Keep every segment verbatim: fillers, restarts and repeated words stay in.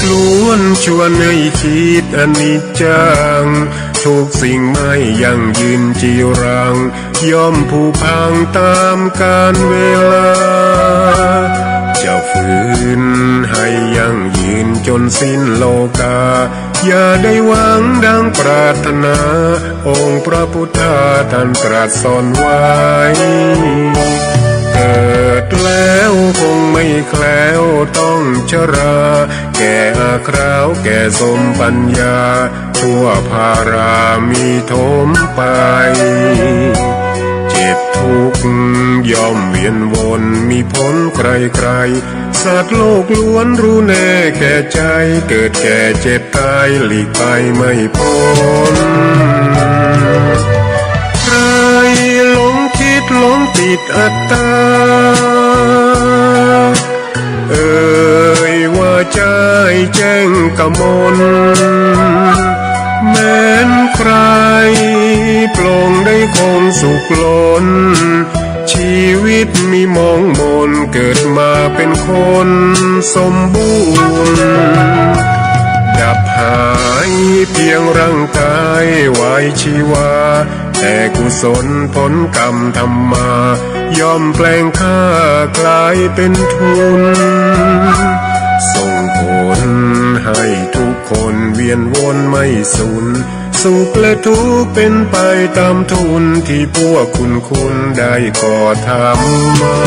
ล้วนชวนให้คิดอนิจจัง ทุกสิ่งไม่ยั่งยืนจีรัง ย่อมผุพังต๋ามกาลเวลา จะฝืนให้ยั่งยืนจ๋นสิ้นโลกา อย่าได้หวังดังปรารถนา องค์พระพุทธาท่านตรัสสอนไว้ เกิดแล้วคงไม่แคล้วต้องชรา แก่อาคราวแก่สมปัญญา ทั่วภารามีถมไป เจ็บทุกข์ย่อมเวียนวนมีผลใครๆ สัตว์โลกล้วนรู้แน่แก่ใจ เกิดแก่เจ็บตายหลีกไปไม่พ้น ใครหลงคิดหลงติดอัตตา เอ่ยว่าใจ้แจ้งกมล แม้นใครปลงได้คงสุขล้น ชีวิตมีหมองหมน เกิดมาเป็นคนสมบูรณ์ ดับหายเพียงร่างกายไว้ชีวา แต่กุศลผลกรรมทำมา ย่อมแปลงค่ากลายเป็นทุน ส่งผลให้ทุกคนเวียนวนไม่สูญ สุขและทุกข์เป็นไปต๋ามทุน ตี้พวกคุณๆ ได้ก่อทำมา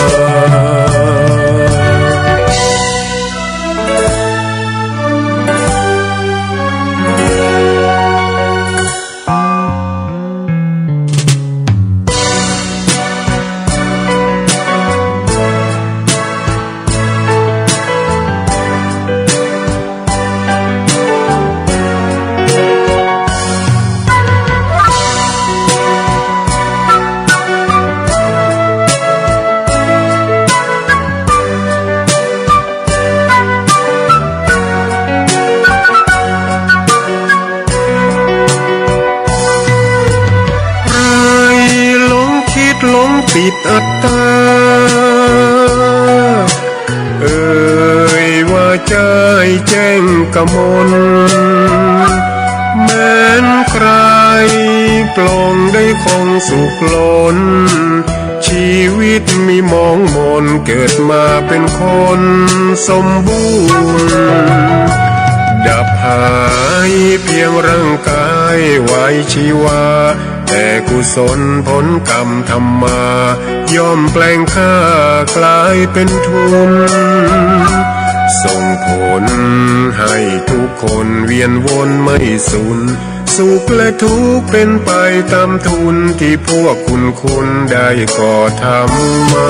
ใครหลงคิดหลงติดอัตตา เอ่ยว่าใจ้แจ้งกมล แม้นใครปลงได้คงสุขล้น ชีวิตมีหมองหมน เกิดมาเป็นคนสมบูรณ์ ดับหายเพียงร่างกายไว้ชีวา แต่กุศลผลกรรมทำมา ย่อมแปลงค่ากลายเป็นทุน ส่งผลให้ทุกคนเวียนวนไม่สูญ สุขและทุกข์เป็นไปต๋ามทุน ตี้พวกคุณๆ ได้ก่อทำมา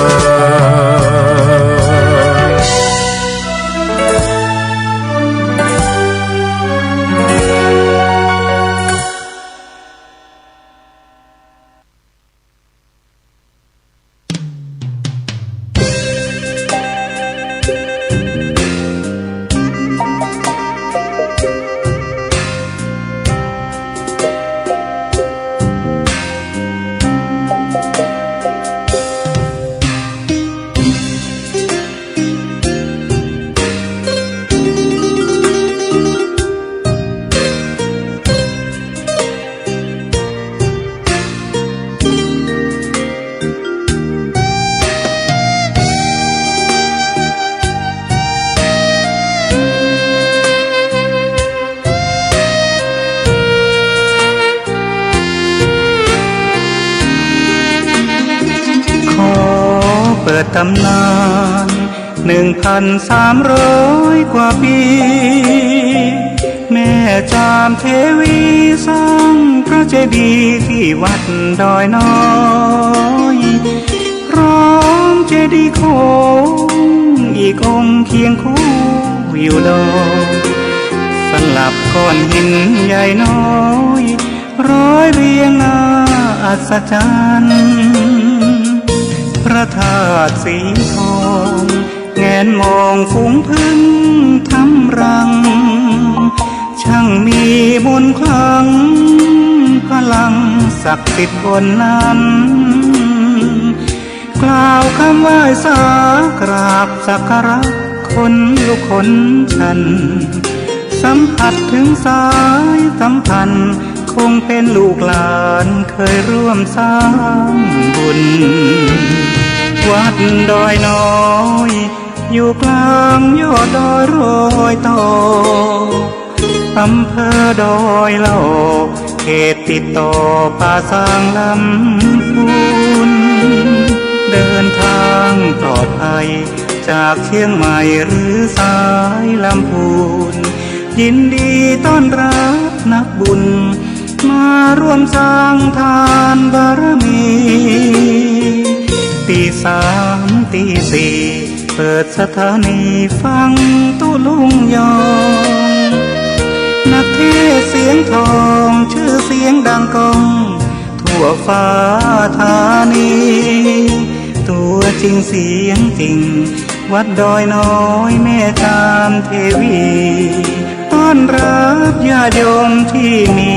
ขอเปิดต๋ำนาน หนึ่งพันสามร้อยกว่าปี แม่จามเทวีสร้างพระเจดีย์ตี้วัดดอยน้อย พร้อมเจดีย์โค้งอีกองค์เคียงคู่อยู่ดอย สลับก้อนหินใหญ่น้อย ร้อยเรียงน่าอัศจรรย์ พระธาตุสีทอง แงนมองฝูงผึ้งทำรัง ช่างมีมนต์ขลัง พลังศักดิ์สิทธิ์บนนั้น กล่าวคำไหว้สากราบสักการะ ขนลุกขนชัน สัมผัสเถิงสายสัมพันธ์ คงเป๋นลูกหลานเคยร่วมสร้างบุญ วัดดอยน้อย อยู่กลางยอดดอยรอยต่อ อำเภอดอยหล่อ เขตติดต่อป่าซางลำพูน เดินทางปลอดภัยจากเชียงใหม่หรือสายลำพูน ยินดีต้อนรับนักบุญ มาร่วมสร้างทานบารมี ตีสามตีสี่ เปิดสถานีฟังตุ๊ลุงยอง นักเทศน์เสียงทอง ชื่อเสียงดังก้อง ทั่วฟ้าธานี ตัวจริงเสียงจริง วัดดอยน้อยแม่จามเทวี ต้อนรับญาติโยมที่มี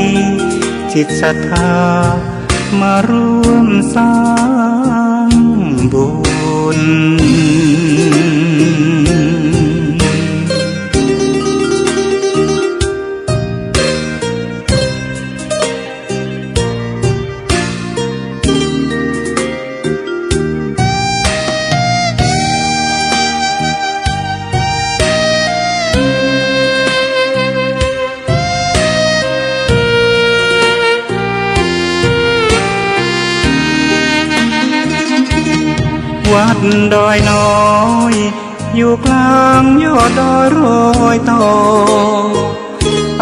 จิตศรัทธา มาร่วมสร้างบุญ วัดดอยน้อย อยู่กลางยอดดอยรอยต่อ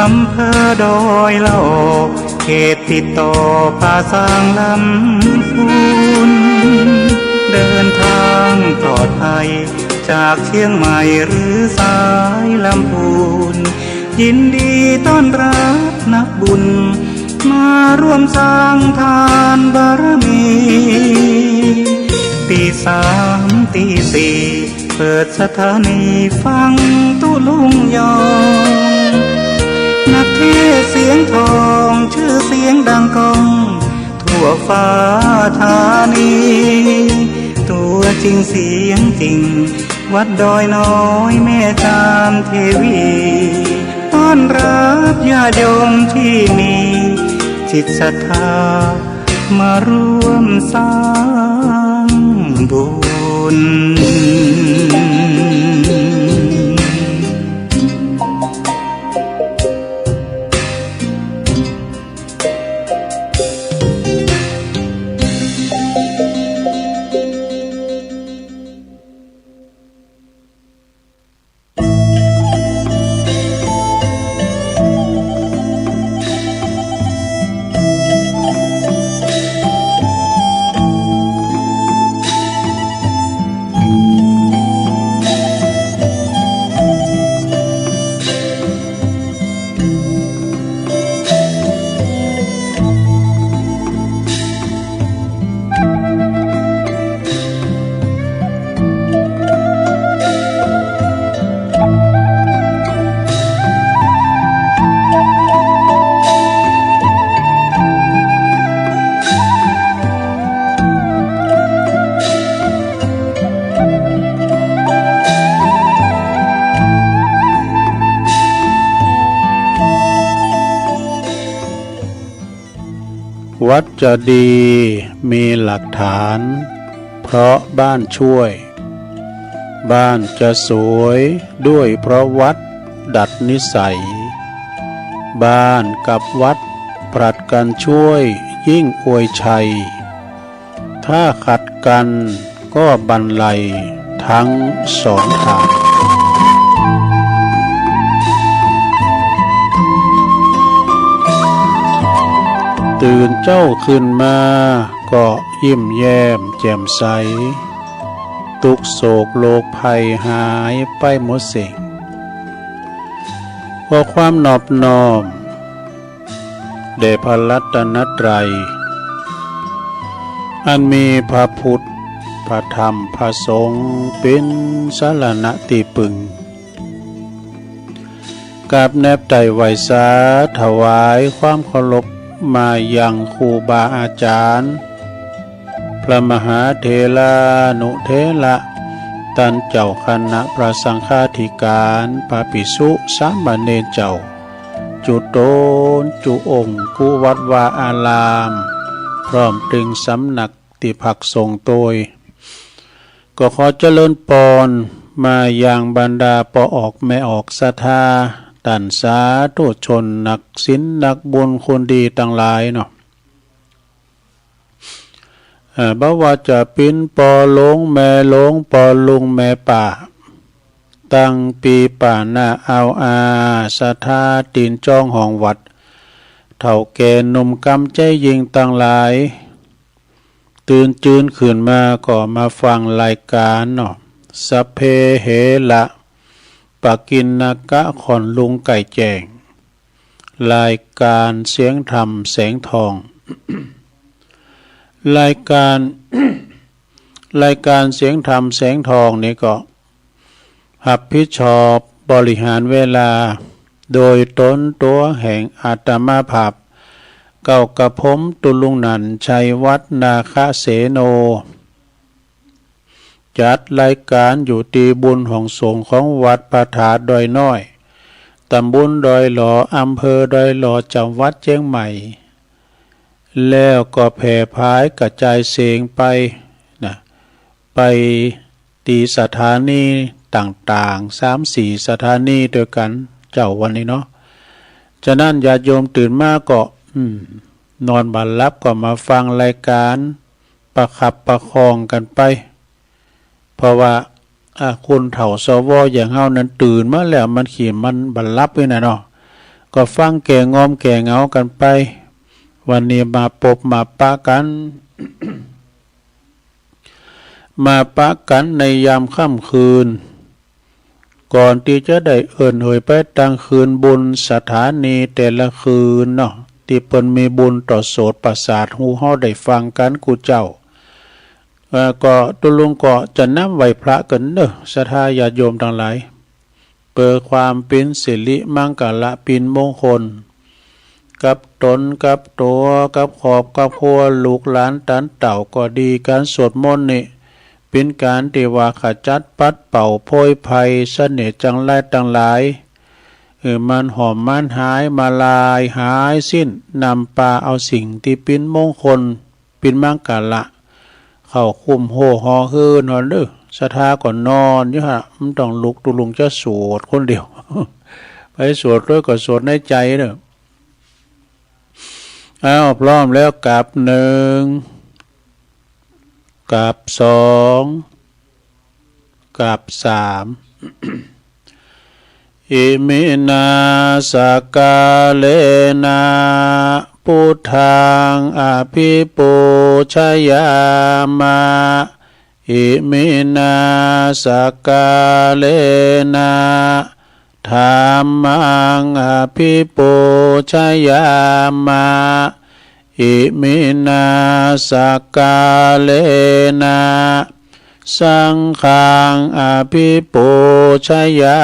อำเภอดอยหล่อ เขตติดต่อป่าซางลำพูน เดินทางปลอดภัยจากเชียงใหม่หรือสายลำพูน ยินดีต้อนรับนักบุญ มาร่วมสร้างทานบารมี ตีสามตีสี่ เปิดสถานีฟังตุ๊ลุงยอง นักเทศน์เสียงทอง ชื่อเสียงดังก้อง ทั่วฟ้าธานี ตัวจริงเสียงจริง วัดดอยน้อยแม่จามเทวี ต้อนรับญาติโยมที่มีจิตศรัทธา มาร่วมสร้างบุญ วัดจะดีมีหลักฐาน เพราะบ้านช่วย บ้านจะสวยด้วยเพราะวัดดัดนิสัย บ้านกับวัดผลัดกันช่วยยิ่งอวยชัย ถ้าขัดกันก็บันไลทั้งสองทาง ตื่นเจ๊าขึ้นมาก็ยิ้มแย้มแจ่มใส ตุ๊กข์โศกโรคภัยหายไปหมดสิ้น ขอความนอบน้อม แด่พระรัตนตรัย อันมีพระพุทธ พระธรรม พระสงฆ์ เป๋นสรณะตี้ปึง กราบแนบไตร่ไหว้สาถวายความเคารพมายังครูบาอาจารย์ พระมหาเถรานุเถระ ต ต้านเจ้าคณะพระสังฆาธิการ พระภิกษุสามเณรเจ้า จุ๊ต๋นจุองค์ กู้วัดวาอาราม พร้อมตึงสำนักตี้พักสงฆ์ตวย ก็ขอเจริญปอนมายังบรรดาป้อออกแม่ออกศรัทธา ต้านสาธุชนนักศีลนักบุญคนดีตังหลายเนาะ เอ่อ บ่ว่าจะเป๋นป้อหลวงแม่หลวง ป้อลุงแม่ป้า ตังปี้ป้าน้าอาวอา ศรัทธาตี๋นจ๊องห้องวัด เฒ่าแก่หนุ่มกำใจ๋ยิ่งตังหลาย ตื่นจืนขึ้นมาก็มาฟังรายก๋านเนาะ สัพเพเหระ ปกิณณกะ ค่อนลุงไก่แจ้ง รายก๋านเสียงธรรมแสงทอง รายก๋าน รายก๋านเสียงธรรมแสงทองนี่ก็ ฮับผิดชอบบริหารเวลา โดยต๋นตั๋วแห่งอาตมาภาพ เก๊ากระผมตุ๊ลุงนันท์ ชัยวัฒน์ นาคเสโน จัดรายก๋านอยู่ตี้บุญห้องสงฆ์ของวัดพระธาตุดอยน้อย ต๋ำบลดอยหล่อ อำเภอดอยหล่อ จังหวัดเจียงใหม่ แล้วก็แผ่ผายกระจายเสียงไปนะ ไปตี้สถานีต่างๆ สามสี่สถานีตวยกั๋นเจ้าวันนี้เนาะ ฉะนั้นญาติโยมตื่นมาก็ อืม นอนบ่หลับก็มาฟังรายก๋าน ประคับประคองกั๋นไป เพราะว่า อ่า คนเฒ่าสวอย่างเฮานั้นตื่นมาแล้วมันขี้มันบ่หลับนี่นะเนาะ ก็ฟังแก้ง่อมแก้เหงากั๋นไป วันนี้มาปบมาปะกั๋น มาปะกั๋นในยามค่ำคืน ก่อนตี้จะได้เอิ้นเอ่ยไปตังคืนบุญสถานีแต่ละคืนเนาะ ตี้เปิ้นมีบุญต่อโสตประสาทหูเฮาได้ฟังกั๋นกู้เจ้า เอ่อ ก็ตุ๊ลุงก็จะนำไหว้พระกั๋นเนาะ ศรัทธาญาติโยมตังหลาย เปื้อความเป๋นสิริมังคละเป๋นมงคล กับต๋นกับตั๋ว กับครอบกับครัว ลูกหลานต๋านเต้าก็ดี ก๋านสวดมนต์นี่ เป๋นก๋านตี้ว่าขจัดปัดเป่าโพยภัย เสน่ห์จังไรตังหลาย เออ มันหอมมันหาย มาลายหายสิ้น นำปาเอาสิ่งตี้เป๋นมงคล เป๋นมังคละ เข้าคุ้มโฮ่ฮอหื้อหนอนเด้อ ศรัทธาก็นอนอยู่หั้น บ่ต้องลุก ตุ๊ลุงจะสวดคนเดียว ไปสวดตวยก็สวดในใจ๋เด้อ อ้าว พร้อมแล้ว กับหนึ่ง กับสอง กับสาม อิมินาสักกาเลนะ พุทธังอภิปูชยามะ อิมินาสักกาเลนะ ธัมมังอภิปูชยามะ อิมินาสักกาเลนะ สังฆังอภิปูชยา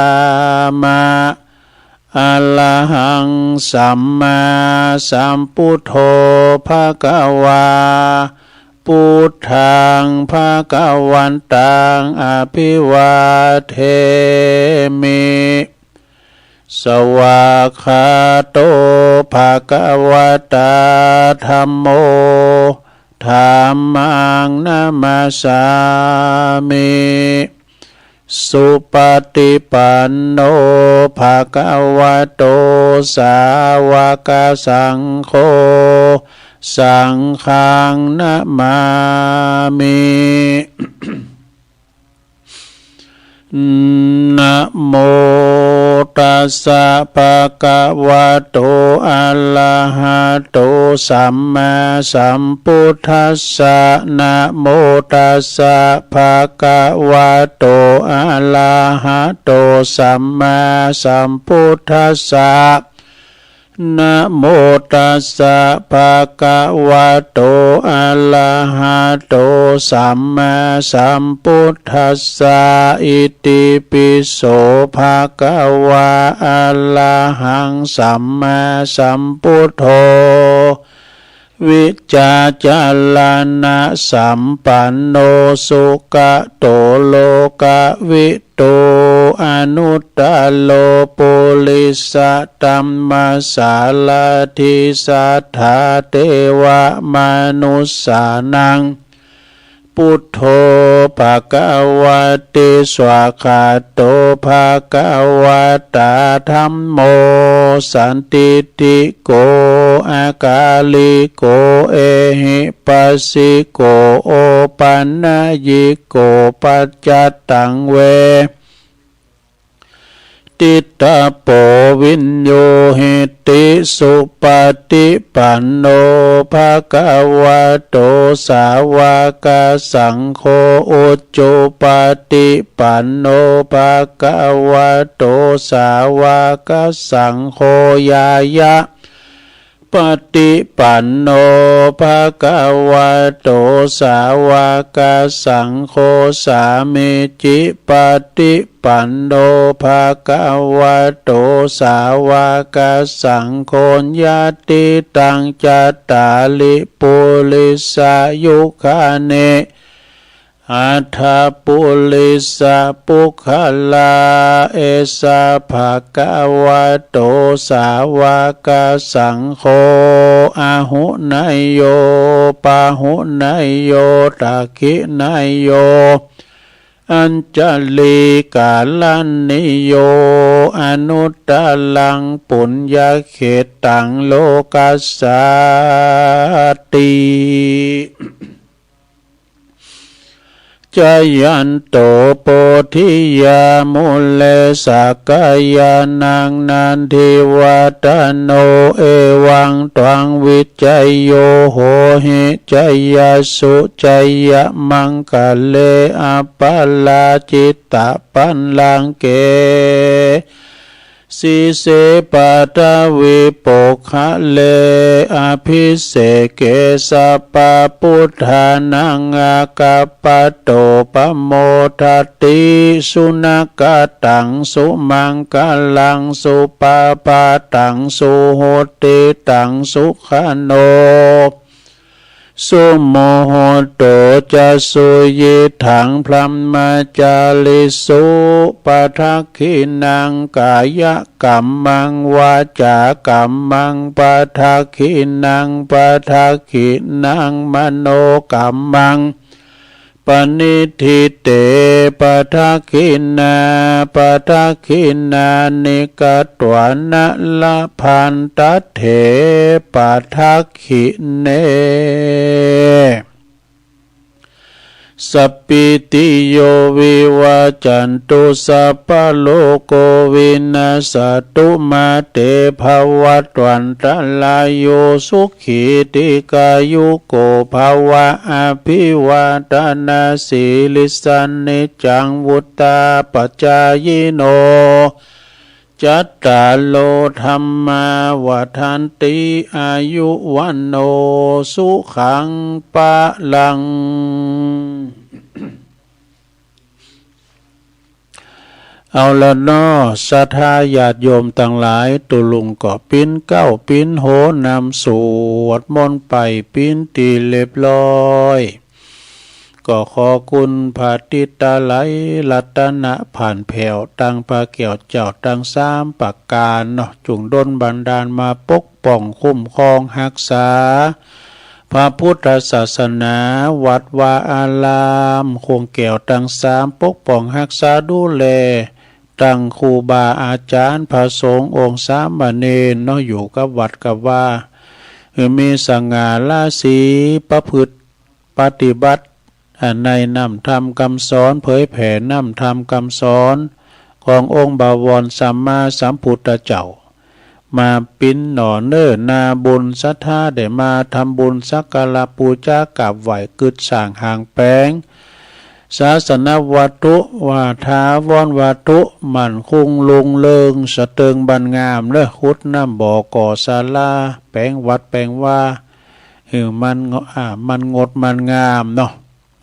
มะ อะระหังสัมมาสัมพุทโธ ภะคะวา พุทธังภะคะวันตัง อะภิวาเทมิ สวากขาโต ภะคะวะตา ธัมโม ธัมมังนะมัสสามิ สุปะฏิปันโน ภะคะวะโต สาวะกะสังโฆ สังฆังนะมามิ นะโมตัสสะ ภะคะวะโต อะระหะโต สัมมาสัมพุทธัสสะ นะโมตัสสะ ภะคะวะโต อะระหะโต สัมมาสัมพุทธัสสะ นะโมตัสสะ ภะคะวะโต อะระหะโต สัมมาสัมพุทธัสสะ อิติปิโส ภะคะวา อะระหัง สัมมาสัมพุทโธ วิจารณะสัมปันโน สุขะโต โลกะวิทู อนุตตโร ปุริสะธัมมะสารัฐิ สัทธา เตวะ มะนุสสานัง ปุทโธ ภะคะวะติ สวากขาโต ภะคะวะตา ธัมโม สันทิฏฐิโก อากาลิโก เอหิปัสสิโก โอปันนยิโก ปัจจัตตัง เว ทิตตะโป วินยูหิติ สุปะฏิปันโน ภะคะวะโต สาวะกะสังโฆ อุจุปะฏิปันโน ภะคะวะโต สาวะกะสังโฆ ญาณะ ปะฏิปันโน ภะคะวะโต สาวะกะสังโฆ สามีจิปะฏิปันโน ภะคะวะโต สาวะกะสังโฆ ยะติตัง จัตตาริ ปุริสายุคานิ อัฏฐปุริสปุคคลา เอสะ ภะคะวะโต สาวะกะสังโฆ อาหุเนยโย ปาหุเนยโย ทักขิเนยโย อัญชลีกะรัณีโย อนุตตรัง ปุญญะเขตตัง โลกัสสาติ จายันโต โพธิยา มูเล สักกายานัง นันทิวัฏฏะโน เอวังตวัง วิจโย โหหิ จายะสุ จายะมังคะเล อัปปะราจิตตะปัลลังเก สีเส ปัทวี โปกขะเล อะภิเสเก สัพพะปุทธานัง อาคัปปะโต ปะโมทะติ สุนะกะตัง สุมังคะลัง สุปะพาตัง สุหุตติตัง สุขะโน สุมุตโต จะ สุยิตถัง พรหมจาริสุ ปะทักขิณัง กายะกัมมัง วาจากัมมัง ปะทักขิณัง ปะทักขิณัง มโนกัมมัง ปะนิทิเต ปะทักขิณา ปะทักขิณานิ กัตวานะ ละพันตัตเถ ปะทักขิเณ สัพพีติโย วิวัจจันตุ สัพพะโรโค วินัสสะตุ มา เต ภะวัตวันตะราโย สุขี ทีฆายุโก ภะวะ อะภิวาทะนะสีลิสสะ นิจจัง วุฑฒาปะจายิโน จัตตาโร ธัมมา วัฑฒันติ อายุ วัณโณ สุขัง พะลัง เอาละเนาะ ศรัทธาญาติโยมตังหลาย ตุ๊ลุงก็ปิ๊นเก๊าปิ๊นโหนำสวดมนต์ไปปิ๊นตี้เรียบร้อย ก็ขอคุณพระติดตะไลรัตนะผ่านแผ้ว ตังพระแก้วเจ้าตังสามประก๋านเนาะ จุ่งดลบันดาลมาปกป้องคุ้มครองฮักษา พระพุทธศาสนา วัดวาอาราม คงแก้วตังสาม ปกป้องฮักษาดูแล ตังครูบาอาจ๋ารย์ พระสงฆ์องค์สามเณรเนาะ อยู่กับวัดกับวา หื้อมีสง่าราศี ประพฤติปฏิบัติ อ่า ในน้ำธรรมกำสอน เผยแผ่น้ำธรรมกำสอน ขององค์บวรสัมมาสัมพุทธเจ้า มาปิ๊นหน่อเน่อนาบุญ ศรัทธาได้มาทำบุญสักการะปู๋จากราบไหว้ กึ๊ดสร้างหางแป๋ง ศาสนวัตถุ วาถาวรวัตถุ มั่นคงรุ่งเรือง สะเติงบรรณงามเน่อ ขุดน้ำบ่อ ก่อศาลา แป๋งวัดแป๋งวา หื้อมันง- อ่า มันงดมันงามเนาะ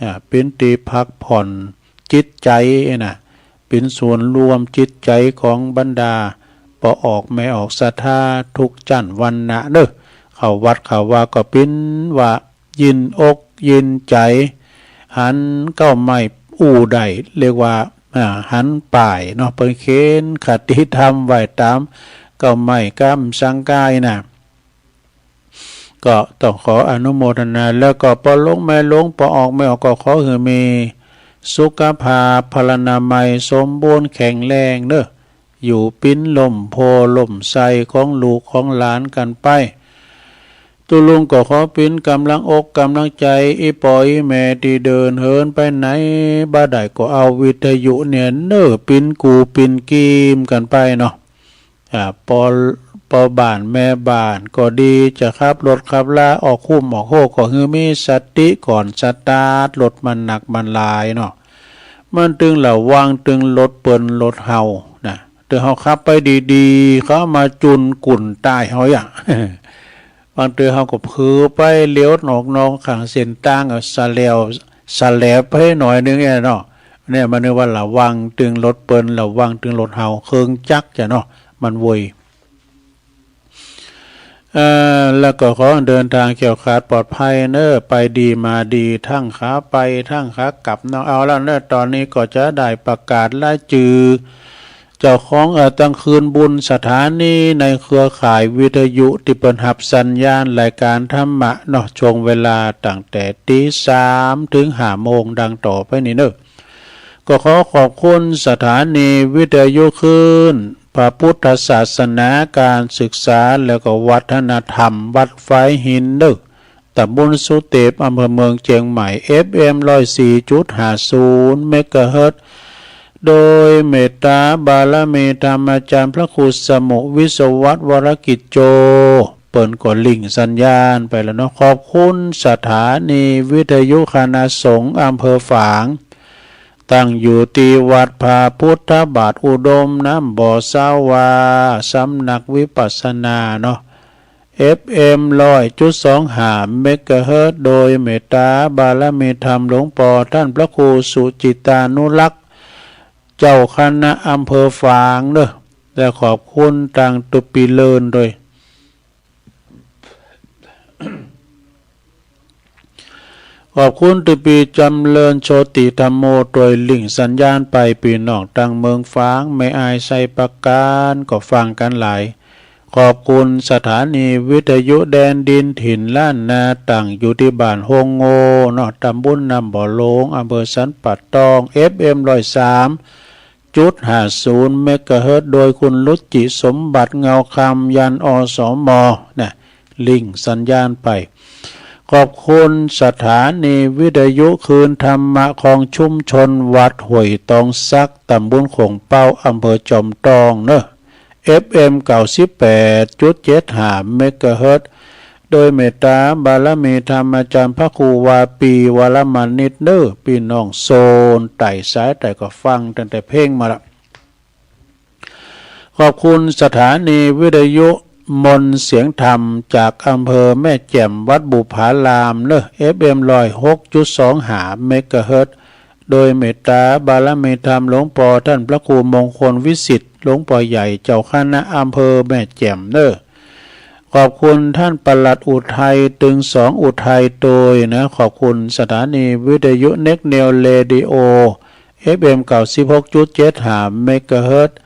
อ่า เป๋นตี้พักผ่อนจิตใจ๋นะ เป๋นศูนย์รวมจิตใจ๋ของบรรดาป้อออกแม่ออกศรัทธาทุกจั้นวรรณะเน่อ ข เข้าวัดเข้าวาก็ปิ้นว่ายินอกยินใจ๋ หันเก๊าไม้อู้ได้ เรียกว่า อ่า หันป้ายเนาะ เปิ้นเขียนคติธรรมไว้ต๋ามเก๊าไม้กำสังกายน่ะ ก็ต้องขออนุโมทนา แล้วก็ป้อหลวงแม่หลวง ป้อออกแม่ออก ก็ขอหื้อมีสุขภาพพลานามัยสมบูรณ์แข็งแรงเนาะ อยู่ปิ้นล่มโพธิ์ล่มไทรของลูกของหลานกั๋นไป ตุ๊ลุงก็ขอปิ้นก๋ำลังอกก๋ำลังใจ๋ อี่ป้ออี่แม่ตี้เดินเหินไปไหนบ่ได้ก็เอาวิทยุเนี่ยเนาะ ปิ้นกู้ปิ้นกีมกั๋นไปเนาะ อ่า ป้อ ป้อบ้านแม่บ้านก็ดี จะขับรถขับลาออกคุ้มออกโฮก็หื้อมีสติก่อนสตาร์ทรถ มันหนักมันหลายเนาะ มันตึงระวังตึงรถเปิ้นรถเฮาน่ะ ตึงเฮาขับไปดีๆ เขามาจุนกุ่นตายเฮาอะ บางเตื้อเฮาก็เผลอไปเลี้ยวออกนอกข้างเส้นตาง เอาสะแหลว สะแหลวไปหน่อยนึ่งเนี่ยเนาะ เนี่ยมันเรียกว่าระวังตึงรถเปิ้น ระวังตึงรถเฮา เครื่องจักรจ้ะเนาะ มันเวย เอ่อ แล้วก็ขอเดินทางแคล้วคลาดปลอดภัยเนาะ ไปดีมาดี ทั้งขาไปทั้งขากลับเนาะ เอาละเนาะ ต๋อนนี้ก็จะได้ประกาศรายจื้อ เจ้าของ เอ่อ ตังคืนบุญสถานีในเครือข่ายวิทยุตี้เปิ้นฮับสัญญาณรายก๋านธรรมะเนาะ ช่วงเวลาตั้งแต่ตีสามเถิงห้าโมงดังต่อไปนี้เนาะ ก็ขอขอบคุณสถานีวิทยุคลื่นพระพุทธศาสนา การศึกษา แล้วก็วัฒนธรรมวัดฝายหินเนาะ ต๋ำบลสุเตป อำเภอเมืองเจียงใหม่ เอฟเอ็ม ร้อยสี่จุดห้าศูนย์ เมกะเฮิรตซ์ โดยเมตตาบารมีธรรมอาจารย์พระครูสมุห์ วิศวัตร วรกิจโจ เปิ้นก็ริ่งสัญญาณไปแล้วเนาะ ขอบคุณสถานีวิทยุคณะสงฆ์อำเภอฝาง ตั้งอยู่ตี้วัดพระพุทธบาทอุดมน้ำบ่อสาวา สำนักวิปัสสนาเนาะ เอฟเอ็ม ร้อยจุดสองห้า เมกะเฮิรตซ์ โดยเมตตาบารมีธรรมหลวงป้อท่านพระครูสุจิตานุรักษ์ เจ้าคณะอำเภอฝางเนาะ และขอบคุณตังตุ๊ปีเลินโดย ขอบคุณตุ๊ปีจ๋ำเริญโชติธัมโม ตวยริ่งสัญญาณไป ปี้น้องตังเมืองฝาง แม่อายไชยประการ ก็ฟังกั๋นหลาย ขอบคุณสถานีวิทยุแดนดินถิ่นล้านนา ตั้งอยู่ตี้บ้านโฮงโง่เนาะ ต๋ำบลน้ำบ่อหลวง อำเภอสันป่าตอง เอฟเอ็ม ร้อยสามจุดห้าศูนย์ เมกะเฮิรตซ์ โดยคุณรุจิสมบัติ เงาคำ ยัน อสม นะ ริ่งสัญญาณไป ขอบคุณสถานีวิทยุคลื่นธรรมะของชุมชนวัดห้วยตองสัก ต๋ำบลโข่งเป๊า อำเภอจอมตองเนาะ เอฟเอ็ม เก้าสิบแปดจุดเจ็ดห้า เมกะเฮิรตซ์ โดยเมตตาบารมีธรรมอาจารย์พระครูวาปี วรมณิตเนาะ ปี้น้องโซนใต้สายใต้ก็ฟังตั้งแต่เพลงมาละ ขอบคุณสถานีวิทยุมนต์เสียงธรรมจากอำเภอแม่แจ่มวัดบุพารามเนาะ เอฟเอ็ม ร้อยหกจุดสองห้า เมกะเฮิรตซ์ โดยเมตตาบารมีธรรมหลวงป้อท่านพระครูมงคลวิสิทธิ์ หลวงป้อใหญ่เจ้าคณะอำเภอแม่แจ่มเนาะ ขอบคุณท่านปลัดอุทัย ตึงสองอุทัยโตยนะ ขอบคุณสถานีวิทยุเน็กเนวเรดิโอ เอฟเอ็ม เก้าสิบหกจุดเจ็ดห้า เมกะเฮิรตซ์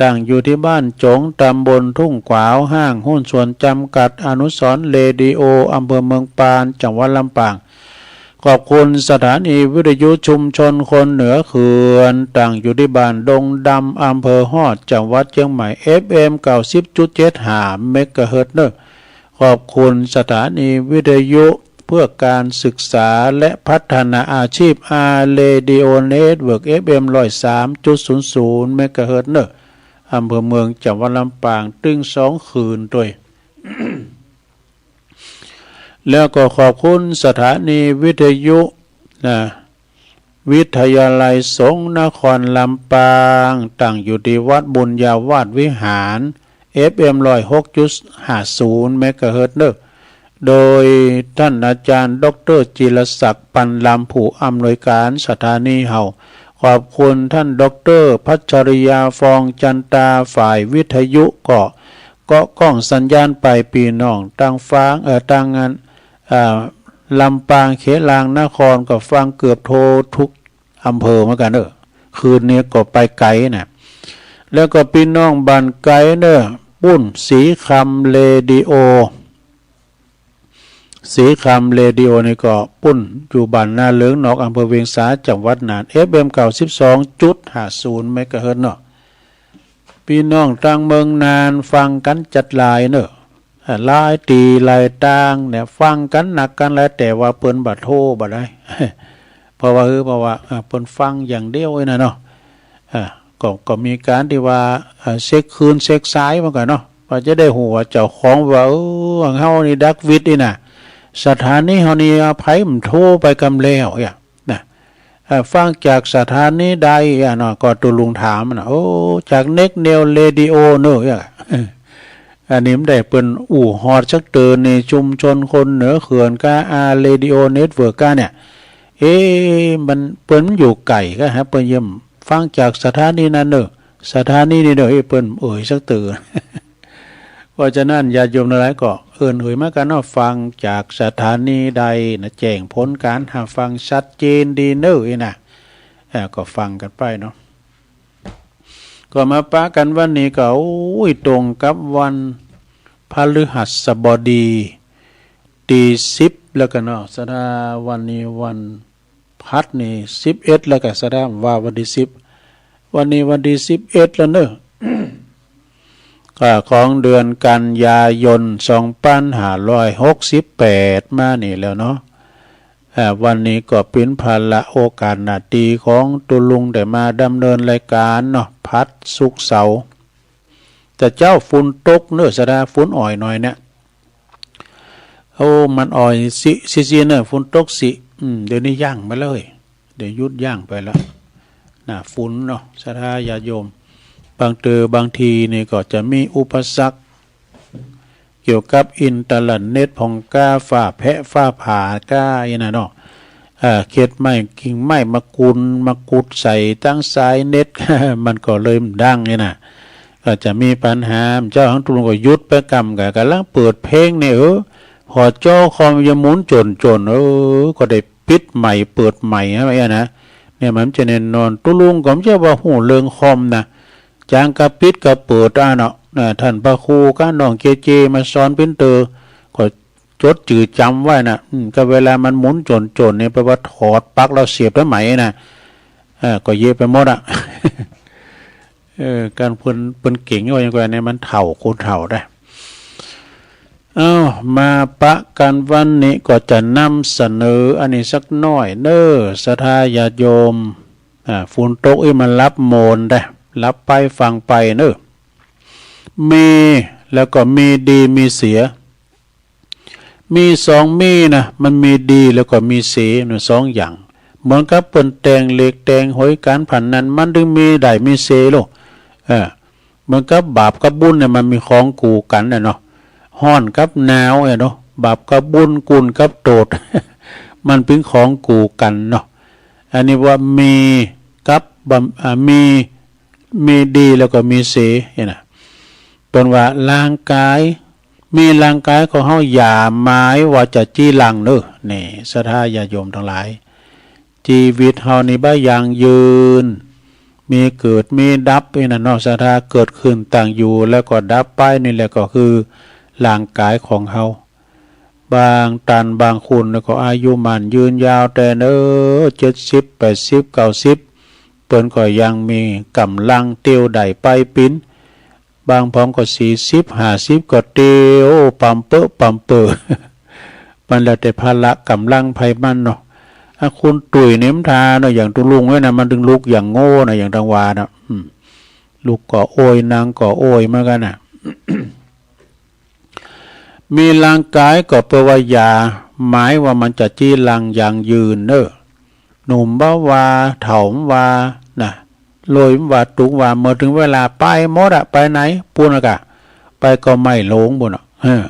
ตั้งอยู่ตี้บ้านจง ต๋ำบลทุ่งกวาว ห้างหุ้นส่วนจ๋ำกัดอนุสรณ์เรดิโอ อำเภอเมืองปาน จังหวัดลำปาง ขอบคุณสถานีวิทยุชุมชนคนเหนือเขื่อน ตั้งอยู่ตี้บ้านดงดำ อำเภอฮอด จังหวัดเจียงใหม่ เอฟเอ็ม เก้าสิบจุดเจ็ดห้า เมกะเฮิรตซ์เนาะ ขอบคุณสถานีวิทยุเพื่อการศึกษาและพัฒนาอาชีพ อาร์ เรดิโอ เน็ตเวิร์ก เอฟเอ็ม ร้อยสามจุดศูนย์ศูนย์ เมกะเฮิรตซ์เนาะ อำเภอเมือง จังหวัดลำปาง ตึงสองเขื่อนโตย แล้วก็ขอบคุณสถานีวิทยุนะ วิทยาลัยสงฆ์นครลำปาง ตั้งอยู่ตี้วัดบุญญาวาสวิหาร เอฟเอ็ม ร้อยหกจุดห้าศูนย์ เมกะเฮิรตซ์เนาะ โดยท่านอาจารย์ด็อกเตอร์จิรศักดิ์ ปันลำ ผู้อำนวยการสถานีเฮา ขอบคุณท่านด็อกเตอร์พัชริยา ฟองจันตา ฝ่ายวิทยุก็ เกาะก้องสัญญาณไป ปี้น้องตางฟาง เอ่อ ตางอัน เอ่อ ลำปาง เขตรางนคร ก็ฟังเกือบทั่วกู้อำเภอเหมือนกั๋นเนาะ คืนนี้ก็ไปไก๋น่ะ แล้วก็ปี้น้องบ้านไก๋เนาะ ปุ้นศรีคำเรดิโอ ศรีคำเรดิโอนี่ก็ปุ้นอยู่บ้านนาเหลิงนอก อำเภอเวียงสา จังหวัดน่าน เอฟเอ็ม เก้าสิบสองจุดห้าศูนย์ เมกะเฮิรตซ์เนาะ ปี้น้องตางเมืองน่านฟังกั๋นจัดหลายเนาะ อ่า หลายตี้หลายตางเนี่ยฟังกั๋นนักกั๋นหลาย แต่ว่าเปิ้นบ่โทรบ่ได้ เพราะว่า เออ เพราะว่า อ่า เปิ้นฟังอย่างเดียวอี้น่ะเนาะ อ่า ก็ ก็มีก๋านตี้ว่า อ่า เช็คคลื่นเช็คสายเหมือนกั๋นเนาะ ว่าจะได้ฮู้ว่าเจ้าของว่า เออ เฮานี่ดักวิทย์อี้น่ะ สถานีเฮานี่ อ่า ใผมันโทรไปกำแล้ว อย่าง นะ เอ่อ ฟังจากสถานีใดอะเนาะ ก็ตุ๊ลุงถามน่ะ โอ้ จากเน็กเนวเรดิโอเนาะ อันนี้มันได้เปิ้นอู้ฮอดสักเตื้อในชุมชนคนเหนือเขื่อนก้า อา เรดิโอเน็ตเวิร์กก้าเนี่ย เอ๊ะ มัน เปิ้นอยู่ไก๋ก้าฮะ เปิ้นเยี่ยมฟังจากสถานีนั้นเนาะ สถานีนี้เนาะ เอ๊ะ เปิ้นเอ่ยสักเตื้อ เพราะฉะนั้นญาติโยมทั้งหลายก็เอิ้นเอ่ยมากั๋นเนาะ ฟังจากสถานีใดนะ แจ้งผลก๋านหาฟังชัดเจนดีเนาะอี้น่ะ เอ่อ ก็ฟังกั๋นไปเนาะ ก็มาปะกั๋นวันนี้ก็ โอ้ย ตรงกับวันพฤหัสบดี ตี้สิบแล้วกั๋นเนาะ สะดาวันนี้วัน พัดนี่สิบเอ็ดแล้วก้า สะดาว่าวันตี้สิบ วันนี้วันตี้สิบเอ็ดแล้วเนาะ ก็ของเดือนกันยายน สองปันห้าร้อยหกสิบแปด มานี่แล้วเนาะ อ่า วันนี้ก็เป๋นภาระโอกาสหน้าตี้ของตุ๊ลุงได้มาดำเนินรายก๋านเนาะ ผัดศุกร์เสาร์ แต่เจ๊าฝนตกเนาะ สะดา ฝนอ่อยหน่อยเนี่ย โอ้ มันอ่อยสิ สิ สิเนาะ ฝนตกสิ อืม เดี๋ยวนี้ยั้งไปเลย เดี๋ยวหยุดยั้งไปแล้ว หน้าฝนเนาะ ศรัทธาญาติโยม บางเตื้อบางทีนี่ก็จะมีอุปสรรค เกี่ยวกับอินเทอร์เน็ตพ่องก้า ฟ้าแผะฟ้าผ่าก้าอี้น่ะเนาะ เอ่อ เข็ดไม้กิ่งไม้มากุนมากุดใส่ตังสายเน็ต มันก็เลยบ่ดังอี้น่ะ ก็จะมีปัญหา เจ้าของตุ๊ลุงก็หยุดไปก่ำ ก็ก่ำลังเปิดเพลงนี่ เออ พอจอคอมจะหมุนจ้นๆ เออ ก็ได้ปิดใหม่เปิดใหม่ไว้อะนะ เนี่ยมันจะแน่นอน ตุ๊ลุงก็บ่ใจ้ว่าฮู้เรื่องคอมนะ จางกะปิดกะเปิดอะเนาะ นะ ต้านพระครูกับน้องเจเจมาสอนเป๋นเตื้อ ก็จดจื้อจ๋ำไว้นะ อืม ก็เวลามันหมุนจ้นๆ เนี่ย แปลว่าถอดปลั๊กแล้วเสียบได้ใหม่นะ เออ ก็เยอะไปหมดอะ เออ ก๋านเปิ้น เปิ้นเก่งว่าอย่างไรเนี่ย มันเฒ่า คนเฒ่าได้ เอ้า มาปะกั๋นวันนี้ก็จะนำเสนออันนี้สักหน้อยเนาะ ศรัทธาญาติโยม อ่า ฝนตกอี้มันหลับโมนได้ หลับไปฟังไปเนาะ มี แล้วก็มีดีมีเสีย มีสองมีนะ มันมีดีแล้วก็มีเสียนะ สองอย่าง เหมือนกับเปิ้นแต่งเลขแต่งหวยก๋านพนัน มันตึงมีได้มีเสียโลด เออ เหมือนกับบาปกับบุญเนี่ยมันมีของกู้กั๋นน่ะเนาะ ฮ้อนกับหนาวเนี่ยเนาะ บาปกับบุญ กุนกับโตษ มันเป๋นของกู้กั๋นเนาะ อันนี้ว่ามีกับบำ อ่า มี มีดีแล้วก็มีเสียเนี่ยนะ เปิ้นว่าร่างก๋าย มีร่างก๋ายของเฮาอย่าหมายว่าจะจี้ลังเนาะ นี่ ศรัทธาญาติโยมตังหลาย จีวิตเฮานี่บ่ยั่งยืน มีเกิดมีดับอี้น่ะเนาะ ศรัทธา เกิดขึ้นตั้งอยู่แล้วก็ดับไป นี่แหละก็คือร่างก๋ายของเฮา บางต้านบางคนน่ะก็อายุมั่นยืนยาวแต๊เนาะ เจ็ดสิบ แปดสิบ เก้าสิบ เปิ้นก็ยังมีก๋ำลังเตียวได้ไปปิ๋น บางผองก็สี่สิบ ห้าสิบ ก็เตียวป่ำเป๊อะป่ำเป๊อะ มันแล้วแต่พละก๋ำลังใผมันเนาะ อ่ะ คุณตุ้ยนี่มันทาเนาะ อย่างตุ๊ลุงไว้นะ มันตึงลุกอย่างโง่นะ อย่างตังวานะ อืม ลุกก็โอย นั่งก็โอยเหมือนกั๋นน่ะ มีร่างก๋ายก็แปลว่าอย่าหมายว่ามันจะจี้ลังยั่งยืนเนาะ หนุ่มบ่ว่า เฒ่าบ่ว่านะ รวยบ่ว่า ตุ๊กบ่ว่า เมื่อเถิงเวลาไปหมดอะ ไปไหนปู้นอะกะ ไปก็ไม้หลงปู้นอะ เออ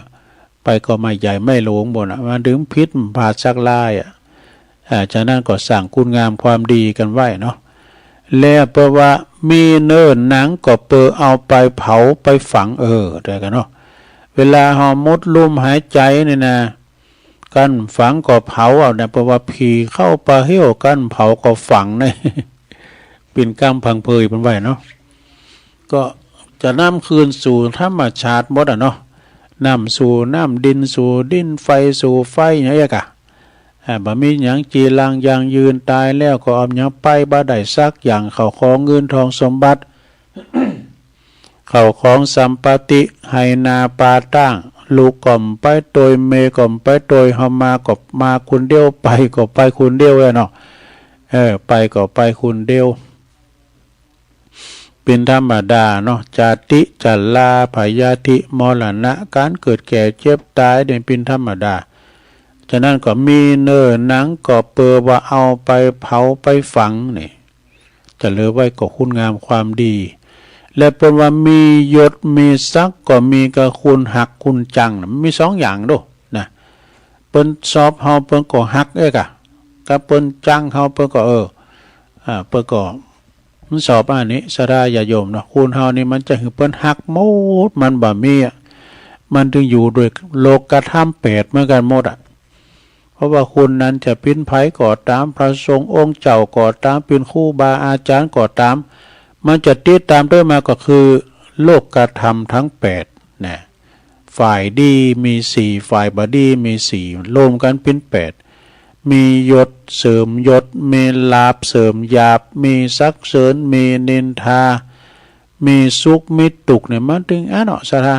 ไปก็ไม้ใหญ่ไม้หลงปู้นอะ มันตึงผิดพลาดสักหลายอะ อ่า ฉะนั้นก็สร้างคุณงามความดีกั๋นไว้เนาะ แล้วเปิ้นว่ามีเนื้อหนังก็เปิดเอาไปเผาไปฝัง เออ ได้กั๋นเนาะ เวลาเฮาหมดลมหายใจ๋นี่นะ กั๋นฝังก็เผาเอานะ เปิ้นว่าผีเข้าป่าเฮี้ยว กั๋นเผาก็ฝังนะ เป๋นกำพังเพยเปิ้นว่าเนาะ ก็จะนำคืนสู่ธรรมชาติหมดอะเนาะ น้ำสู่น้ำ ดินสู่ดิน ไฟสู่ไฟ อย่างเอี้ยก่ะ อ่า บ่มีหยังจีรังยั่งยืน ต๋ายแล้วก็เอาหยังไปบ่ได้สักอย่าง เข้าของเงินทองสมบัติ เข้าของสัมปติ ไฮ่นาป่าตาง ลูกก็บ่ไปตวย เมย์ก็บ่ไปตวย เฮามาก็มาคนเดียว ไปก็ไปคนเดียวแหละเนาะ เออ ไปก็ไปคนเดียว เป๋นธรรมดาเนาะ จาติ จรา พยาธิ มรณะ ก๋านเกิดแก่เจ็บต๋ายเนี่ยเป๋นธรรมดา ฉะนั้นก็มีเนื้อหนังก็เปิดว่าเอาไปเผาไปฝังนี่ จะเหลือไว้ก็คุณงามความดี และเปิ้นว่ามียศมีศักดิ์ก็มีกับคุณฮักคุณจังนะ มันมีสองอย่างโดนะ เปิ้นสอบเฮาเปิ้นก็ฮักเอ้ยก่ะ กับเปิ้นจังเฮาเปิ้นก็ เออ อ่า เปิ้นก็ มันสอบอันนี้ ศรัทธาญาติโยมเนาะ คนเฮานี่มันจะหื้อเปิ้นฮักหมด มันบ่มีอะ มันจึงอยู่ด้วยโลกธรรมแปดเหมือนกั๋นหมดอะ เพราะว่าคนนั้นจะเป๋นใผก็ต๋าม พระสงฆ์องค์เจ้าก็ต๋าม เป๋นครูบาอาจ๋ารย์ก็ต๋าม มันจะติดต๋ามตวยมาก็คือโลกธรรมทั้งแปดนะ ฝ่ายดีมีสี่ ฝ่ายบ่ดีมีสี่ รวมกั๋นเป๋นแปด มียศเสริมยศ มีลาภเสริมลาภ มีสรรเสริญ มีนินทา มีสุขมีตุ๊กข์เนี่ย มันจึงอันเนาะ ศรัทธา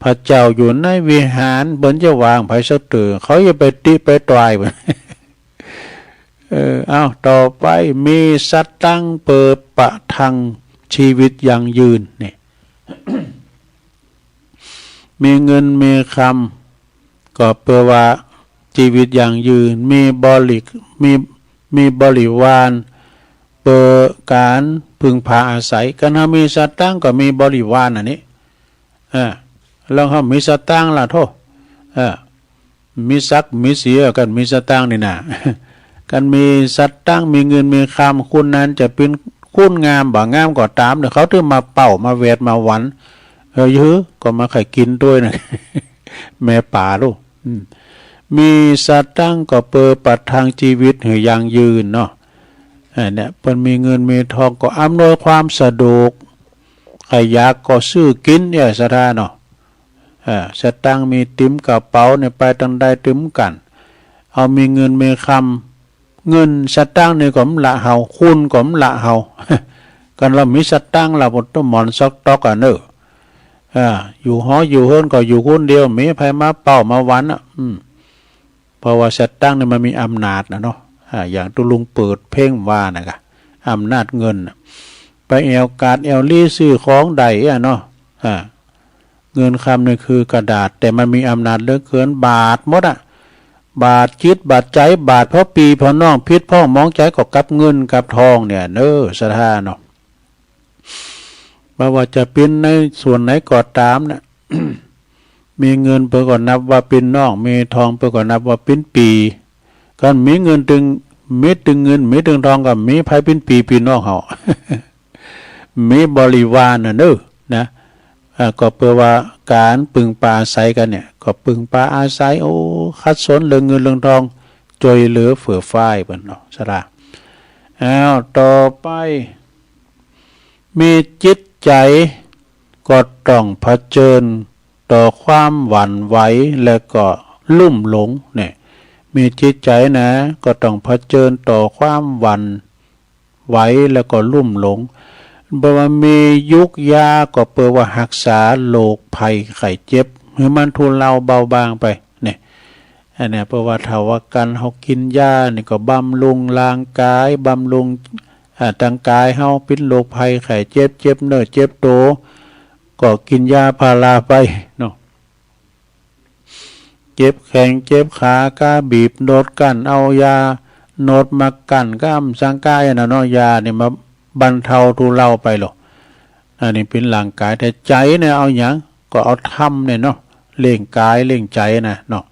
พระเจ้าอยู่ในวิหาร เปิ้นจะวางใผสักเตื้อ เขาอย่าไปติไปตวยเปิ้น เออ เอ้า ต่อไป มีสตังค์เปิดประทังชีวิตยั่งยืนนี่ มีเงินมีคำก็เปิดว่าชีวิตยั่งยืน มีบริ มี มีบริวารเปิดก๋านพึ่งพาอาศัย กั๋นเฮามีสตังค์ก็มีบริวารอันนี้ เออ ลองเฮามีสตังค์ละโธ่ เออ มีศักดิ์มีศรีกั๋นมีสตังค์นี่นา กั๋นมีสตังค์ มีเงินมีคำ คนนั้นจะเป๋นคนงามบ่งามก็ต๋ามเนี่ย เขาถึงมาเป้ามาแวดมาหวั่น เออ เยอะก็มาใค่กิ๋นตวยนะ แม่ป๋าลูก อืม มีสตังค์ก็เปิดประทังชีวิตหื้อยั่งยืนเนาะ อันเนี่ย เปิ้นมีเงินมีทองก็อำนวยความสะดวก ใค่อยากก็ซื้อกิ๋นเนี่ย ศรัทธาเนาะ เออ สตังค์มีเต๋มกระเป๋าเนี่ย ไปตางใดตึงกั๋น เฮามีเงินมีคำ เงินสตังค์นี่ก็บ่ละเฮา คุณก็บ่ละเฮา กั๋นเฮามีสตังค์ละ บ่ต้องหมอนซอกต๊อกอะเนาะ เออ อยู่หออยู่เฮือนก็อยู่คนเดียว บ่มีใผมาเป้ามาหวั่นอะ อืม เพราะว่าสตังค์นี่มันมีอำนาจนะเนาะ อ่า อย่างตุ๊ลุงเปิดเพลงว่านะกะ อำนาจเงินน่ะ ไปแอ่วกาดแอ่วลี้ซื้อของได้อะเนาะ อ่า เงินคำนี่คือกระดาษ แต่มันมีอำนาจเหลือเกิน บาดหมดอะ บาดจิตบาดใจ๋ บาดพ่อปี้พ่อน้อง ผิดพ้องหมองใจ๋ก็กับเงินกับทองเนี่ยเนาะ ศรัทธาเนาะ บ่ว่าจะเป๋นในส่วนไหนก็ต๋ามเนี่ย มีเงินเปิ้นก็นับว่าเป๋นน้อง มีทองเปิ้นก็นับว่าเป๋นปี้ กั๋นมีเงินตึง มีตึงเงิน มีตึงทองก็บ่มีใผเป๋นปี้เป๋นน้องเฮา มีบริวารน่ะเนาะ นะ อ่า ก็เปิดว่าก๋านพึ่งปาอาศัยกั๋นเนี่ย ก็พึ่งปาอาศัย โอ้ ขัดสนเรื่องเงินเรื่องทอง จ้วยเหลือเฟื่อฟ้าเปิ้นเนาะ ศรัทธา อ้าว ต่อไป มีจิตใจ๋ก็ต้องเผชิญต่อความหวั่นไหวและก็ลุ่มหลงเนี่ย มีจิตใจ๋นะ ก็ต้องเผชิญต่อความหวั่นไหวและก็ลุ่มหลง บ่ว่ามียุกยาก็เปิดว่าฮักษาโรคภัยไข้เจ็บ หื้อมันทุเลาเบาบางไปเนี่ย อันเนี้ย เปิ้นว่าถ้าว่ากั๋นเฮากิ๋นยานี่ก็บำรุงร่างกาย บำรุง อ่า ตางกายเฮา เป๋นโรคภัยไข้เจ็บ เจ็บเนื้อเจ็บตั๋ว ก็กิ๋นยาพาราไปเนาะ เจ็บแข้งเจ็บขา กาบีบนวดกั๋น เอายานวดมากั๋น กาสังกายน่ะเนาะ ยานี่มาบรรเทาทุเลาไปโลด อันนี้เป๋นร่างกาย แต่ใจ๋เนี่ยเอาหยัง ก็เอาธรรมเนี่ยเนาะ เลี้ยงกายเลี้ยงใจ๋นะเนาะ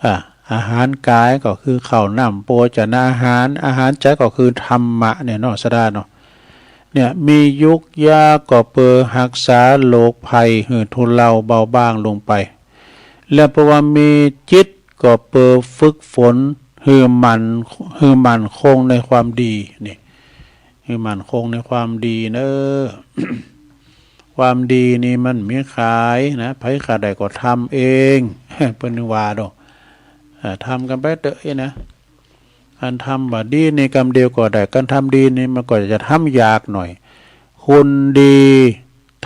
อ่า อาหารกายก็คือข้าวน้ำโภชนาหาร อาหารใจ๋ก็คือธรรมะเนี่ยเนาะ ศรัทธาเนาะ เนี่ย มียูกยาก็เปื้อฮักษาโรคภัยหื้อทุเลาเบาบางลงไป แล้วเปื้อว่ามีจิตก็เปื้อฝึกฝนหื้อมั่น หื้อมั่นคงในความดี นี่ หื้อมั่นคงในความดีเน่อ ความดีนี่มันบ่มีขายนะ ใผกาได้ก็ทำเอง เปิ้นว่าโด อ่า ทำกั๋นไปเต๊อะนะ อันทำบ่ดีนี่กำเดียวก็ได้ การทำดีนี่มันก็จะทำยากหน่อย คนดี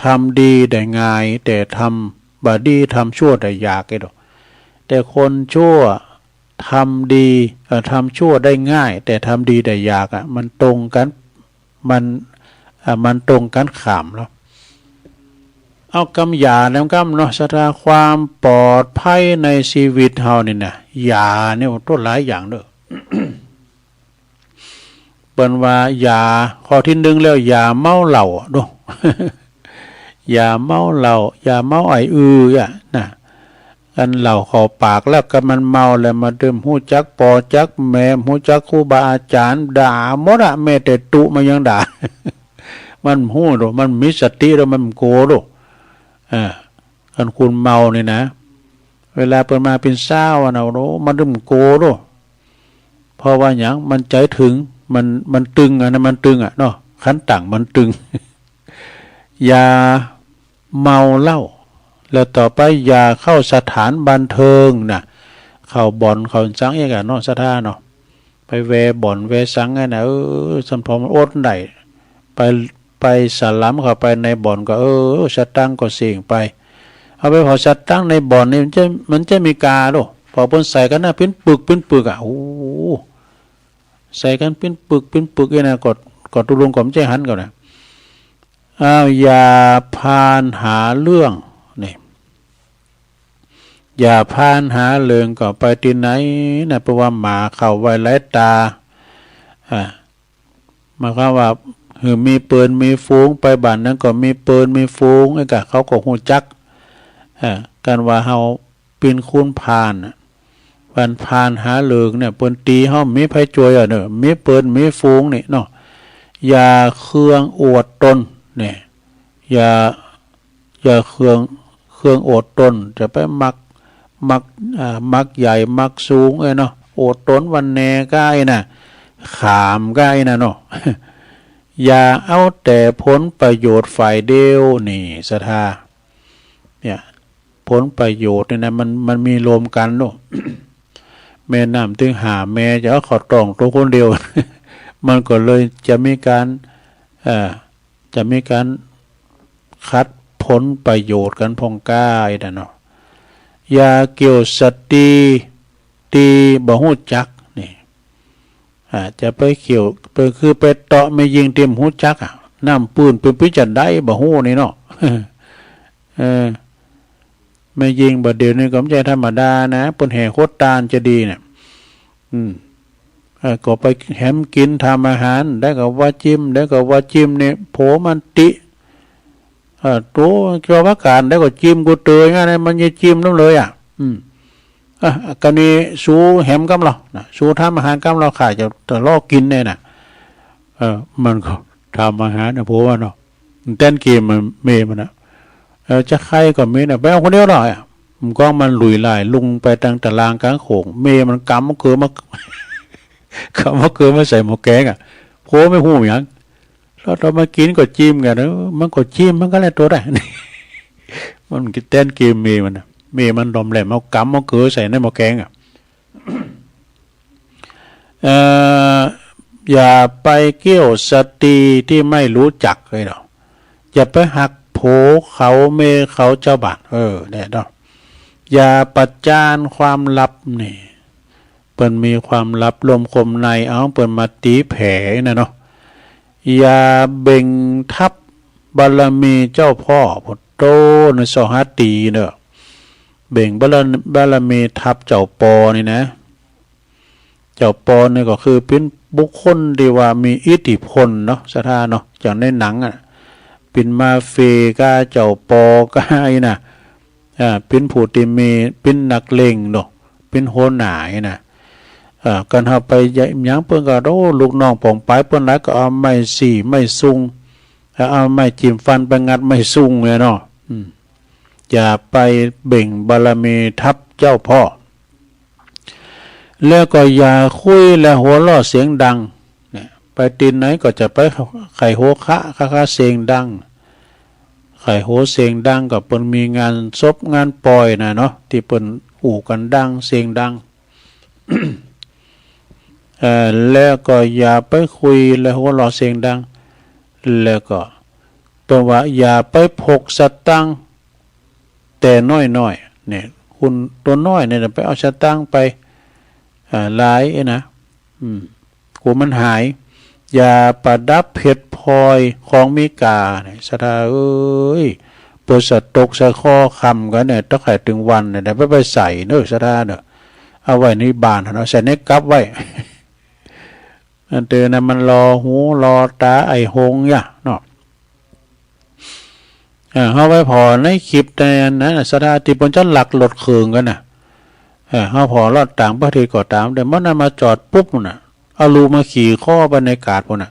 ทำดีได้ง่าย แต่ทำบ่ดีทำชั่วได้ยากไอ้โด แต่คนชั่วทำดี เอ่อ ทำชั่วได้ง่าย แต่ทำดีได้ยากอะ มันตรงกั๋น มัน อ่า มันตรงกั๋นข้ามเนาะ เอากำยาแล้วกำเนาะ ศรัทธา ความปลอดภัยในชีวิตเฮานี่นะ ยาเนี่ยโต้ษหลายอย่างเน่อ เปิ้นว่ายา ข้อตี้นึ่งแล้ว อย่าเมาเหล้าโด อย่าเมาเหล้า อย่าเมาไอ้อืออะนะ อันเหล้าเข้าปากแล้วก็มันเมาแล้ว มันบ่ฮู้จักป้อจักแม่ บ่ฮู้จักครูบาอาจ๋ารย์ ด่าหมดอะ แม้แต่ตุ๊มันยังด่า มันบ่ฮู้โด มันบ่มีสติโด มันบ่โกโด อ่า คันคนเมานี่นะ เวลาเปิ้นมาเป๋นสาวอะนะ โอ้ มันบ่โกโด เพราะว่าหยัง มันใจ๋ตึง มัน มันตึงอะนะ มันตึงอะเนาะ ขันตังมันตึง อย่าเมาเหล้า แล้วต่อไปอย่าเข้าสถานบันเทิงนะ เข้าบ่อนเข้าสังเอกอะเนาะ ศรัทธาเนาะ ไปแว่บ่อนแว่สังอะนะ เออ สันพอมันอดได้ ไป ไปสลัมเข้าไปในบ่อนก็ เออ สตางค์ก็เสี้ยงไป เอาไปผ่อสตางค์ในบ่อนนี่มันจะ มันจะมีกาโด ผ่อเปิ้นใส่กั๋นนะ เป๋นปึกเป๋นปึกอะ โอ้ ใส่กั๋นเป๋นปึกเป๋นปึกเนี่ยนะ ก็ ก็ตุ๊ลุงก็บ่ใจ้หันกั๋นนะ อ้าว อย่าผ่านหาเรื่อง นี่ อย่าผ่านหาเรื่อง ก็ไปตี้ไหนนะ เปื้อว่าหมาเข่าไว้หลายต๋า อ่า หมายความว่า หื้อมีเปื้อนมีฝูง ไปบ้านไหนก็มีเปื้อนมีฝูง ไอ้กะเขาก็ฮู้จัก อ่า กั๋นว่าเฮาเป๋นคนผ่านน่ะ วันผ่านหาเรื่องเนี่ย เปิ้นตี๋เฮาบ่มีใผจ้วยอะเน่อ มีเปื้อนมีฝูงนี่เนาะ อย่าเคืองอวดตน เนี่ย อย่า อย่าเคือง เคืองอวดตน จะไปมัก มัก อ่า มักใหญ่มักสูง เอ้ยเนาะ อวดตนวันแน่ก้าไอ้น่ะ ขามก้าไอ้น่ะเนาะ อย่าเอาแต่ผลประโยชน์ฝ่ายเดียว นี่ ศรัทธา เนี่ย ผลประโยชน์เนี่ยนะ มัน มันมีรวมกั๋นเนาะ แม่น้ำตึงห้าแม่ จะเอาเข้าต้องตั๋วคนเดียว มันก็เลยจะมีก๋าน เอ่อ จะมีก๋านขัดผลประโยชน์กั๋นพ่องก้าไอ้น่ะเนาะ อย่าเกี่ยวสตรีตี้บ่ฮู้จัก นี่ อ่า จะไปเกี่ยว ไป คือไปเตาะแม่ญิงตี้บ่ฮู้จักอะ น้ำปื้นเปิ้นปี้จะได้บ่ฮู้นี่เนาะ เออ แม่ญิงบ่าเดี่ยวนี้ก็บ่ใจ้ธรรมดานะ เปิ้นแห่โคตรตานจะดีเนี่ย อืม เออ ก็ไปแหมกิ๋นทำอาหาร ได้ก็ว่าจิม ได้ก็ว่าจิมเนี่ย ผัวมันติ เออ ตั๋วเจ้าว่าก๋าน ได้ก็จิมกูเตยงั้นนะ มันจะจิมน้ำเลยอะ อืม อ่ะ กะนี้สูแหมกำลอนะ สูทำอาหารกำลอ ข้าจะ จะลอกิ๋นเนี่ยนะ เออ มันก็ทำอาหารนะ ผัวมันเนาะ มันแตนเกมมัน เมียมันนะ เออ จะใค่ก็มีนะ ไปเอาคนเดียวเนาะ มันก็มันลุยลายลุงไปตางตะลางก๋างโขง เมียมันก๋ำมะเขือมา ก๋ำมะเขือมาใส่หม้อแกงอะ ผัวบ่ฮู้หยัง แล้วต๋อนมากิ๋นก็จิมกั๋น เออ มันก็จิมมันก็แล้วตั๋วได้ มันแตนเกมเมียมันนะ เมียมันหล่อมแหลมเอาก๋ำมะเขือใส่ในหม้อแกงอะ เอ่อ อย่าไปเกี่ยวสตรีตี้บ่ฮู้จักเลยเนาะ อย่าไปฮักผัวเขาเมียเขาจาวบ้าน เออ เนี่ยเนาะ อย่าประจานความลับ นี่ เปิ้นมีความลับลมคมใน เอาเปิ้นมาตี๋แผ่น่ะเนาะ อย่าเบ่งทับบารมีเจ้าพ่อ โผโต้ ในซอหาตี๋เน่อ เบ่งบาร- บารมีทับเจ้าปอนี่นะ เจ้าปอนี่ก็คือเป๋นบุคคลตี้ว่ามีอิทธิพลเนาะ ศรัทธาเนาะ อย่างในหนังอะ เป๋นมาเฟียก้า เจ้าปอก้าไอ้น่ะ อ่า เป๋นผู้ตี้มี เป๋นนักเลงเนาะ เป๋นหัวหน้าไอ้น่ะ อ่า กั๋นเฮาไปหยังเปิ้นก็ โอ้ ลูกน้องป๋องไปเปิ้นหลายก็เอาไม้ซี้ไม้ซุง แล้วเอาไม้จิ้มฟันไปงัดไม้สูงเนี่ยเนาะ อืม อย่าไปเบ่งบารมีทับเจ้าพ่อ แล้วก็อย่าคุยและหัวเราะเสียงดัง เนี่ย ไปตี้ไหนก็จะไปไขหัวคะ คะ คะ เสียงดัง ไขหัวเสียงดัง ก็เปิ้นมีงานศพงานป่อยน่ะเนาะ ตี้เปิ้นอู้กั๋นดัง เสียงดัง เอ่อ แล้วก็อย่าไปคุยและหัวเราะเสียงดัง แล้วก็เปิ้นว่าอย่าไปผกสตางค์แต่น้อยๆ เนี่ย คนตั๋วน้อยเนี่ยไปเอาสตางค์ไป อ่า หลายเอ้ยนะ อืม กั๋วมันหาย อย่าประดับเพชรพลอยของมีค่าเนี่ย ศรัทธาเอ้ย เปิ้นสะตกสะข้อค่ำกั๋นเนี่ย ต้องใค่เถิงวันเนี่ย ไป ไปใส่เน่อ ศรัทธาเน่อ เอาไว้ในบ้านเนาะ ใส่ในกับไว้ อันเตอนั้นมันหล่อหูหล่อต๋าไอ้หงส์ยะเนาะ เออ เฮาไปผ่อในคลิปในอันนั้นน่ะ ศรัทธาตี้เปิ้นจะลักรถเขิงกั๋นน่ะ เออ เฮาผ่อลอดต่างประเทศก็ต๋าม แต่เมื่อนั้นมาจอดปุ๊บน่ะ เอาลูกมาขี่คอไปในกาดปู้นน่ะ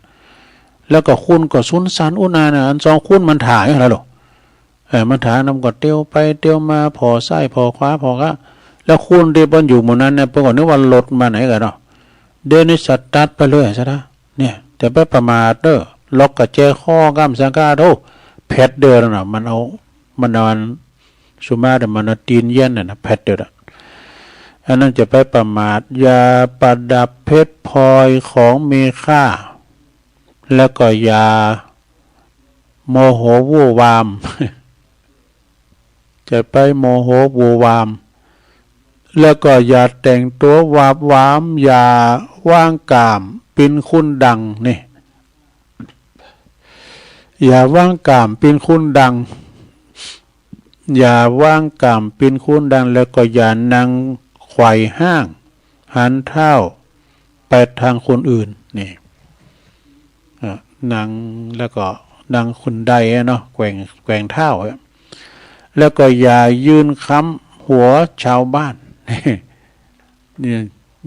แล้วก็คนก็สุนสันอุนาน่ะ อันสองคนมันถ่ายหั้นล่ะลูก เออ มันถ่ายนำก็เตียวไปเตียวมา ผ่อซ้ายผ่อขวาผ่อขวา แล้วคนตี้เปิ้นอยู่หมู่นั้นเนี่ย เปิ้นก็นึกว่ารถมาไหนกั๋นเนาะ เดี๋ยวนี้สตาร์ทไปเลยศรัทธา เนี่ย จะไปประมาทเน่อ ล็อกกุญแจคอก้ำสังฆา โธ่ แผดเดียวน่ะ มันเอา มันเอาอันสุมาเดี๋ยวมันเอาตี๋นเยียะน่ะนะ แผดเดียวน่ะ อันนั้นจะไปประมาท อย่าประดับเพชรพลอยของมีค่า แล้วก็อย่าโมโหวู่วาม จะไปโมโหวู่วาม แล้วก็อย่าแต่งตั๋ววาบหวาม อย่าว้างก้ามปิ้นคุณดัง นี่ อย่าว้างก้ามปิ้นคุณดัง อย่าว้างก้ามปิ้นคุณดัง แล้วก็อย่านั่งไขว่ห้าง หันเท้าไปตางคนอื่น นี่ อ่ะ นั่งแล้วก็นั่งขึ้นไดอะเนาะ แกว่ง แกว่งเท้าอะ แล้วก็อย่ายื่นก๊ำหัวจาวบ้าน เนี่ย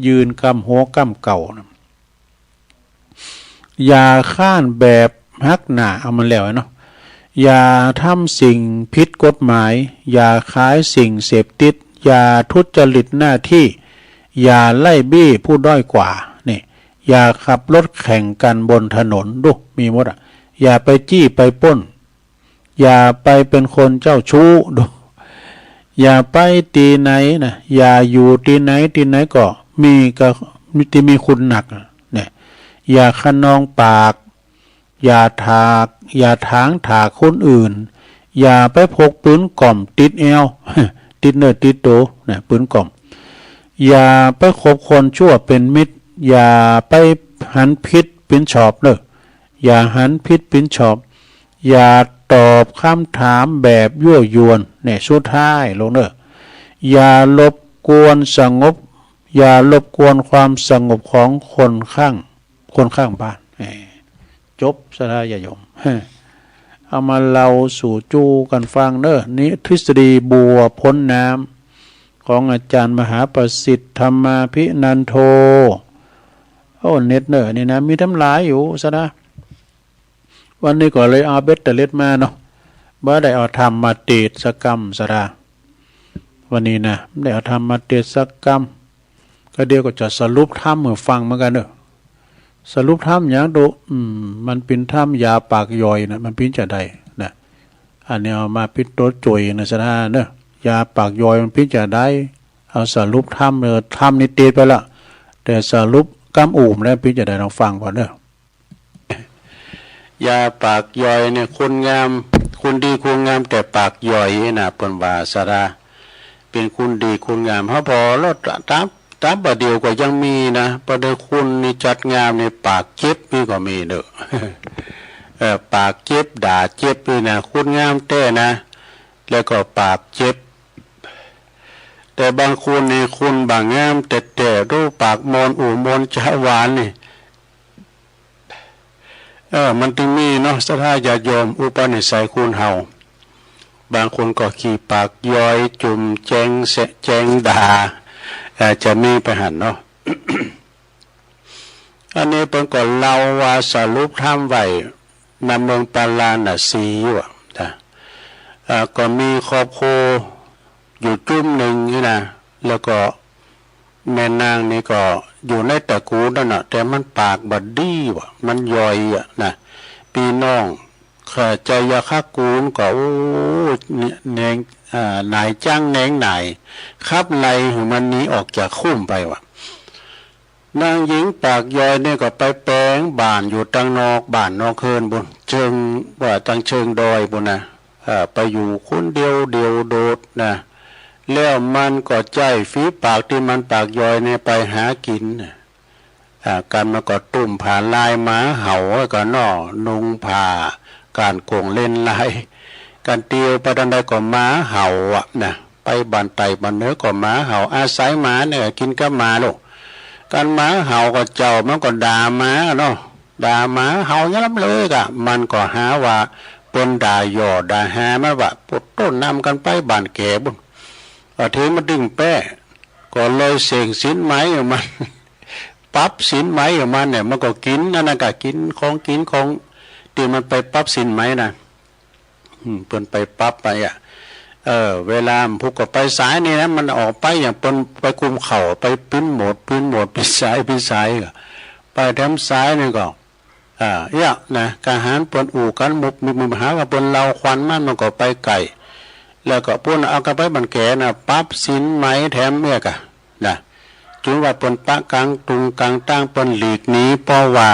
ยื่นก๊ำหัวก๊ำเก้านะ อย่าค้านแบบฮักหน้า เอามันแล้วเนาะ อย่าทำสิ่งผิดกฎหมาย อย่าขายสิ่งเสพติด อย่าทุจริตหน้าตี้ อย่าไล่บี้ผู้ด้อยกว่า นี่ อย่าขับรถแข่งกั๋นบนถนน ดู มีหมดอะ อย่าไปจี้ไปปล้น อย่าไปเป๋นคนเจ้าชู้ ดู อย่าไปตี้ไหนนะ อย่าอยู่ตี้ไหนตี้ไหนก็มี ก็ตี้มีคุณนัก เนี่ย อย่าคะนองปาก อย่าถาก อย่าถางถากคนอื่น อย่าไปพกปืนก่อมติดแอว ติดเนื้อติดตั๋วนะ ปืนก่อม อย่าไปคบคนชั่วเป๋นมิตร อย่าไปหันผิดเป๋นชอบเน่อ อย่าหันผิดเป๋นชอบ อย่าตอบกำถามแบบยั่วยวน เนี่ย สุดท้ายลงเน่อ อย่ารบกวนสงบ อย่ารบกวนความสงบของคนข้าง คนข้างบ้าน แหม จบ ศรัทธาญาติโยม เอามาเล่าสู่จู้กั๋นฟังเน่อ นี่ทฤษฎีบัวพ้นน้ำ ของอาจ๋ารย์มหาประสิทธิ์ ธรรมาภินันโท โอ้ เน็ตเน่อ นี่นะ มีตั้งหลายอยู่ ศรัทธา วันนี้ก็เลยเอาเบ็ดเตอร์เลสมาเนาะ บ่ได้เอาธรรมมาเตสน์สักกำ ศรัทธา วันนี้นะ บ่ได้เอาธรรมมาเตสน์สักกำ ก็เดี๋ยวก็จะสรุปธรรมหื้อฟังเหมือนกั๋นเน่อ สรุปธรรมหยังโต อืม มันเป๋นธรรมยาปากย่อยนะ มันเป๋นจาใดนะ อันนี้เอามาเป๋นตั๋วจ้วยนะ ศรัทธาเน่อ ยาปากย่อยมันเป๋นจาใด เอาสรุปธรรม เออ ธรรมนี่เตสน์ไปละ แต่สรุปกำอื่นแล้วเป๋นจาใด ลองฟังก่อนเน่อ ยาปากย่อยเนี่ย คนงาม คนดีคนงามแต่ปากย่อยนะ เปิ้นว่า ศรัทธา เป๋นคนดีคนงาม เฮาผ่อลอดต๋าม ต๋ามบ่าเดี่ยวก็ยังมีนะ บ่าเดี่ยวคนนี่จัดงามนี่ปากเจ็บนี่ก็มีเน่อ เออ ปากเจ็บด่าเจ็บนี่นะ คนงามแต๊นะ แล้วก็ปากเจ็บ แต่บางคนนี่คนบ่างามแต๊ๆ ดูปากม่อนอู้ม่อนจ๋าหวานนี่ เออ มันตึงมีเนาะ ศรัทธาญาติโยม อุปนิสัยคนเฮา บางคนก็ขี้ปากย่อย จุ่มแจงแสะแจงด่า เอ่อ จะมีไปหั้นเนาะ อันนี้เปิ้นก็เล่าว่าสรุปธรรมไว้ ณ เมืองปาราณสีอยู่อะนะ เอ่อ ก็มีครอบครัวอยู่จุ้มนึ่งนี่นะ แล้วก็แม่นางนี่ก็อยู่ในตระกูลนั่นน่ะ แต่มันปากบ่ดีว่ะ มันย่อยอะนะ ปี้น้อง ข้า ไชยคกูลก็ โอ้ แหนง อ่า หน่ายจั้งแหนงหน่าย ขับไล่หื้อมันหนีออกจากคุ้มไปว่ะ นางหญิงปากย่อยนี่ก็ไปแป๋งบ้านอยู่ตังนอกบ้านนอกเฮือนปู้น เชิง ว่าตังเชิงดอยปู้นนะ เอ่อ ไปอยู่คนเดียวเดี่ยวโดดนะ แล้วมันก็ใจ๊ฝีปากตี้มันปากย่อยนี่ไปหากิ๋นนะ อ่า กันมันก็ตุ้มผ้าลายหมาเห่า ก็น่อ นุ่งผ้าก้านโก๋งเล่นลาย กันเตียวไปตางใดก็หมาเห่าอะนะ ไปบ้านใต้บ้านเหนือก็หมาเห่า อาศัยหมาเนี่ยกิ๋นกับหมาลูก กันหมาเห่าก็เจ้ามันก็ด่าหมาเนาะ ด่าหมาเห่าอย่างนั้นเลยกะ มันก็หาว่าเปิ้นด่าหย่อด่าฮามันว่ะ ปวดต้นนำกันไปบ้านแก่ปู้น เออ เถิงมันตึงแป๊ ก็เลยเส่งสินไหมหื้อมัน ปรับสินไหมหื้อมันเนี่ย มันก็กิ๋นอันนั้นกะ กิ๋นของกิ๋นของตี้มันไปปรับสินไหมนะ อืม เปิ้นไปปรับไปอะ เออ เวลามันพุกก็ไปสายนี่นะ มันออกไปอย่างเปิ้นไปกุมเข้า ไปปิ้นโหมด ปิ้นโหมด ปิ้นสาย ปิ้นสายก็ ไปแถมสายนี่ก็ อ่า เอี้ยะนะ กะหันเปิ้นอู้กั๋นมุบมิบมิบ หาว่าเปิ้นเล่าควันมัน มันก็ไปไก๋ แล้วก็ปู้นเอากั๋นไปบ้านแก่นะ ปรับสินไหมแถมเอี้ยะกะนะ จุนว่าเปิ้นปะกั๋งตุงกั๋งตาง เปิ้นหลีกหนี เพราะว่า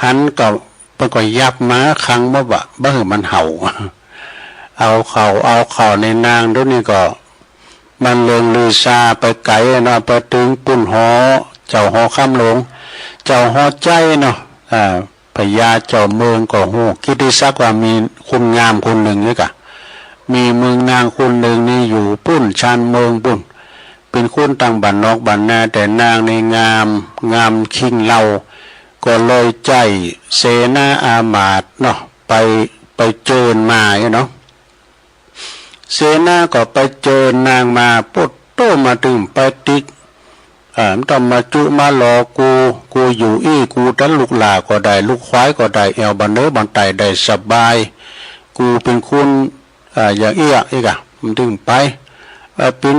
หันก็ เปิ้นก็ยับมาขังบ่ บ่หื้อมันเห่า เอาเข้า เอาเข้า ในนางเดี๋ยวนี้ก็ มันเลิงลือซาไปไก๋เนาะ ไปเถิงปู้นหอ เจ้าหอคำหลวง เจ้าหอไจ้เนาะ อ่า พญาเจ้าเมืองก็ฮู้กิตติศักดิ์ว่ามีคนงามคนนึ่งนี่กะ มีเมืองนางคนนึ่งนี่อยู่ปู้นชานเมืองปู้น เป๋นคนตางบ้านนอกบ้านนา แต่นางนี่งาม งามคิงเลา ก็เลยใจ๊เสนาอามาตย์เนาะ ไป ไปเจิญมาเนาะ เสนาก็ไปเจิญนางมา ปะโต้ มาตึงไปติ๊ก อ่า บ่ต้องมาจุมาหลอกู กูอยู่อี้ กูตันลูกหล้าก็ได้ ลูกควายก็ได้ แอ่วบ่าเหนือบ่าใต้ได้สบาย กูเป๋นคน อ่า อย่างอี้อะ อี้กะ บ่ตึงไป เอ่อ เป๋น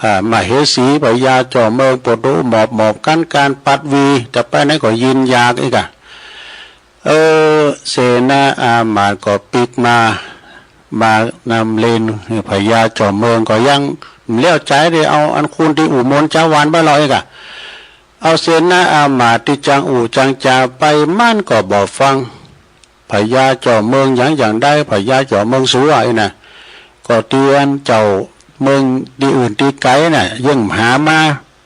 อ่า มเหสี พญาเจ้าเมือง ปะโต้ หมอบ หมอบกั๋น ก๋านปัดวี จะไปไหนก็ยินอยาก อี้กะ เออ เสนาอามาตย์ก็ปิ๊กมา มานำเล่น พญาเจ้าเมืองก็ยังบ่แล้วใจ๋ ได้เอาอันคนตี้อู้มนต์จาวานไปลอยกะ เอาเสนาอามาตย์ตี้จั้งอู้จั้งจ๋าไป มันก็บ่ฟัง พญาเจ้าเมืองหยังหยังได้ พญาเจ้าเมืองสัวอี้นะ ก็เตียนเจ้าเมืองตี้อื่นตี้ไก๋น่ะ เยียะหามา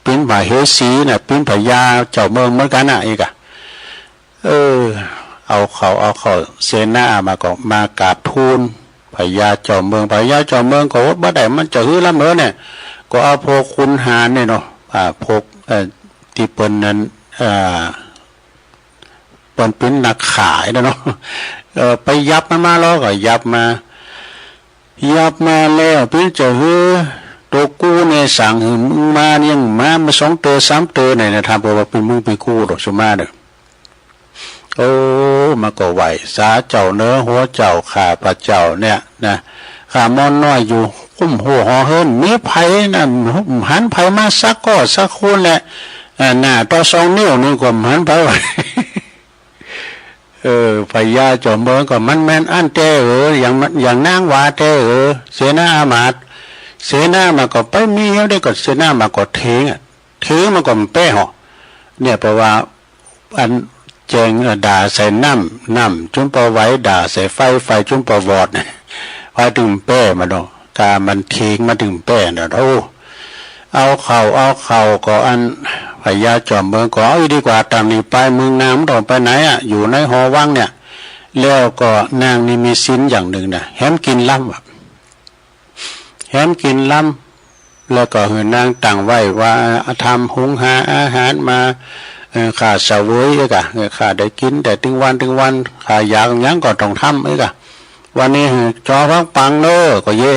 เป๋นมเหสีน่ะ เป๋นพญาเจ้าเมืองเหมือนกั๋นน่ะ อี้กะ เออ เอาเข้า เอาเข้า เสนาอามาตย์ก็มากราบทูลพญาเจ้าเมือง พญาเจ้าเมืองก็อดบ่ได้ มันจะหื้อลำเหลอเนี่ย ก็เอาพวกขุนหารเนี่ยเนาะ อ่า พวก เอ่อ ตี้เปิ้นนั้น อ่า เปิ้นเป๋นนักฆ่าน่ะเนาะ เออ ไปยับมันมาลอ ก็ยับมา ยับมาแล้ว เป๋นจะหื้อ ตั๋วกูเนี่ยสั่งหื้อมึงมาเนี่ย มา มาสองเตื้อสามเตื้อเนี่ยนะ ถามเปิ้นว่าเป๋นมึงเป๋นกูดอก สุมาเน่อ โอ้ มันก็ไหว้สาเจ้าเน่อ หัวเจ้าข้าพเจ้าเนี่ยนะ ข้าม่อนน้อยอยู่คุ้มหั้วหอเฮือน มีใผนะ หันใผมาสักก้อสักคนแหละ อ่า หน้าต่อสองนิ้วนึ่งก็หันไป เออ พญาเจ้าเมืองก็มันแม่นอั้นแต๊เออ อย่าง อย่างนางว่าแต๊เออ เสนาอามาตย์ เสนาอามาตย์ก็ไปมีเฮาได้ก็ เสนาอามาตย์ก็เถิงอะ เถิงมันก็บ่แป๊หอก เนี่ย เพราะว่า อันแจ้ง เอ่อ ด่าใส่น้ำ น้ำจุ่มปอไหว ด่าใส่ไฟ ไฟจุ่มปอวอด ไฟตึงแป๊มาดอก กามันเถิงมันตึงแป๊เนาะ โอ้ เอาเข้า เอาเข้า ก็อันพญาจอมเมืองก็ เอาอี้ดีกว่า ตางนี้ไป เมืองนางบ่ต้องไปไหนอะ อยู่ในหอวังเนี่ย แล้วก็นางนี่มีศีลอย่างนึ่งนะ แหมกิ๋นลำอะ แหมกิ๋นลำ แล้วก็หื้อนางตั้งไว้ว่า อ่า ทำหุงหาอาหารมา เอ่อ ข้าเสวยอี้ก่ะ เอ่อ ข้าได้กิ๋นแต่ตึงวันตึงวัน ข้าอยากหยังก็ต้องทำอี้ก่ะ วันนี้หื้อจอผักปังเน่อ ก็เย้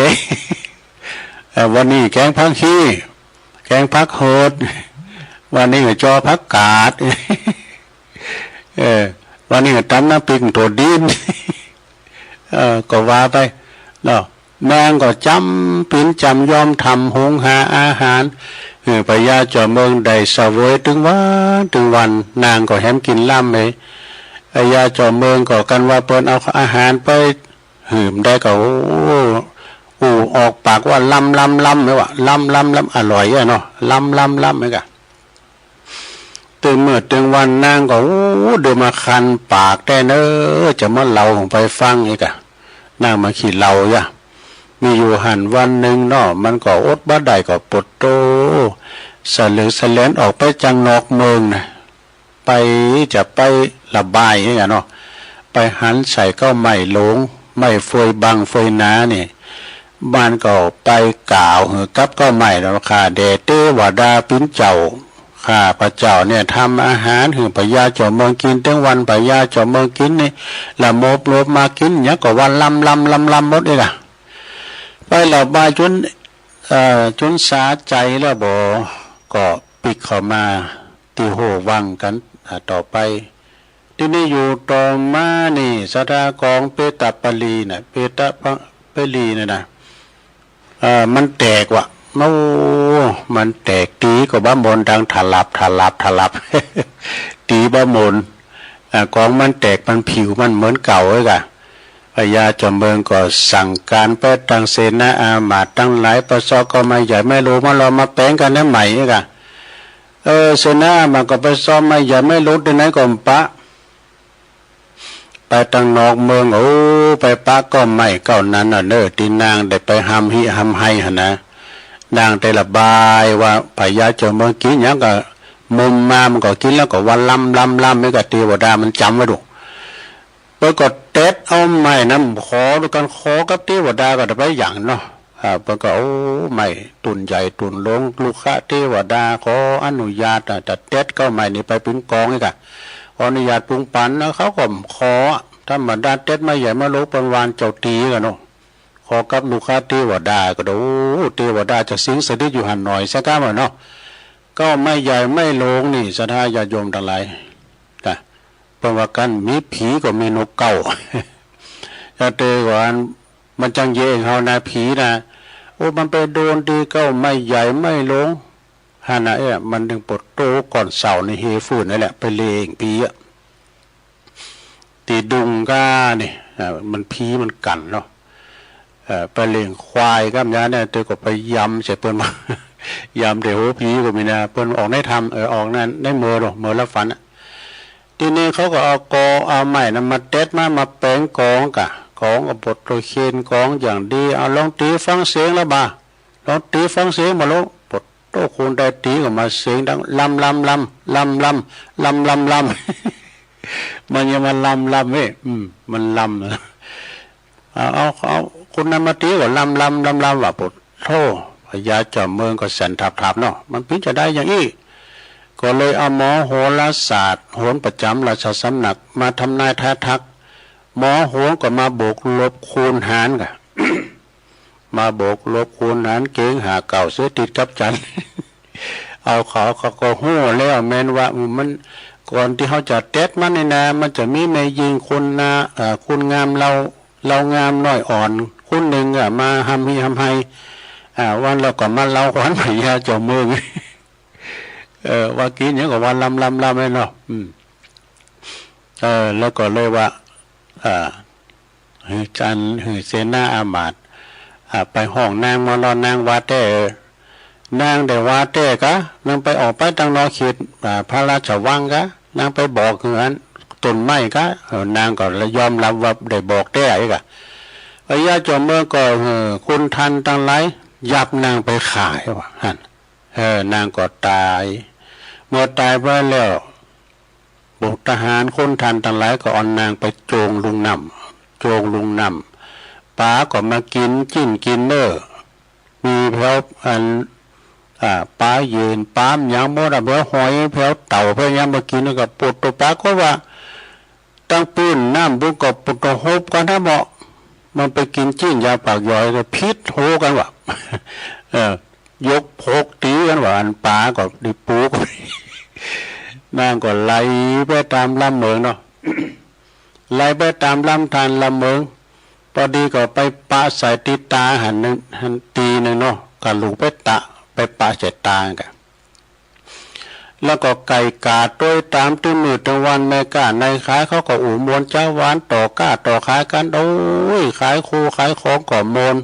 เอ่อ วันนี้แกงผักฮี่ แกงผักเหิด วันนี้หื้อจอผักกาด เออ วันนี้ก็ต๋ำน้ำปริกโตดดิน เออ ก็ว่าไปเนาะ นางก็จ๋ำปี๋นจ๋ำยอมทำหุงหาอาหาร หื้อพญาจอมเมืองได้เสวยตึงวันตึงวัน นางก็แหมกิ๋นล้ำเลย พญาจอมเมืองก็กั๋นว่าเปิ้นเอาอาหารไปหื้อบ่ได้ก็ โอ้ อู้ออกปากว่าล้ำล้ำล้ำเลยว่า ล้ำล้ำล้ำ อร่อยอะเนาะ ล้ำล้ำล้ำเลยกะ ตึงเมื่อตึงวันนางก็ โอ้ เดี๋ยวมาคันปากแต๊เน่อ จะมาเล่าหื้อใผฟังอีกอะ นางมาขี้เหล้ายะ มีอยู่หั้นวันนึ่งเนาะ มันก็อดบ่ได้ก็ปวดโต้ สะเหลืองสะแหลนออกไปจังนอกเมืองนะ ไปจะไประบายนี่กะเนาะ ไปหันใส่เก๊าไม้หลง ไม้เฟยบังเฟยหนานี่ มันก็ไปกล่าวหื้อกับเก๊าไม้เนาะ ข้าแด่เตวดาปี๋นเจ้า ข้าพระเจ้าเนี่ยทำอาหารหื้อพญาจอมเมืองกิ๋นตึงวัน พญาจอมเมืองกิ๋นนี่ ละโมบโลบมากิ๋นหยังก็ว่าล้ำล้ำล้ำล้ำหมดเลยนะ ไประบายจ๋น เอ่อ จ๋นสาใจ๋แล้วบ่ ก็ปิ๊กเข้ามาตี้ห้องวังกั๋น อ่า ต่อไป ตี้นี่อยู่ต่อมานี่ ศรัทธากองเปตปลีน่ะ เปตปะ ปลีน่ะนะ เอ่อ มันแตกว่ะ โอ้ มันแตก ตี๋ก็บ่หม่น ดังถลับ ถลับ ถลับ ตี๋บ่หม่น อ่า กองมันแตก มันผิวมันเหมือนเก่าเอ้ยกะ พญาจอมเมืองก็สั่งก๋านไปตังเสนาอามาตย์ตังหลาย ไปเซาะเก๊าไม้ใหญ่ไม้หลงมาลองมาแป๋งกั๋นใหม่เอ้ยกะ เออ เสนาอามาตย์ก็ไปเซาะไม้ใหญ่ไม้หลงตี้ไหนก็บ่ปะ ไปตังนอกเมือง โอ้ ไปปะเก๊าไม้เก๊านั้นน่ะเน่อ ตี้นางได้ไปฮำฮิฮำไฮหั้นนะ นางได้ระบายว่าพญาจอมเมืองกิ๋นหยังก็มุมมา มันก็กิ๋นแล้วก็ว่าล้ำล้ำล้ำ นี่ก็เตวดามันจ๋ำไว้ดู เปิ้นก็เต็ดเอาไม้นั้น ขอดูกั๋น ขอกับเตวดาก็ได้ไปอย่างเนาะ อ่า เปิ้นก็ โอ้ ไม้ตุ๊นใหญ่ตุ๊นหลง รุกขเตวดาขออนุญาต อ่า จะเต็ดเก๊าไม้นี่ไปเป๋นกองนี่กะ ขออนุญาตปรุงปั๋นนะ เขาก็ขอ ธรรมดาเต็ดไม้ใหญ่ไม้หลงเปิ้นหว่านเจ้าตี๋กั๋นเนาะ ขอกับรุกขเตวดาก็ได้ โอ้ เตวดาจะสิงสถิตอยู่หั้นหน่อยสักกำอะเนาะ เก๊าไม้ใหญ่ไม้หลงนี่ ศรัทธาญาติโยมตังหลาย กะ เปิ้นว่ากั๋น มีผีก็มีนกเก๊า จะเต๋อก่อน มันจังเยาะเฮานะ ผีนะ โอ้ มันไปโดนตี้เก๊าไม้ใหญ่ไม้หลง หั้นน่ะ เอ๊ะ มันตึงปวดโต้ ก่อนเสาร์นี่เฮฟื้นนั่นแหละ ไปเล่งผีอะ ตี้ดุงก้านี่ อ่า มันผีมันกั๋นเนาะ เอ่อ ไปเล่งควายก้ามยามเนี่ย เต๋อก็ไปยำใส่เปิ้นมา ยำใส่หัวผีก็มีนะ เปิ้นออกในถ้ำ เออ ออกใน ในเมอเนาะ เมอลับฝันอะ ตี้นี่เขาก็เอากอ เอาไม้นั้นมาเต็ดมา มาแป๋งกองกะ กองก็ปวดโต้ เคนกองอย่างดี เอาลองตี๋ฟังเสียงละบ่า ลองตี๋ฟังเสียงบ่า ลองปวดโต้ คนใดตี๋ก็มาเสียงดัง ล้ำล้ำล้ำ ล้ำล้ำ ล้ำล้ำล้ำ มันยังมาล้ำล้ำเว้ย อืม มันล้ำ เอา เอา เอาคนนั้นมาตี๋ก็ล้ำล้ำล้ำล้ำว่า ปวดโต้ พญาจอมเมืองก็สั่นทับๆ เนาะ มันเป๋นจาใดอย่างอี้ ก็เลยเอาหมอโหราศาสตร์ โหรประจ๋ำราชสำนัก มาทำนายทายทัก หมอโหรก็มาบวกลบคูณหารกะ มาบวกลบคูณหารเก๋งหาเก้าเสียติดกับจันทร์ เอาเขา เขาก็ฮู้แล้วแม่นว่า อืม มัน ก่อนตี้เฮาจะเต็ดมันนี่นะ มันจะมีแม่ญิงคนนา เอ่อ คนงามเลา เลางามน้อยอ่อน คนนึ่งอะ มาฮำฮิฮำไฮ อ่า วันแล้วก็มาเลาขวัญพญาจอมเมือง เออ ว่ากิ๋นหยังก็ว่าล้ำล้ำล้ำไว้เนาะ อืม เออ แล้วก็เลยว่า อ่า หื้อจัน หื้อเสนาอามาตย์ อ่า ไปฮ้องนางมาลอ นางว่าแต๊ นางได้ว่าแต๊กะ นางไปออกไปตังนอกเขต อ่า พระราชวังกะ นางไปบอกหื้ออันต้นไม้กะ เออ นางก็ยอมรับว่าได้บอกแต๊อีกอะ พญาจอมเมืองก็ เออ คนทันตังหลาย ยับนางไปฆ่าว่าหั้น เออ นางก็ต๋าย เมื่อต๋ายไปแล้ว พวกทหารคนทันตังหลายก็เอานางไปโจ้งลุงน้ำ โจ้งลุงน้ำ ป๋าก็มากิ๋นจิ๊นกิ๋นเน่อ มีแผวอัน อ่า ป๋าเยิน ป๋าหยังหมดอะ แผวหอย แผวเต่า แผวหยังมากิ๋น แล้วก็ปวดโต้ ป๋าก็ว่า ตังปื้นน้ำปุ้นก็ปวดโต้ ฮบกั๋นนะเมาะ มันไปกิ๋นจิ๊นยาปากหยอย ก็ผิดโหกั๋นว่ะ เออ ยกพกตี๋กั๋นว่า อันป๋าก็ได้ปูก็ นางก็ไหลไปต๋ามลำเมืองเนาะ ไหลไปต๋ามลำธารลำเหมิง ปอดีก็ไปปะใส่ตี้ต๋าหันนึ่ง หันตี้นึ่งเนาะ กะลูกไปตะ ไปปะใส่ต๋ากั๋น แล้วก็ไก่ก๋าตวยต๋ามตึงมื้อตึงวัน แม่ก๊านายขายเขาก็อู้ม่วนจาวาน ต่อก๊าต่อขายกั๋น โอ้ย ขายโคขายของก็ม่วน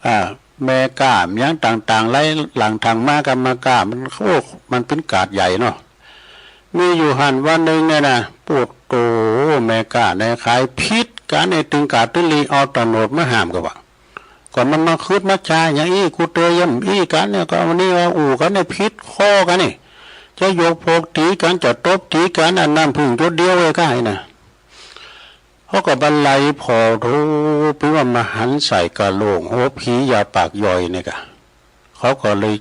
อ่า แม่ก๊าหยังต่างๆ ไหลหลั่งถังมา กำมาก๊ามัน โอ้ มันเป๋นก๋าดใหญ่เนาะ มีอยู่หั้นวันนึ่งเนี่ยนะ โป๊ดโต แม่ก๊านายขายผิดกั๋น ไอ้ตึงก๋าดตึงหลีเอาตำรวจมาห้ามก็ว่า ก็มันมาขึดมาจ๋าหยังอี้ กูเตยย่ำอี้กั๋นเนี่ย ก็วันนี้ว่าอู้กั๋นเนี่ยผิดข้อกั๋นนี่ จะหยกโผกตี๋กั๋น จะตบตี๋กั๋น อันน้ำผึ้งหยดเดียวเองก้าไอ้นะ เขาก็บรรลัยผ่อ โธ่ เปิ้นว่ามาหันใส่กะโหลกหัวผียาปากย่อยนี่กะ เขาก็เลย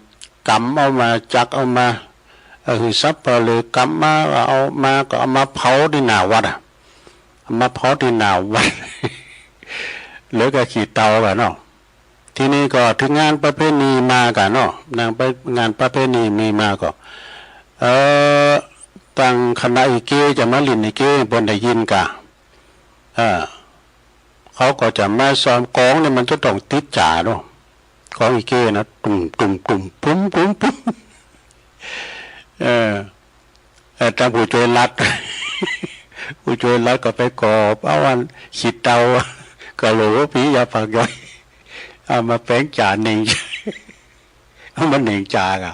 กำเอามา จักเอามา เออ หื้อสัปเหร่อกำมา เอามาก็เอามาเผาตี้หน้าวัดอะ เอามาเผาตี้หน้าวัด เหลือก็ขี้เถ้ากั๋นเนาะ ทีนี้ก็เถิงงานประเพณีมากั๋นเนาะ งานประ งานประเพณีมีมาก็ เอ่อ ตังคณะอีเก้จะมาเล่นอีเก้ เปิ้นได้ยินก่ะ เออ เขาก็จะมาซ้อม กองเนี่ยมันจะต้องติดจ๋าเนาะ กองอีเก้นะ ตุ้ม ตุ้ม ตุ้ม ปุ้ม ปุ้ม ปุ้ม เออ เออ ตังผู้จ้วยรัฐ ผู้จ้วยรัฐก็ไปกอบเอาอันขี้เถ้ากะโหลกหัวผียาปากย่อย เอามาแป๋งจ๋าเหน่ง เอามาเหน่งจ๋าก่ะ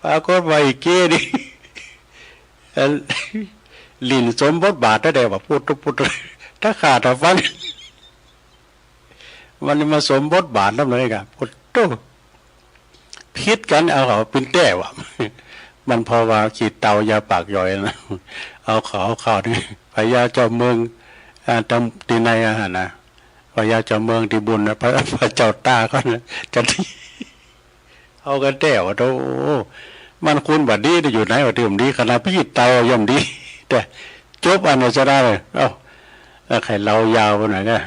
ปรากฏว่าอีเก้นี่ เอ่อ เล่นสมบทบาทได้ว่า ปุ๊ดตุ๊บปุ๊ดตุ๊บ ถ้าข้าถ้าฟัง มันมาสมบทบาทนำเลยก่ะ ปุ๊ดตุ๊บ ผิดกั๋น เอาเขาเป๋นแต๊ว่ะ มันเพราะว่าขี้เถ้ายาปากย่อยนะ เอาเขา เอาเขานี่ พญาเจ้าเมือง อ่า ตำ ตี้ไหนอะหั่นนะ พญาเจ้าเมืองตี้บุญนะ พระ พระเจ้าตากเขานะ จะตี้ เอากั๋นแต๊ว่ะ โธ่ มันคุณบ่ดี ตี้อยู่ไหนวะ ตี้บ่ดี ขนาดขี้เถ้าย่อมดี แต่จบอันนี้จะได้เลย เอ้า แล้วใค่เล่ายาวไปหน่อยนะ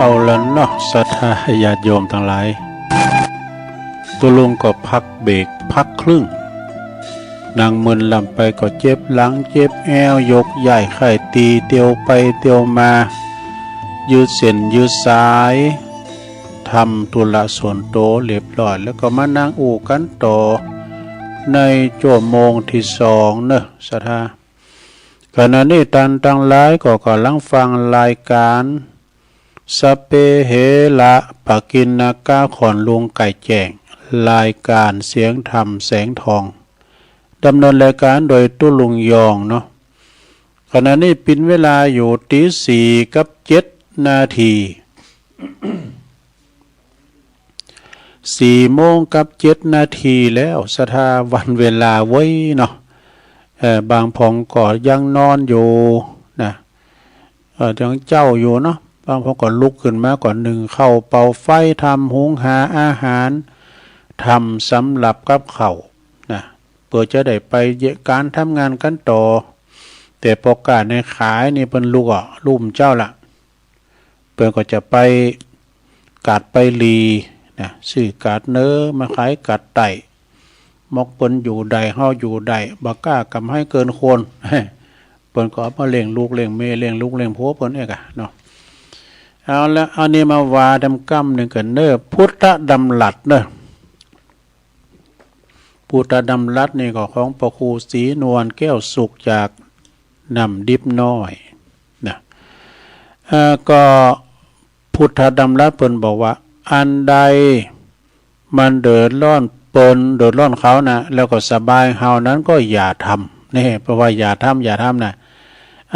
เอาละเนาะ ศรัทธาญาติโยมตังหลาย ตุ๊ลุงก็พักเบรก พักครึ่ง นั่งเมินลำไปก็เจ็บหลังเจ็บแอว ยกย้ายไข้ตี เตียวไปเตียวมา ยืดเส้นยืดสาย ทำธุระส่วนตั๋วเรียบร้อย แล้วก็มานั่งอู้กั๋นต่อ ในจั่วโมงตี้สองเนาะ ศรัทธา ขณะนี้ต้านตังหลายก็ก่ำลังฟังรายก๋าน สัพเพเหระปะกิณณกะ ขอนลุงไก่แจ้ง รายก๋านเสียงธรรมแสงทอง ดำเนินรายก๋านโดยตุ๊ลุงยองเนาะ ขณะนี้เป๋นเวลาอยู่ตีสี่กับเจ็ดนาที สี่โมงกับเจ็ดนาทีแล้ว ศรัทธา วันเวลาเว้ยเนาะ เอ่อ บางพ่องก็ยังนอนอยู่นะ เอ่อ ยังเจ๊าอยู่เนาะ บางพ่องก็ลุกขึ้นมาก็นึ่งข้าวเป่าไฟ ทำหุงหาอาหาร ทำสำหรับกับข้าวนะ เปื้อจะได้ไปเยียะก๋านทำงานกั๋นต่อ แต่ปอก้าในขายนี่เปิ้นลุกอ่ะ ลุกเจ๊าละ เปิ้นก็จะไปกาดไปหลีนะ ซื้อกาดเหนือมาขายกาดใต้ มอกเปิ้นอยู่ได้ เฮาอยู่ได้ บ่กล้ากำไห้เกินควร เปิ้นก็เอามาเลี้ยงลูกเลี้ยงเมีย เลี้ยงลูกเลี้ยงผัวเปิ้นเองอะเนาะ เอาละ อันนี้มาว่าดำก้ำนึ่งกั๋นเนาะ พุทธดำรัสเนาะ พุทธดำรัสนี่ก็ของพระครูศรีนวลแก้วสุขจากน้ำดิบน้อยนะ เอ่อ ก็พุทธดำรัสเปิ้นบอกว่า อันใดมันเดือดร้อนเปิ้น เดือดร้อนเขานะ แล้วก็สบายเฮานั้นก็อย่าทำ นี่ แปลว่าอย่าทำ อย่าทำนะ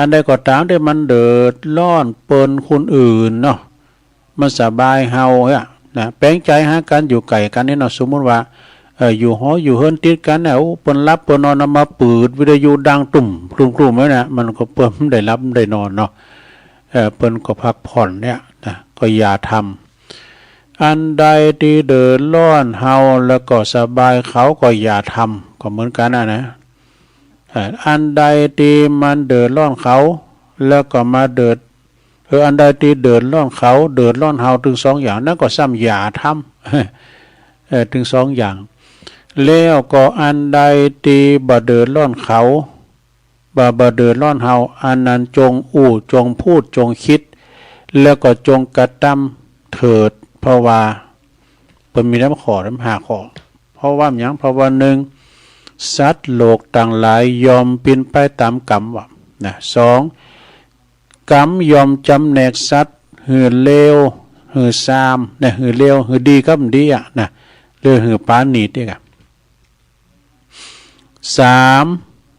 อันใดก็ต๋ามตี้มันเดือดร้อนเปิ้นคนอื่นเนาะ มันสบายเฮาอะนะ แป๋งใจ๋หากั๋น อยู่ใก้กั๋นนี่เนาะ สมมุติว่า เอ่อ อยู่หออยู่เฮือนติดกั๋นเนี่ย โอ้ เปิ้นหลับเปิ้นนอน เอามาเปิดวิทยุดังตุ้ม ตุ้ม ตุ้มไว้นะ มันก็เปิ้นได้หลับได้นอนเนาะ เอ่อ เปิ้นก็พักผ่อนเนี่ยนะ ก็อย่าทำ อันใดตี้เดือดร้อนเฮา แล้วก็สบายเขา ก็อย่าทำ ก็เหมือนกั๋นอะนะ เอ่อ อันใดตี้มันเดือดร้อนเขา แล้วก็มาเดือด เออ อันใดตี้เดือดร้อนเขา เดือดร้อนเฮา ตึงสองอย่าง นั้นก็ซ้ำอย่าทำ เออ ตึงสองอย่าง แล้วก็อันใดตี้บ่เดือดร้อนเขา บ่ บ่เดือดร้อนเฮา อันนั้นจงอู้ จงพูด จงกึ๊ด แล้วก็จงกระตำเถิด เพราะว่า เปิ้นมีนำข้อ นำห้าข้อ เพราะว่าหยัง เพราะว่า นึ่ง สัตว์โลกตังหลายย่อมเป๋นไปต๋ามกรรม ว่านะ สอง กรรมย่อมจ๋ำแนกสัตว์หื้อเลวหื้อซามนะ หื้อเลวหื้อดีกับดีอะนะ หรือหื้อปราณีตอีกอะ สาม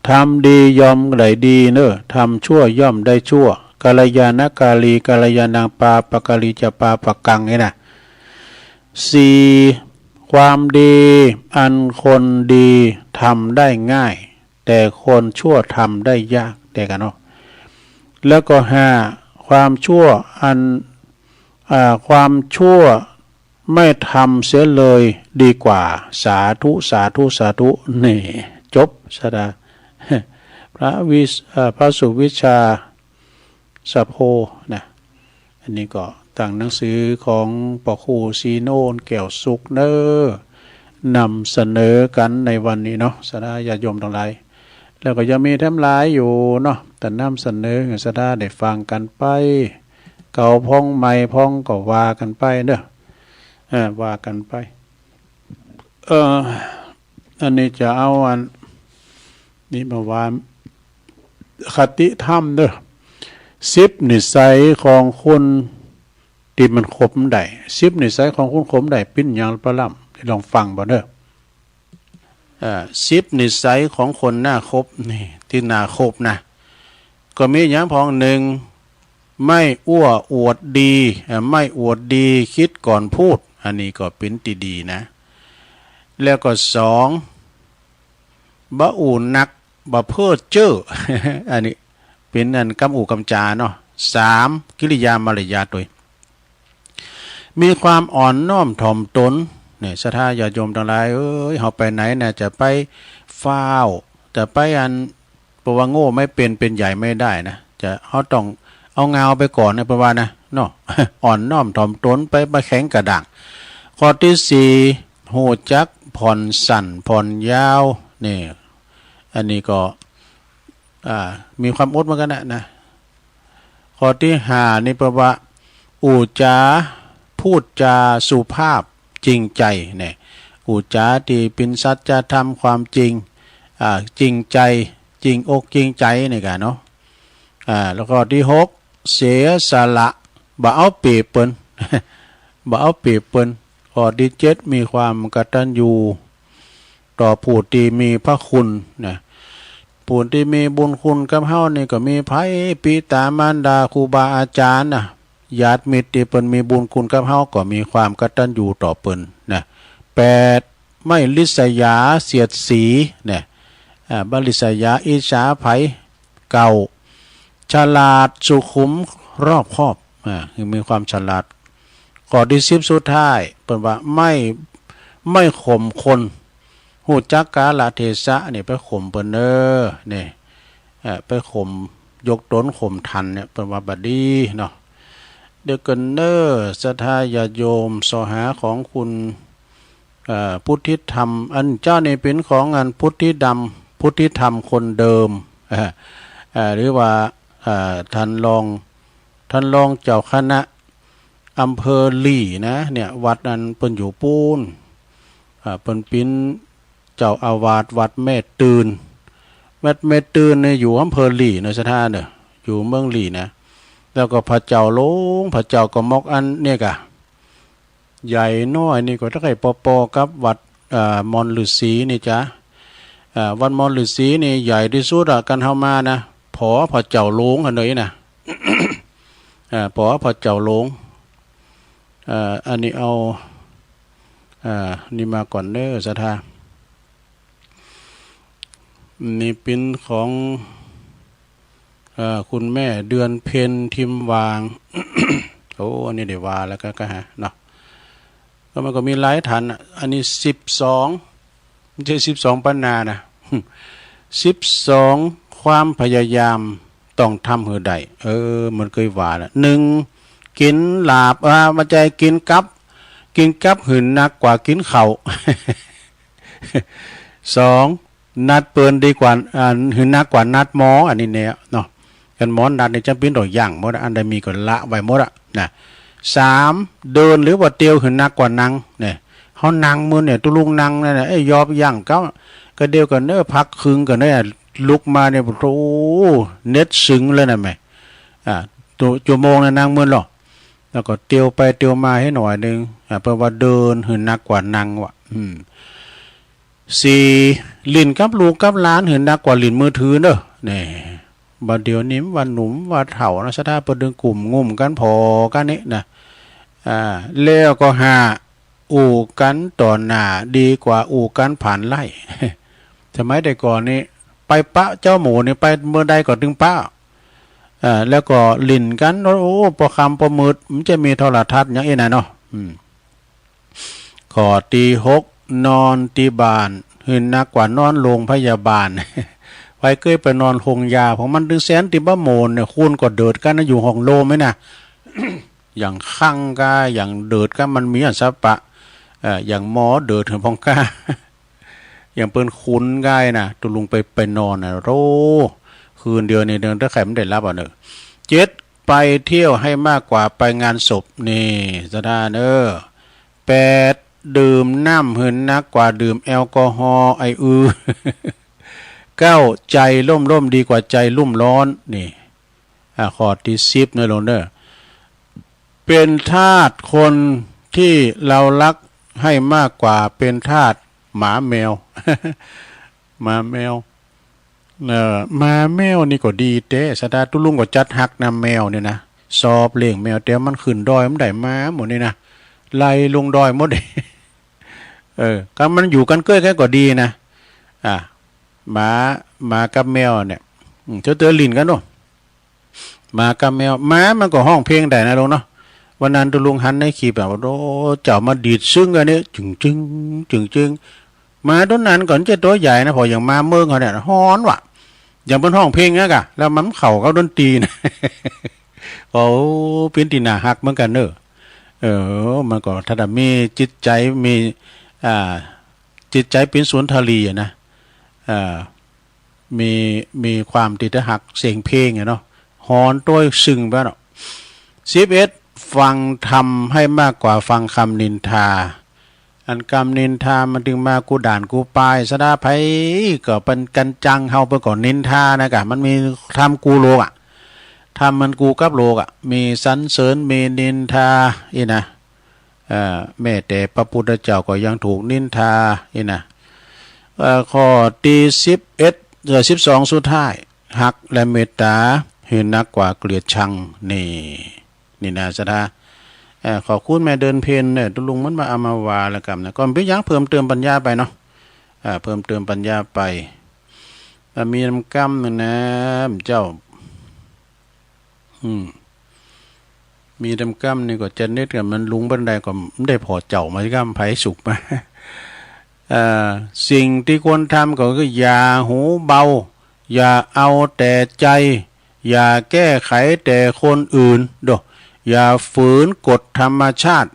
ทำดีย่อมได้ดีเนาะ ทำชั่วย่อมได้ชั่ว กัลยาณกาลี กัลยาณัง ปาปะกาลีจะ ปาปะกัง นี่นะ สี่ ความดีอันคนดีทำได้ง่าย แต่คนชั่วทำได้ยาก เดียวกั๋นเนาะ แล้วก็ ห้า ความชั่วอัน อ่า ความชั่วไม่ทำเสียเลยดีกว่า สาธุ สาธุ สาธุ นี่ จบ ศรัทธา พระวิช- เอ่อ พระสุวิชชา สะโพนะ อันนี้ก็ตางหนังสือของพระครูศรีนวลแก้วสุขเนาะ นำเสนอกั๋นในวันนี้เนาะ ศรัทธาญาติโยมตังหลาย แล้วก็ยังมีแถมหลายอยู่เนาะ แต่นำเสนอหื้อศรัทธาได้ฟังกั๋นไป เก่าพ่องใหม่พ่องก็ว่ากั๋นไปเนาะ เออ ว่ากั๋นไป เอ่อ อันนี้จะเอาอันนี้มาว่า คติธรรมเนาะ สิบนิสัยของคนตี้มันคบได้ สิบนิสัยของคนคบได้ เป๋นหยังปะล่ำ ลองฟังบ่เนาะ เอ่อ สิบนิสัยของคนน่าคบ นี่ ตี้น่าคบนะ ก็มีหยังพ่อง นึ่ง ไม่อวดอวดดี เอ่อ ไม่อวดดี คิดก่อนพูด อันนี้ก็เป๋นตี้ดีนะ แล้วก็ สอง บ่อู้นัก บ่เพ้อเจ้อ อันนี้เป๋นอันกำอู้กำจ๋าเนาะ สาม กิริยามารยาทตวย มีความอ่อนน้อมถ่อมตน เนี่ย ศรัทธาญาติโยมตังหลายเอ้ย เฮาไปไหนนะ จะไปฟ้าว จะไปอัน เพราะว่าโง่ไม่เป็น เป็นใหญ่ไม่ได้นะ จะ เฮาต้อง เอางาวไปก่อนนะ เปิ้นว่านะ เนาะ อ่อนน้อมถ่อมตนไป บ่แข็งกระด้าง ข้อตี้สี่ ฮู้จักผ่อนสั้นผ่อนยาว นี่ อันนี้ก็ อ่า มีความอดเหมือนกั๋นนะ นะ ข้อตี้ห้านี่เปิ้นว่า อู้จ๋า พูดจาสุภาพจริงใจ๋ เนี่ย อู้จ๋าตี้เป๋นสัจธรรมความจริง อ่า จริงใจ๋ จริงอกจริงใจ๋นี่ก่ะเนาะ อ่า แล้วข้อตี้หก เสียสละ บ่เอาเปรียบเปิ้น บ่เอาเปรียบเปิ้น ข้อตี้เจ็ด มีความกตัญญูต่อผู้ตี้มีพระคุณนะ ผู้ตี้มีบุญคุณกับเฮานี่ก็มีใผ ปิตามารดา ครูบาอาจ๋ารย์นะ ญาติมิตรตี้เปิ้นมีบุญคุณกับเฮาก็มีความกตัญญูต่อเปิ้นนะ แปด ไม่ริษยาเสียดสีนะ อ่า บ่ริษยาอิจฉาใผ เก้า ฉลาดสุขุมรอบคอบ อ่า คือมีความฉลาด ข้อตี้สิบสุดท้าย เปิ้นว่า ไม่ ไม่ข่มคน ฮู้จักกาลเทศะนี่ไปข่มเปิ้นเน้อ นี่ เอ่อ ไปข่ม ยกต๋นข่มถ่านเนี่ย เปิ้นว่าบ่ดีเนาะ เดี๋ยวก่อนเน้อ ศรัทธาญาติโยม เสาะหาของคุณ เอ่อ พุทธิธรรม อันเจ้านี่เป๋นของอันพุทธิดำ พุทธิธรรมคนเดิม เอ่อ เอ่อ หรือว่า เอ่อ ท่านรอง ท่านรองเจ้าคณะอำเภอหลีนะ เนี่ย วัดอันเปิ้นอยู่ปู๊น อ่า เปิ้นเป๋นเจ้าอาวาสวัดแม่ตื่น วัดแม่ตื่นเนี่ยอยู่อำเภอหลีนะ ศรัทธาเน้อ อยู่เมืองหลีนะ แล้วก็พระเจ้าโหลง พระเจ้ากระหม่อมอันเนี่ยก่ะ ใหญ่น้อยนี่ก็ใก้ปอๆ กับวัด เอ่อ มอนฤๅษีนี่จ๊ะ เอ่อ วัดมอนฤๅษีนี่ใหญ่ตี้สุดอะ กั๋นเฮามานะ ผอพระเจ้าโหลงหั้นเลยนะ เอ่อ ผอพระเจ้าโหลง เอ่อ อันนี้เอา เอ่อ นี่มาก่อนเน้อ ศรัทธา นี่เป๋นของ เอ่อ คุณแม่เดือนเพ็ญ ทิมวาง โอ้ อันนี้ได้ว่าแล้วก็ ก็หาเนาะ ก็มันก็มีหลายท่านอะ อันนี้สิบสอง บ่ใจ้สิบสองปันนานะ สิบสอง ความพยายามต้องทำหื้อได้ เออ มันเกยว่าละ หนึ่ง กิ๋นลาบ อ่า บ่ใจ้ กิ๋นกับ กิ๋นกับหื้อหนักกว่ากิ๋นข้าว สอง นัดเปิ้นดีกว่า อ่า หื้อหนักกว่านัดหมอ อันนี้แน่เนาะ คันหมอนัดนี่จำเป๋นต้องยั้งหมดอะ อันใดมีก็ละไว้หมดอะนะ สาม เดินหรือว่าเตียวหื้อหนักกว่านั่ง เนี่ย เฮานั่งมื้อเนี่ย ตุ๊ลุงนั่งนั่นน่ะ เอ้ย ยอบยั้งเก๊า ก็เดี๋ยวก่อนเน้อ พักครึ่งก่อนเน้อ ลุกมาเนี่ย โอ้โห เน็ตสึงเลยนะแม่ อ่า ตัว ชั่วโมงนะนั่งมื้อหรอ แล้วก็เตียวไปเตียวมาหื้อหน่อยนึ่ง อ่า เปิ้นว่าเดินหื้อหนักกว่านั่งว่ะ อืม สี่ หลิ้นกับลูกกับหลานหื้อหนักกว่าหลิ้นมือถือเน้อ นี่ บ่าเดี่ยวนี้ว่าหนุ่มว่าเฒ่านะ ศรัทธา เปิ้นตึงกุมงุมกั๋นผ่อกั๋นนี่นะ อ่า แล้วก็ห้า อู้กั๋นต่อหน้าดีกว่าอู้กั๋นผ่านไล่ สมัยแต่ก่อนนี่ ไปปะเจ้าหมู่นี่ ไปเมื่อใดก็ตึงปะ อ่า แล้วก็หลิ้นกั๋น โอ้ ปอค่ำปอมืด มันจะมีโทรทัศน์หยังอี้นะเนาะ อืม ข้อตี้หก นอนตี้บ้านหื้อหนักกว่านอนโรงพยาบาล ใผเกยไปนอนโฮงยา เพราะมันตึงแสนตี้บ่โหมนเนี่ย คนก็เดือดกั๋นนะ อยู่ห้องโล่งไหมนะ อย่างคังก้า อย่างเดือดก้า มันมีอันสะปะ เอ่อ อย่างหมอเดือดหื้อพองก้า อย่างเปิ้นขุนก้ายนะ ตุ๊ลุงไป ไปนอนนะ โธ่ คืนเดียวนี่ เดือนถ้าใครมันได้หลับอ่ะเนอะ เจ็ด ไปเที่ยวให้มากกว่าไปงานศพ นี่ ศรัทธาเน้อ แปด ดื่มน้ำหื้อหนักกว่าดื่มแอลกอฮอล์ ไอ้อือ เก้า ใจร่มๆ ดีกว่าใจรุ่มร้อน นี่ อ่า ข้อตี้สิบเน้อลูกเน้อ เป๋นทาสคนตี้เฮาฮักหื้อมากกว่าเป๋นทาสหมาแมว หมาแมว เอ่อ หมาแมวนี่ก็ดีแต๊ ศรัทธา ตุ๊ลุงก็จัดฮักนะแมวเนี่ยนะ ชอบเลี้ยงแมว แต่มันขึ้นดอยมันได้หมาหมดนี่นะ ไล่ลงดอยหมด เออ ก็มันอยู่กั๋นเก้ยกั๋นก็ดีนะ อ่า หมา หมากับแมวเนี่ย อืม เตื้อๆ หลิ้นกั๋นเนาะ หมากับแมว หมามันก็ฮ้องเพลงได้นะลูกเนาะ วันนั้นตุ๊ลุงหันในคลิปอะ โอ้ เจ้ามาดีดซึ่งอันนี้ จึงจึง จึงจึง หมาตั๋วนั้นก็บ่ใจ้ตั๋วใหญ่นะ ผ่ออย่างหมาเมืองเฮาเนี่ย ฮ้อนว่ะ อย่างเปิ้นฮ้องเพลงนะก่ะ แล้วมันเข้ากับดนตรีนะ ก็เป๋นตี้น่าฮักเหมือนกั๋นเน่อ เออ มันก็ถ้ามีจิตใจ๋ มี อ่า จิตใจ๋เป๋นสุนทรีย์อะนะ อ่า มี มีความตี้จะฮักเสียงเพลงอะเนาะ ฮ้อนโต้ยซึ่งไปเนาะ สิบเอ็ด ฟังธรรมให้มากกว่าฟังกำนินทา อันกำนินทามันตึงมากู้ด่านกู้ปาย สะดา ใผก็เป๋นกั๋นจัง เฮาเปิ้นก็นินทานะกะ มันมีธรรมกู้โลกอะ ธรรมมันกู้กับโลกอะ มีสรรเสริญ มีนินทา อี้นะ เอ่อ แม้แต่พระพุทธเจ้าก็ยังถูกนินทา อี้นะ เอ่อ ข้อตี้สิบเอ็ด เอ่อ สิบสอง สุดท้าย ฮักและเมตต๋าหื้อนักกว่าเกลียดชัง นี่ นี่นะ ศรัทธา เอ่อ ขอบคุณแม่เดือนเพ็ญเนี่ย ตุ๊ลุงมันมาเอามาว่าละกำนะ ก็เป๋นหยัง เพิ่มเติมปัญญาไปเนาะ อ่า เพิ่มเติมปัญญาไป อ่า มีนำกำนึ่งนะ เจ้า อืม มีนำกำนี่ก็จะเน็ตกับมันลุงบันไดก็ได้ผ่อเจ้ามา กำไผสุกมา เอ่อ สิ่งตี้ควรทำก็คือ อย่าหูเบา อย่าเอาแต่ใจ อย่าแก้ไขแต่คนอื่น โด อย่าฝืนกฎธรรมชาติ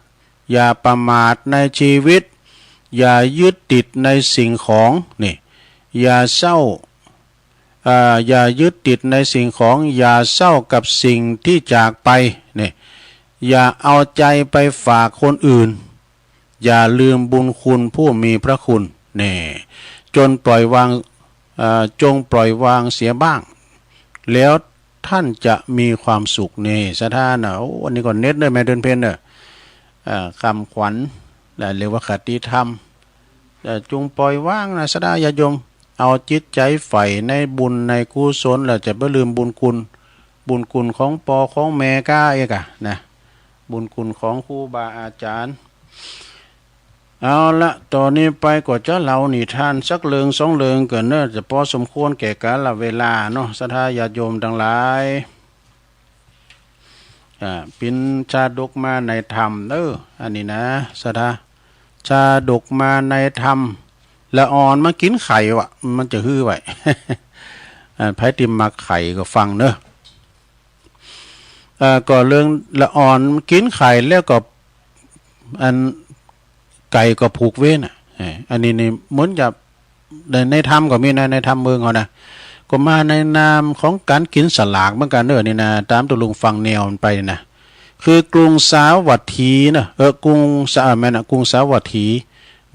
อย่าประมาทในชีวิต อย่ายึดติดในสิ่งของ นี่ อย่าเศร้า อ่า อย่ายึดติดในสิ่งของ อย่าเศร้ากับสิ่งที่จากไป นี่ อย่าเอาใจไปฝากคนอื่น อย่าลืมบุญคุณผู้มีพระคุณ นี่ จนปล่อยวาง เอ่อ จงปล่อยวางเสียบ้าง แล้วท่านจะมีความสุข นี่ ศรัทธานะ โอ้ อันนี้ก็เน็ตเน่อ แม่เดือนเพ็ญเน่อ อ่า กำขวัญ และเรียกว่าคติธรรม เอ่อ จงปล่อยวางนะ ศรัทธาญาติโยม เอาจิตใจ๋ใฝ่ในบุญในกุศล แล้วจะบ่ลืมบุญคุณ บุญคุณของป้อของแม่ก้าเอกอะนะ บุญคุณของครูบาอาจ๋ารย์ เอาละ ต่อนี้ไปก็จะเล่านิทานสักเรื่องสองเรื่องก่อนเน่อ จะปอสมควรแก่กาลเวลาเนาะ ศรัทธาญาติโยมตังหลาย อ่า เป๋นชาดกมาในธรรมเน่อ อันนี้นะ ศรัทธา ชาดกมาในธรรม ละอ่อนมากิ๋นไข่วะ มันจะหื้อไหว อ่า ใผตี้มักไข่ก็ฟังเน่อ เอ่อ ก็เรื่องละอ่อนกิ๋นไข่แล้วก็ อันไก่ก็ผูกเวรน่ะ เอ่อ อันนี้นี่เหมือนกับใน ในธรรมก็มีนะ ในธรรมเมืองเขานะ ก็มาในนามของก๋านกิ๋นสลากเหมือนกั๋นเน่อ นี่นะ ต๋ามตุ๊ลุงฟังแนวมันไปนะ คือกรุงสาวัตถีนะ เออ กรุงสา แม่นนะ กรุงสาวัตถี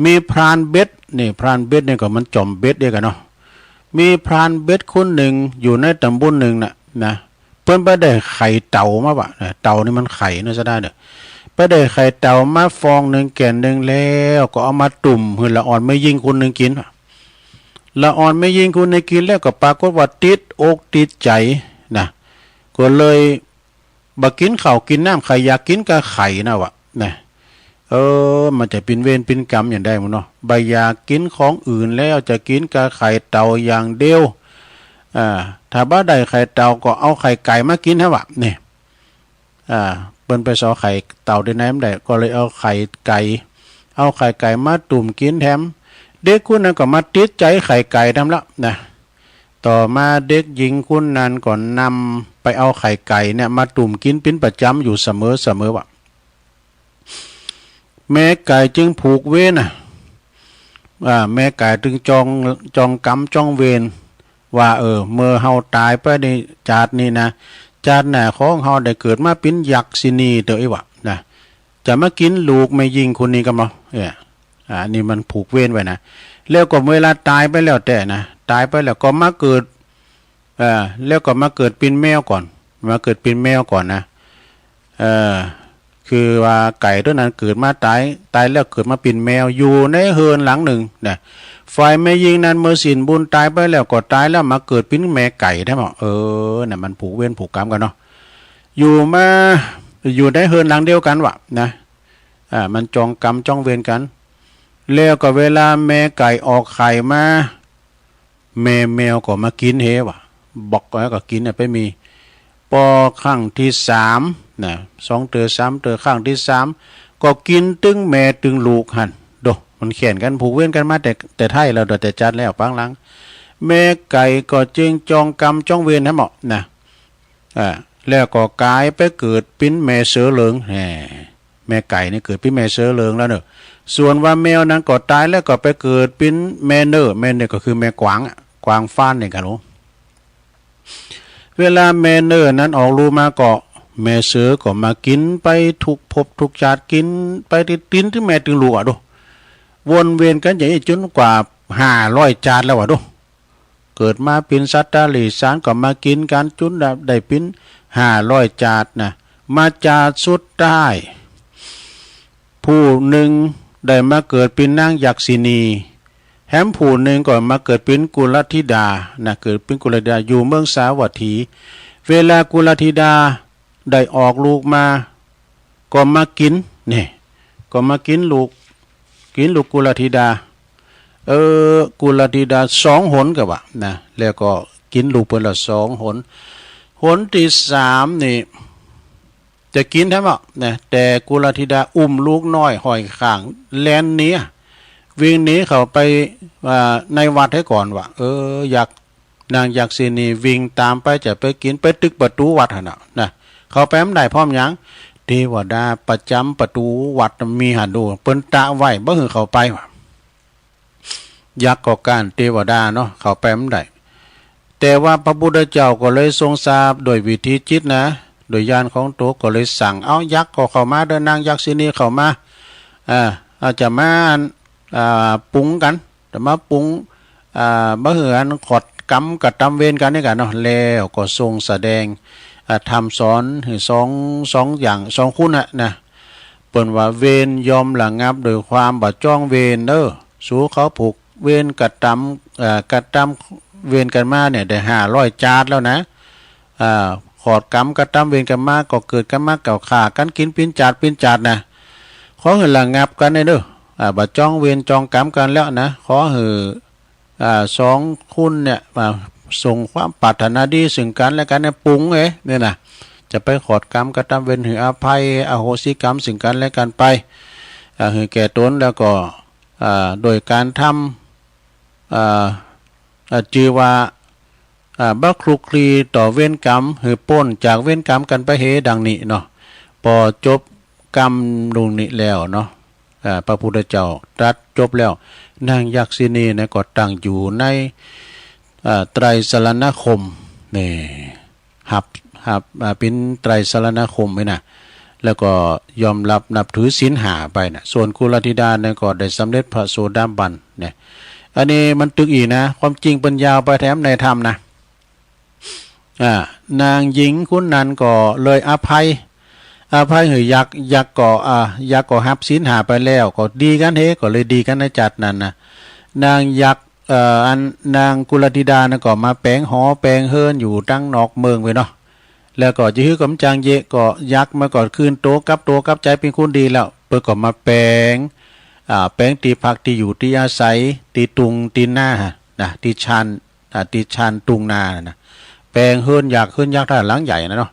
มีพรานเบ็ด นี่ พรานเบ็ดนี่ก็มันจ๋อมเบ็ดเดียวกั๋นเนาะ มีพรานเบ็ดคนนึ่งอยู่ในต๋ำบลนึ่งน่ะ นะ เปิ้นไปได้ไข่เต่ามาว่ะ นะ เต่านี่มันไข่เนาะ ศรัทธาเน่อ ไปได้ไข่เต่ามาฟองนึ่งแก่นนึ่ง แล้วก็เอามาตุ้มหื้อละอ่อนแม่ญิงคนนึ่งกิ๋นว่ะ ละอ่อนแม่ญิงคนนึ่งกิ๋นแล้วก็ปรากฏว่าติดอกติดใจ๋นะ ก็เลยบ่กิ๋นข้าวกิ๋นน้ำ ใค่อยากกิ๋นก้าไข่นะว่ะ นะ เออ มันจะเป๋นเวรเป๋นก๋รรมอย่างใดบ่เนาะ บ่อยากกิ๋นของอื่นแล้ว จะกิ๋นก้าไข่เต่าอย่างเดียว อ่า ถ้าบ่ได้ไข่เต่าก็เอาไข่ไก่มากิ๋นหั้นวะ นี่ อ่า เปิ้นไปซอไข่เต่าตี้ไหนบ่ได้ ก็เลยเอาไข่ไก่ เอาไข่ไก่มาตุ้มกิ๋นแถม เด็กคนนั้นก็มาติดใจ๋ไข่ไก่แถมละ นะ ต่อมาเด็กญิงคนนั้นก็นำไปเอาไข่ไก่เนี่ยมาตุ้มกิ๋นเป๋นประจ๋ำอยู่เสมอๆ ว่ะ แม่ไก่จึงผูกเวรน่ะ อ่า แม่ไก่ตึงจอง จองก๋รรมจองเวร ว่า เออ เมื่อเฮาต๋ายไปในจาตินี้นะ จาติหน้าขอเฮาได้เกิดมาเป๋นยักษินีเต๊อะ อี้วะ นะ จะมากิ๋นลูกแม่ญิงคนนี้กำเนาะ เออ อ่า นี่มันผูกเวรไว้นะ แล้วก็เวลาต๋ายไปแล้วแต๊นะ ต๋ายไปแล้วก็มาเกิด เอ่อ แล้วก็มาเกิดเป๋นแมวก่อน มาเกิดเป๋นแมวก่อนนะ เอ่อ คือว่าไก่ตั๋วนั้นเกิดมาต๋าย ต๋ายแล้วเกิดมาเป๋นแมว อยู่ในเฮือนหลังนึ่งนะ ฝ่ายแม่ญิงนั้นเมื่อสิ้นบุญต๋ายไปแล้วก็ต๋ายแล้วมาเกิดเป๋นแม่ไก่แถม เออ น่ะ มันผูกเวรผูกก๋รรมกั๋นเนาะ อยู่มา อยู่ในเฮือนหลังเดียวกั๋นวะ นะ อ่า มันจองก๋รรมจองเวรกั๋น แล้วก็เวลาแม่ไก่ออกไข่มา แม่แมวก็มากิ๋นเฮวะ บอกแล้วก็กิ๋นเนี่ยไปมี ปอครั้งตี้สามนะ สองเตื้อสามเตื้อ ครั้งตี้สามก็กิ๋นตึงแม่ตึงลูกหั้น โด มันแข่นกั๋นผูกเวรกั๋นมาแต่ แต่ไท้แล้ว โดยแต่จัดแล้วปางหลัง แม่ไก่ก็จึงจองก๋รรมจองเวรหั้นเหมาะนะ อ่า แล้วก็ก๋ายไปเกิดเป๋นแม่เสือเหลือง แหม แม่ไก่นี่เกิดเป๋นแม่เสือเหลืองแล้วเน่อ ส่วนว่าแมวนั้นก็ต๋ายแล้วก็ไปเกิดเป๋นแม่เน่อ แม่เน่อก็คือแม่กวางอะ กวางฟ้านนี่กะลู เวลาแม่เน่อนั้นออกลูกมาก็ แม่เสือก็มากิ๋นไปทุกภพทุกจาติ กิ๋นไปติดตี๋นตึงแม่ตึงลูกอะดู วนเวียนกั๋นอย่างนี้จ๋นกว่าห้าร้อยจาติแล้วอะดู เกิดมาเป๋นสัตว์เดรัจฉานก็มากิ๋นกั๋นจ๋นได้เป๋นห้าร้อยจาตินะ มาจาติสุดท้าย ผู้นึ่งได้มาเกิดเป๋นนางยักษิณี แหมผู้นึ่งก็มาเกิดเป๋นกุลธิดานะ เกิดเป๋นกุลธิดาอยู่เมืองสาวัตถี เวลากุลธิดาได้ออกลูกมา ก็มากิ๋น นี่ ก็มากิ๋นลูก กิ๋นลูกกุลธิดา เออ กุลธิดาสองหนก็ว่านะ แล้วก็กิ๋นลูกเปิ้นละสองหน หนตี้สามนี่ จะกิ๋นแท้บ่นะ แต่กุลธิดาอุ้มลูกน้อยห้อยข้าง แล่นหนี วิ่งหนีเข้าไป อ่า ในวัดเหียก่อนว่า เออ ยักษ์ นางยักษิณีวิ่งต๋ามไปจะไปกิ๋น ไปตึกประตู๋วัดหั้นน่ะนะ เข้าไปบ่ได้ เพราะหยัง เตวดาประจ๋ำประตู๋วัดมีหั้นดู เปิ้นตะไว้บ่หื้อเข้าไปว่า ยักษ์ก็ก๊านเตวดาเนาะ เข้าไปบ่ได้ แต่ว่าพระพุทธเจ้าก็เลยทรงทราบโดยวิถีจิตนะ โดยญาณของโตก็เลยสั่ง เอายักษ์ก็เข้ามาเต๊อะ นางยักษิณีเข้ามา อ่า เอาจะมา อ่า ปรุงกั๋น จะมาปรุง อ่า บ่หื้ออันขอดกรรมกระตำเวรกั๋นนี่กั๋นเนาะ แล้วก็ทรงแสดง อ่า ธรรมสอนหื้อสอง สองอย่าง สองคุณน่ะนะ เปิ้นว่า เวรย่อมระงับโดยความบ่จ้องเวรเน่อ สูเขาผูกเวรกระตำ เอ่อ กระตำเวรกั๋นมาเนี่ยได้ห้าร้อยจาติแล้วนะ อ่า ขอดกรรมกระตำเวรกั๋นมา ก็เกิดกั๋นมาก็ฆ่ากั๋นกิ๋นเป๋นจาติเป๋นจาตินะ ขอหื้อระงับกั๋นเน่อ อ่า บ่จ้องเวรจ้องกรรมกั๋นแล้วนะ ขอหื้อ อ่า สองคุณเนี่ย อ่า ส่งความปรารถนาดีซึ่งกั๋นและกั๋นเนี่ย ปรุงเอ้ย เนี่ยนะ จะไปขอดกรรมกระตำเวร หื้ออภัยอโหสิกรรมซึ่งกั๋นและกั๋นไป อ่า หื้อแก่ตน แล้วก็ อ่า โดยก๋านทำ อ่า อ่า จื้อว่า อ่า บ่คลุกคลีต่อเวรกรรม หื้อป๊นจากเวรกรรมกั๋นไปเหีย ดังนี้เนาะ ปอจบกำลุงนี้แล้วเนาะ อ่า พระพุทธเจ้าตรัสจบแล้ว นางยักษิณีนะก็ตั้งอยู่ใน อ่า ไตรสรณคม นี่ ฮับ ฮับ อ่า เป๋นไตรสรณคมไว้นะ แล้วก็ยอมรับนับถือศีลห้าไปนะ ส่วนกุลธิดาเนี่ยก็ได้สำเร็จพระโสดาบันเนี่ย อันนี้มันตึกอี้นะ ความจริงเปิ้นยาวไปแถมในธรรมนะ อ่า นางหญิงคนนั้นก็เลยอภัย อภัยหื้อยักษ์ ยักษ์ก็ อ่า ยักษ์ก็ฮับศีลห้าไปแล้ว ก็ดีกั๋นเหีย ก็เลยดีกั๋นในจาตินั้นนะ นางยักษ์ เอ่อ อันนางกุลธิดานั้นก็มาแป๋งหอแป๋งเฮือนอยู่ตังนอกเมืองไปเนาะ แล้วก็จะหื้อก๋ำจังเยอะ ก็ยักษ์มันก็คืนโตกลับโตกลับใจ๋เป๋นคนดีแล้ว เปิ้นก็มาแป๋ง อ่า แป๋งตี้พักตี้อยู่ตี้อาศัย ตี้ตุงตี้นานะ ตี้ชาน อ่า ตี้ชานตุงนานะ แป๋งเฮือนยักษ์ เฮือนยักษ์ถ้าหลังใหญ่นะเนาะ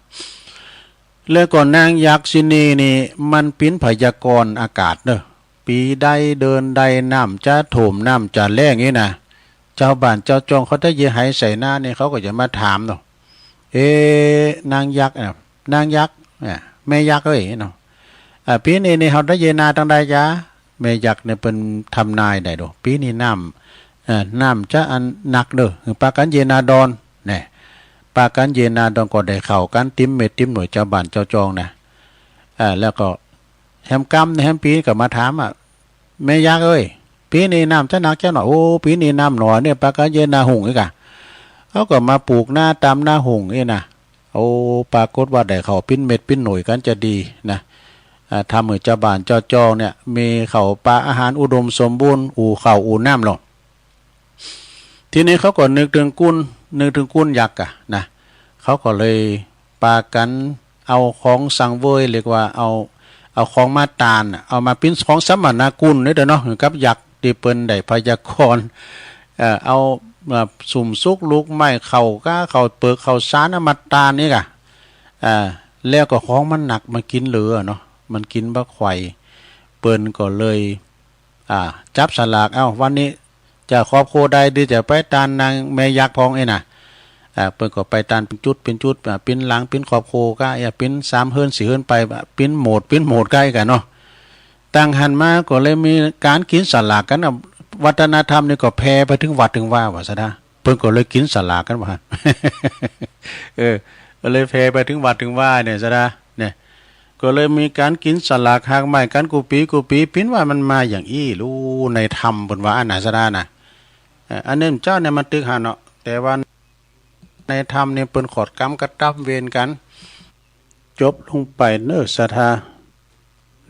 แล้วก็นางยักษิณีนี่มันเป๋นพยากรณ์อากาศเนาะ ปี๋ใดเดือนใดน้ำจะท่วมน้ำจะแล้งนี่นะ จาวบ้านจาวจองเขาได้เยียะไหใส่นานี่ เขาก็จะมาถามเนาะ เอ๊ะ นางยักษ์น่ะ นางยักษ์ อ่ะ แม่ยักษ์เอ้ยเนาะ อ่ะ ปี๋นี้นี่เฮาได้เยียะนาตังใดจ๊ะ แม่ยักษ์เนี่ยเปิ้นทำนายได้โด ปี๋นี้น้ำ เอ่อ น้ำจะอันหนักเด้อ หื้อปากั๋นเยียะนาดอน แน่ ปากั๋นเยียะนาดอนก็ได้ข้าวกั๋นเต็มเม็ดเต็มหน่วยจาวบ้านจาวจองนะ อ่า แล้วก็แหมกำแหมปี๋ก็มาถามอ่ะ แม่ยักษ์เอ้ย ปี๋นี้น้ำจะหนักจะหน่อย โอ้ ปี๋นี้น้ำหน่อยเนี่ย ปากั๋นเยียะนาหุ่งอีกอ่ะ เขาก็มาปลูกนาต๋ามนาหุ่งนี่นะ โอ้ ปรากฏว่าได้ข้าวเป๋นเม็ดเป๋นหน่วยกั๋นจะดีนะ อ่า ทำหื้อจาวบ้านจาวจองเนี่ย มีข้าวป๋าอาหารอุดมสมบูรณ์ อู่ข้าวอู่น้ำลง ทีนี้เขาก็นึกเถิงกุล นึกเถิงกุลยักษ์อะนะ เขาก็เลยปากั๋นเอาของสังเวย เรียกว่าเอา เอาของมาตานอะ เอามาเป๋นของสมนากุลนี่เด้อเนาะ กับยักษ์ตี้เปิ้นได้พยากรณ์ เอ่อ เอา เอ่อ สุมสุกลูกไม้ ข้าวก้า ข้าวเปิก ข้าวสารเอามาตานนี่กะ อ่า แล้วก็ของมันหนัก มันกิ๋นเหลือเนาะ มันกิ๋นบ่ไหว เปิ้นก็เลย อ่า จับสลาก เอ้า วันนี้จะครอบครัวใดดีจะไปตานนางแม่ยักษ์พองเอ้ยนะ อ่า เปิ้นก็ไปตานเป๋นจุดเป๋นจุด อ่า เป๋นหลังเป๋นครอบครัวก้า อ่า เป๋นสามเฮือนสี่เฮือนไป อ่า เป๋นหมวดเป๋นหมวดก้ากั๋นเนาะ ตั้งหั้นมาก็เลยมีก๋านกิ๋นสลากกั๋นน่ะ วัฒนธรรมนี่ก็แผ่ไปเถิงวัดเถิงวาว่าซะนะ เปิ้นก็เลยกิ๋นสลากกั๋นว่า เออ ก็เลยแผ่ไปเถิงวัดเถิงวาเนี่ยซะนะ เนี่ย ก็เลยมีก๋านกิ๋นสลากหากไม้กั๋นกู้ปี๋กู้ปี๋ เป๋นว่ามันมาอย่างอี้ ฮู้ ในธรรมเปิ้นว่าอั้นน่ะซะนะ เอ่อ อันนี้เจ้าเนี่ยมันตึกหั้นเนาะ แต่ว่าในธรรมเนี่ยเปิ้นขอดกรรมกับตั๊บเวรกั๋น จบลงไปเน่อศรัทธา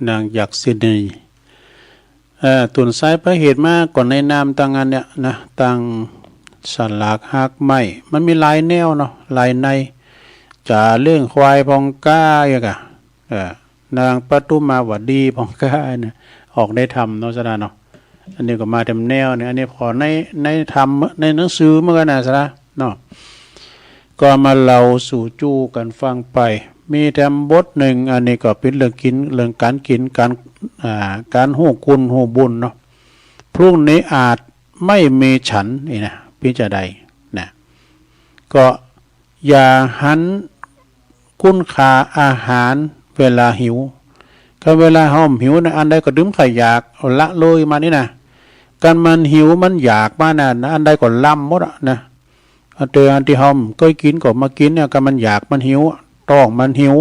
นางยักษิณี เอ่อ ต้นสายปลายเหตุมาก็ในนามตังอันเนี่ยนะ ตังสลากหากไม้ มันมีหลายแนวเนาะ หลายใน จ๋าเลี้ยงควายพ่องก้า อย่างกะ เอ่อ นางปทุมมาวดีพ่องก้าเนี่ย ออกในธรรมเนาะศรัทธาเนาะ อันนี้ก็มาต๋ามแนวเนี่ย อันนี้ขอใน ในธรรม ในหนังสือเหมือนกั๋นนะศรัทธาเนาะ ก็มาเล่าสู่จู้กั๋นฟังไป มีแถมบทนึ่ง อันนี้ก็เป๋นเรื่องกิ๋น เรื่องก๋านกิ๋น ก๋าน อ่า ก๋านฮู้คุณฮู้บุญเนาะ พรุ่งนี้อาจไม่มีฉัน นี่นะ เป๋นจาใดนะ ก็ อย่าหันคุณค่าอาหารเวลาหิว คันเวลาเฮาหิวนะ อันใดก็ดึงใค่อยาก เอาละเลยมานี่นะ คันมันหิวมันอยากมานะ อันใดก็ลำหมดอะนะ อันเตออันตี้เฮาบ่เกยกิ๋นก็มากิ๋นเนี่ย คันมันอยากมันหิวอะ ต๊องมันหิว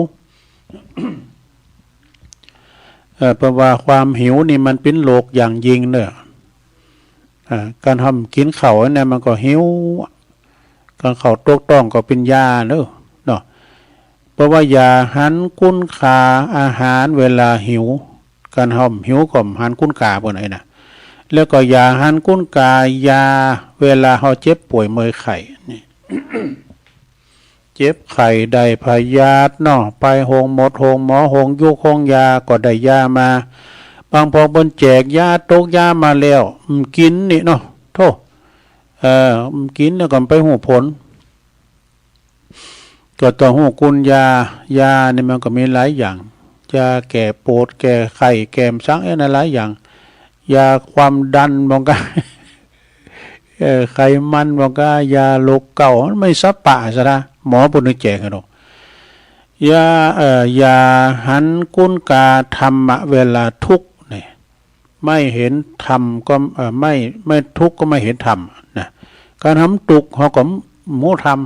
เอ่อ เพราะว่าความหิวนี่มันเป๋นโรคอย่างยิ่งเน่อ อ่า คันเฮาบ่กิ๋นข้าวเนี่ยมันก็หิว คันข้าวตกต๊องก็เป๋นยาเน่อ เนาะ เพราะว่าอย่าหันคุณค่าอาหารเวลาหิว คันเฮาบ่หิวก็บ่หันคุณค่าเปิ้นไอ้นะ แล้วก็อย่าหันคุณค่ายาเวลาเฮาเจ็บป่วยเมื่อยไข้ นี่ เจ็บไข้ได้พยาธิเนาะ ไปโฮงหมด โฮงหมอ โฮงยูก โฮงยา ก็ได้ยามา บางพ่องเปิ้นแจกยา ตกยามาแล้ว บ่กิ๋นนี่เนาะ โธ่ เอ่อ บ่กิ๋นแล้วก็บ่ฮู้ผล ก็ต้องฮู้คุณยา ยานี่มันก็มีหลายอย่าง ยาแก้ปวด แก้ไข้ แก้บ่าสัง เอ๊ะ นะ หลายอย่าง ยาความดันบ่าก้า เอ่อ ไขมันบ่าก้า ยาโรคเกาต์ มันมีสัปปะศรัทธา หมอเปิ้นแจกหั้นเนาะ อย่า เอ่อ อย่าหันคุณค่าธรรมะเวลาทุกข์ นี่ ไม่เห็นธรรมก็ เอ่อ ไม่ ไม่ทุกข์ก็ไม่เห็นธรรมนะ คันเฮาบ่ตุ๊กข์ เฮาก็บ่ฮู้ธรรม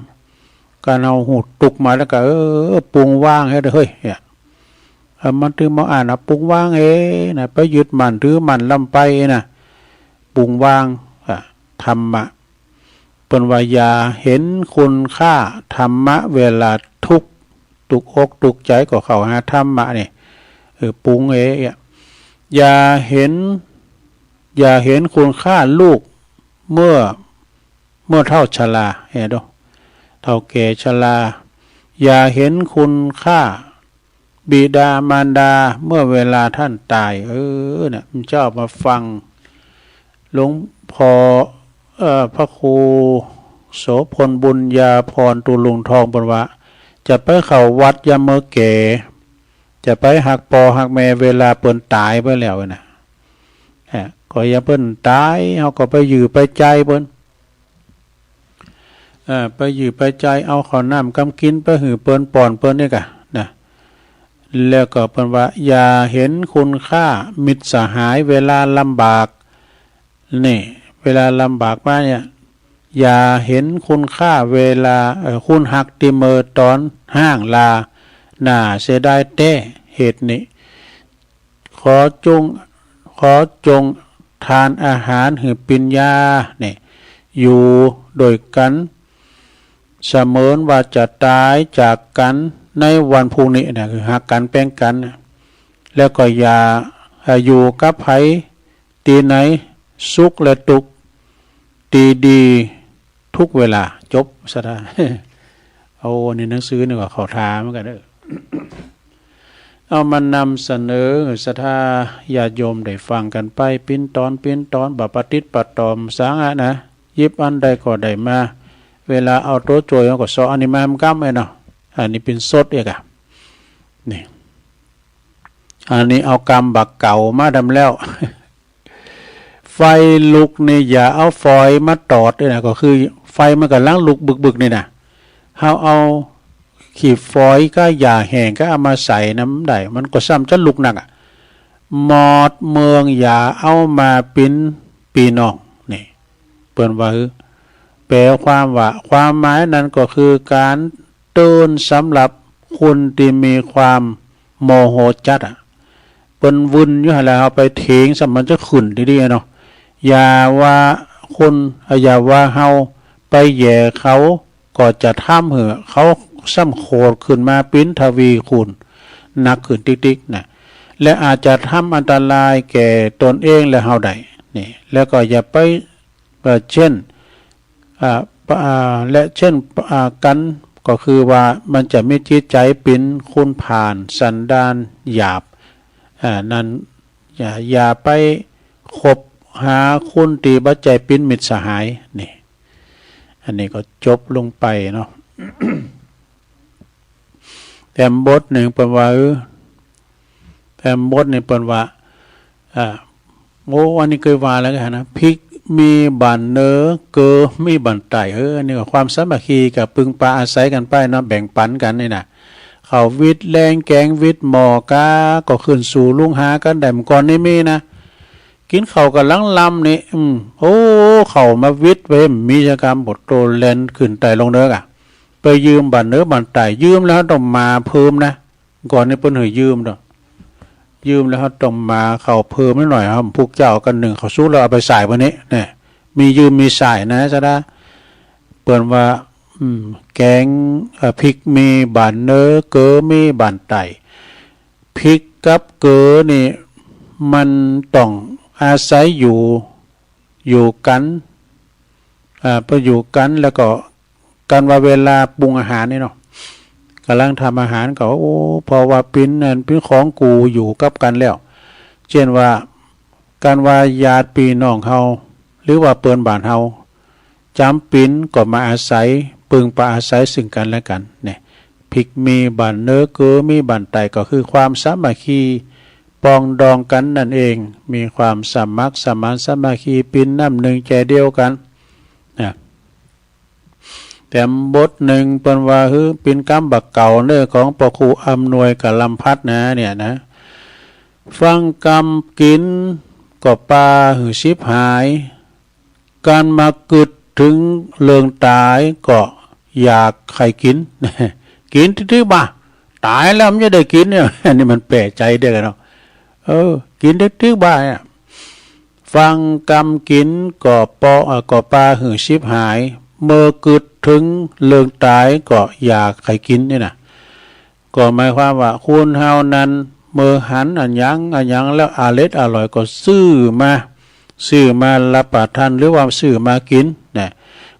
คันเฮาบ่ตุ๊กข์มาแล้วก็ เออ ปรุงวางเฮ้ย เฮ้ย เนี่ย เออ มันตึงบ่อั้นนะ ปรุงวางเฮ้ยนะ ไปยึดมั่นถือมั่นล้ำไปนะ ปรุงวาง อ่ะ ธรรมะ เปิ้นว่าอย่าเห็นคุณค่าธรรมะเวลาทุกข์ ตุ๊กอกตุ๊กใจ๋ก็เข้าหาธรรมะนี่ เออ ปรุงเฮ้ย อ่ะ อย่าเห็น อย่าเห็นคุณค่าลูกเมื่อ เมื่อเฒ่าชรา เห็นบ่ เฒ่าแก่ชรา อย่าเห็นคุณค่าบิดามารดาเมื่อเวลาต้านต๋าย เออ เนี่ย เจ้ามาฟังหลวงพ่อ เอ่อ พระครูโสภณบุญญาภรณ์ ตุลุงทอง เปิ้นว่า จะไปเข้าวัดยามเมื่อแก่ จะไปฮักป้อฮักแม่เวลาเปิ้นต๋ายไปแล้วนะ อ่ะ ก็อย่าเปิ้นต๋าย เฮาก็ไปอยู่ไปใจ๋เปิ้น เอ่อ ไปอยู่ไปใจ๋ เอาข้าวน้ำกำกิ๋นไปหื้อเปิ้น ป้อนเปิ้นนี่ก่ะนะ แล้วก็เปิ้นว่า อย่าเห็นคุณค่ามิตรสหายเวลาลำบาก นี่ เวลาลำบากมาเนี่ย อย่าเห็นคุณค่าเวลา เอ่อ คุณฮักตี้เมื่อต๋อนฮ้างลา น่าเสียดายแต๊ เหตุนี้ ขอจง ขอจงทานอาหารหื้อปิญญา นี่ อยู่โดยกั๋น เสมือนว่าจะต๋ายจากกั๋นในวันพรุ่งนี้นะ คือฮักกั๋นแป้งกั๋นนะ แล้วก็อย่า อ่า อยู่กับใผตี้ไหน สุขและตุ๊กข์ ตี้ดีทุกเวลา จบศรัทธา โอ้ นี่หนังสือนี่ก็เข้าท่าเหมือนกั๋นเด้อ เอามานำเสนอศรัทธาญาติโยมได้ฟังกั๋นไป เป๋นต๋อนเป๋นต๋อน บ่ปะติดปะต่อบ่าสังอะนะ หยิบอันใดก็ได้มา เวลาเอาตั๋วจ่วยเฮาก็เซาะอันนี้มามันกำไว้เนาะ อันนี้เป๋นสดเอกอะ นี่ อันนี้เอากำบ่าเก่ามาทำแล้ว ไฟลุกนี่อย่าเอาฝอยมาตอดด้วยนะ ก็คือไฟมันก่ำลังลุกบึกๆ นี่นะ เฮาเอาขี้ฝอยกับหญ้าแห้งก็เอามาใส่น้ำได้ มันก็ซ้ำจะลุกนักอะ หมอดเมืองอย่าเอามาปิ้นปี้น้อง นี่ เปิ้นว่า แปลความว่า ความหมายนั้นก็คือก๋านเตือนสำหรับคนตี้มีความโมโหจัดอะ เปิ้นวื่นอยู่หั้นแหละ เฮาไปเถียงซ้ำมันจะขึ้นดีๆ เนาะ อย่าว่าคน อย่าว่าเฮาไปแหย่เขา ก็จะทำหื้อเขาซ้ำโขดขึ้นมาปิ้นทวีคูณหนักขึ้นติ๊กๆ นะ และอาจจะทำอันตรายแก่ตนเองและเฮาได้ นี่ แล้วก็อย่าไป เอ่อ เช่น อ่า ปะ อ่า และเช่น อ่า กัน ก็คือว่ามันจะมีจิตใจ๋เป๋นคนผ่านสันดานหยาบ อ่า นั้น อย่า อย่าไปคบหาคนตี้บ่ใจ้เป๋นมิตรสหาย นี่ อันนี้ก็จบลงไปเนาะ แถมบทนึ่งเปิ้นว่า เออ แถมบทนึ่งเปิ้นว่า อ่า โอ้ อันนี้เกยว่าแล้วกั๋นนะ พริกมีบ่านเนอ เกลือมีบ่านไต่ เออ อันนี้ก็ความสามัคคีกับปึงปาอาศัยกั๋นไปเนาะ แบ่งปั๋นกั๋นนี่นะ ข้าววิดแลงแกงวิดหม้อก๋า ก็ขึ้นสู่ลุงหากั๋นได้ เมื่อก่อนนี้มีนะ กิ๋นข้าวกั๋นหลังลำนี่ อืม โอ้ ข้าวมาวิดไว้ มีชะกำบดโตแล่นขึ้นไต่ลงเนอกะ ไปยืมบ่านเนอบ่านไต่ ยืมแล้วต้องมาเพิ่มนะ ก่อนนี้เปิ้นหื้อยืมเนาะ ยืมแล้วต้องมาข้าวเพิ่มนิดหน่อยครับ พวกเจ้ากั๋นนึ่งข้าวสุกแล้วเอาไปใส่วันนี้ เนี่ย มียืมมีใส่นะจ๊ะนะ เปิ้นว่า อืม แกง เอ่อ พริกมีบ่านเนอ เกลือมีบ่านไต่ พริกกับเกลือนี่มันต้องอาศัยอยู่ อยู่กั๋น อ่า พออยู่กั๋นแล้วก็ กั๋นว่าเวลาปรุงอาหารนี่เนาะ ก่ำลังทำอาหารก็ โอ้ เพราะว่าเป๋นอันเป๋นของกู้อยู่กับกั๋นแล้ว เช่นว่า กั๋นว่าญาติปี้น้องเฮา หรือว่าเปิ้นบ้านเฮา จ๋ำเป๋นก็มาอาศัย ปึงปาอาศัยซึ่งกั๋นและกั๋น เนี่ย พริกมีบ่านเนอ เกลือมีบ่านไต่ ก็คือความสามัคคี ปรองดองกั๋นนั่นเอง มีความสมัครสมานสามัคคี เป๋นน้ำนึ่งใจ๋เดียวกั๋น นะ แถมบทนึ่งเปิ้นว่า หื้อเป๋นกำบ่าเก่าเน่อ ของป้อครูอำนวยกาลัมพัฒน์นะ เนี่ยนะ ฟังกำกิ๋นก็ปาหื้อฉิบหาย กั๋นมากึ๊ดเถิงเรื่องต๋ายก็อยากใค่กิ๋น กิ๋นตึกๆ บ่า ต๋ายแล้วมันจะได้กิ๋นเนี่ย อันนี้มันแปลกใจ๋เดียวกั๋นเนาะ เออ กิ๋นตึกๆ บ่าเนี่ย ฟังกำกิ๋นก็ปอ เอ่อ ก็ปาหื้อฉิบหาย เมื่อกึ๊ดเถิงเรื่องต๋ายก็อยากใค่กิ๋นนี่นะ ก็หมายความว่าคนเฮานั้น เมื่อหันอะหยังอะหยังแล้วอร็ดอร่อยก็ซื้อมา ซื้อมารับประทานหรือว่าซื้อมากิ๋นนะ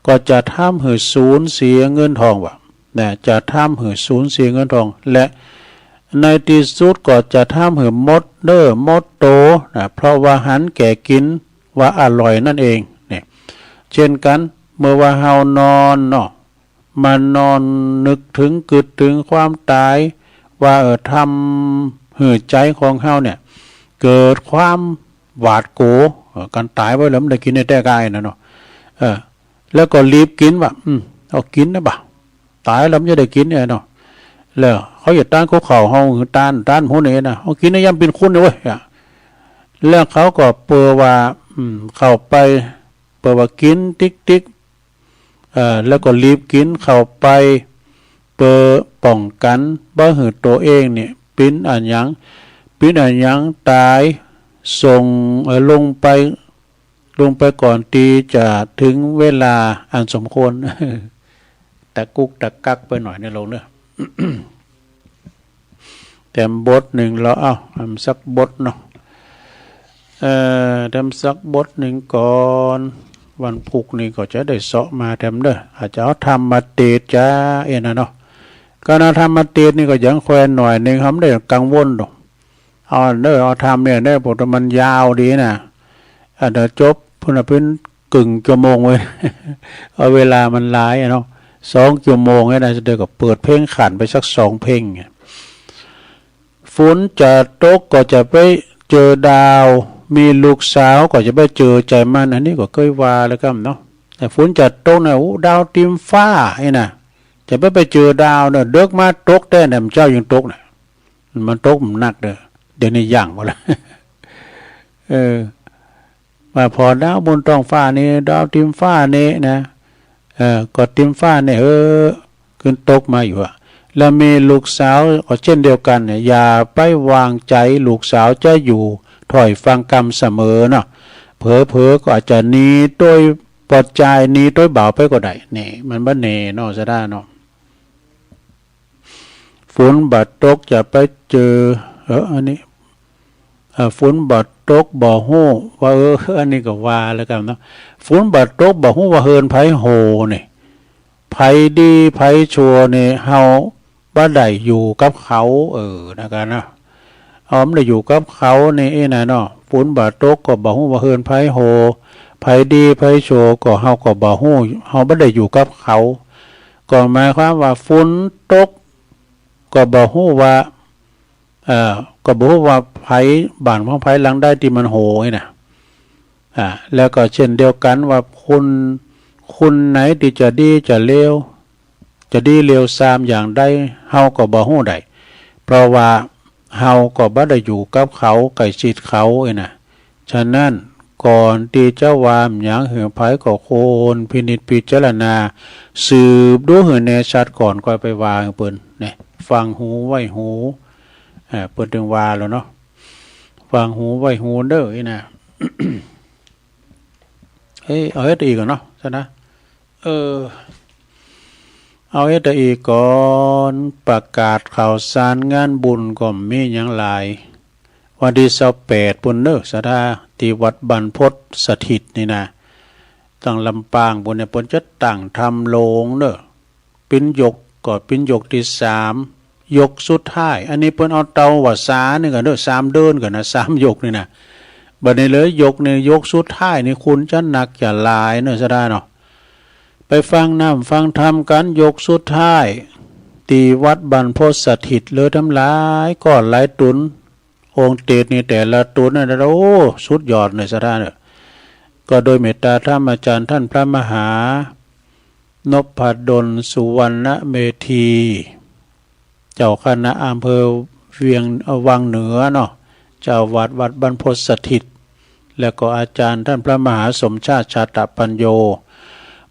ก็จะทำหื้อสูญเสียเงินทองว่ะ นะ จะทำหื้อสูญเสียเงินทอง และในตี้สุดก็จะทำหื้อหมดเน่อหมดโตนะ เพราะว่าหันแก่กิ๋นว่าอร่อยนั่นเอง เนี่ย เช่นกั๋น เมื่อว่าเฮานอนเนาะ มานอนนึกเถิงกึ๊ดเถิงความต๋าย ว่า เออ ทำหื้อใจ๋ของเฮาเนี่ย เกิดความหวาดกั๋ว เออ กั๋นต๋ายไปแล้วมันได้กิ๋นในแต๊ก้านะเนาะ เออ แล้วก็รีบกิ๋นว่ะ อืม เอากิ๋นนะบ่า ต๋ายแล้วมันจะได้กิ๋นเนี่ยเนาะ แล้วเขาจะต้านข้าวข้าวเฮา ต้าน ต้านหมู่นี้นะ เอากิ๋นนะ ย่ำเป๋นคุณเนี่ยเว้ย อ่ะ แล้วเขาก็เปื้อว่า อืม เข้าไป เปื้อว่ากิ๋นติ๊กๆ เอ่อ แล้วก็รีบกิ๋นเข้าไป เปื้อป้องกั๋นบ่หื้อตั๋วเองเนี่ย เป๋นอะหยัง เป๋นอะหยังต๋าย ส่ง เอ่อ ลงไป ลงไปก่อนตี้จะเถิงเวลาอันสมควร ตะกุกตะกักไปหน่อยเน่อโยมเน่อ แถมบทนึ่งเนาะ เอ้า แถมสักบทเนาะ เอ่อ แถมสักบทนึ่งก่อน วันพุธนี่ก็จะได้เซาะมาแถมเน่อ อาจจะเอาธรรมเตสน์จ๊ะ เอ็นะเนาะ ก๋านเอาธรรมเตสน์นี่ก็ยังแควนหน่อยนึ่ง เฮาบ่ได้กังวลดอก เอาเน่อ เอาธรรมเนี่ยเน่อ เพราะว่ามันยาวดีนะ อ่ะ เดี๋ยวจบพุ้นน่ะเป๋นกึ่งชั่วโมงเว้ย เอาเวลามันหลายอะเนาะ สองชั่วโมงเนี่ยนะ เดี๋ยวก็เปิดเพลงขันไปสักสองเพลงเนี่ย ฝนจะตกก็จะไปเจอดาว มีลูกสาวก็จะไปเจอใจ๋มัน อันนี้ก็เกยว่าแล้วกั๋นเนาะ แต่ฝนจะตกนะ โอ้ ดาวเต็มฟ้านี่นะ จะไป ไปเจอดาวเน่อ เดิ็กมาตกแต๊แหนมเจ๊ายังตกน่ะ มันตกมันนักเน่อ เดี๋ยวนี้ยั้งหมดแล้ว เออ ว่าผ่อดาวบนต๊องฟ้านี่ ดาวติ่มฟ้านี่นะ เออ ก็ติ่มฟ้านี่ เออ ขึ้นตกมาอยู่อะ แล้วมีลูกสาวก็เจ้นเดียวกั๋นเนี่ย อย่าไปวางใจ๋ ลูกสาวจะอยู่ถ้อยฟังกำเสมอเนาะ เผลอๆ ก็อาจจะหนีโตยปอดจาย หนีโตยบ่าวไปก็ได้ นี่มันบ่แน่เนาะ ศรัทธาเนาะ ฝนบ่ตกจะไปเจอ เออ อันนี้ เอ่อ ฝนบ่ตกบ่ฮู้ว่า เออ อันนี้ก็ว่าแล้วกั๋นเนาะ ฝนบ่ตกบ่ฮู้ว่าเฮือนใผโห่นี่ ใผดีใผชั่วนี่ เฮาบ่ได้อยู่กับเขา เออ นะกั๋นนะ เฮาบ่ได้อยู่กับเขานี่ อี้นะเนาะ ฝนบ่ตกก็บ่ฮู้ว่าเฮือนใผโห่ ใผดีใผชั่วก็เฮาก็บ่ฮู้ เฮาบ่ได้อยู่กับเขา ก็หมายความว่าฝนตก ก็บ่ฮู้ว่า เอ่อ ก็บ่ฮู้ว่าใผ บ้านของใผหลังใดตี้มันโห่นี่นะ อ่า แล้วก็เช่นเดียวกั๋นว่าคน คนไหนตี้จะดีจะเลว จะดีเลวซามอย่างใด เฮาก็บ่ฮู้ได้ เพราะว่าเฮาก็บ่ได้อยู่กับเขา ใกล้ชิดเขาอี้นะ ฉะนั้นก่อนตี้จะว่าหยังหื้อใผก็ควรพินิจพิจารณา สืบดูหื้อแน่ชัดก่อน ก่อยไปว่าหื้อเปิ้น นี่ ฟังหูไว้หู อ่า เปิ้นตึงว่าแล้วเนาะ ฟังหูไว้หูเน่อ อี้นะ เอ้ย เอาเฮ็ดอีกก่อนเนาะ ศรัทธา เออ เอาเฮ็ดอีกก่อน ประกาศข่าวสารงานบุญก็มีหยังหลาย วันตี้ซาวแปดปู้นเน่อ ศรัทธา ตี้วัดบรรพตสถิตนี่นะ ตังลำปางปู้นเนี่ย เปิ้นจะตั้งธรรมโลงเน่อ ปิณยกก็ปิณยกตี้สาม ยกสุดท้าย อันนี้เปิ้นเอาเต๋าว่าสานี่ก่อนเน่อ สามเดือนก่อนนะ สามยกนี่นะ บัดนี้เหลือยกนี่ ยกสุดท้ายนี่คนจะนักจะหลายเน่อ ศรัทธาเนาะ ไปฟังน้ำฟังธรรมกั๋น ยกสุดท้าย ตี้วัดบรรพตสถิตเลย ตังหลายก้อนหลายตุ๊น องค์เตศนี่แต่ละตุ๊นนั่นนะ โอ้ สุดยอดเลย ศรัทธาเน่อ ก็โดยเมตตาธรรมอาจารย์ต้านพระมหา นพดล สุวรรณเมธี เจ้าคณะอำเภอเวียง เอ่อ วังเหนือเนาะ เจ้าอาวาสวัดบรรพตสถิต แล้วก็อาจารย์ต้านพระมหาสมชาติ ชาตปัญโญ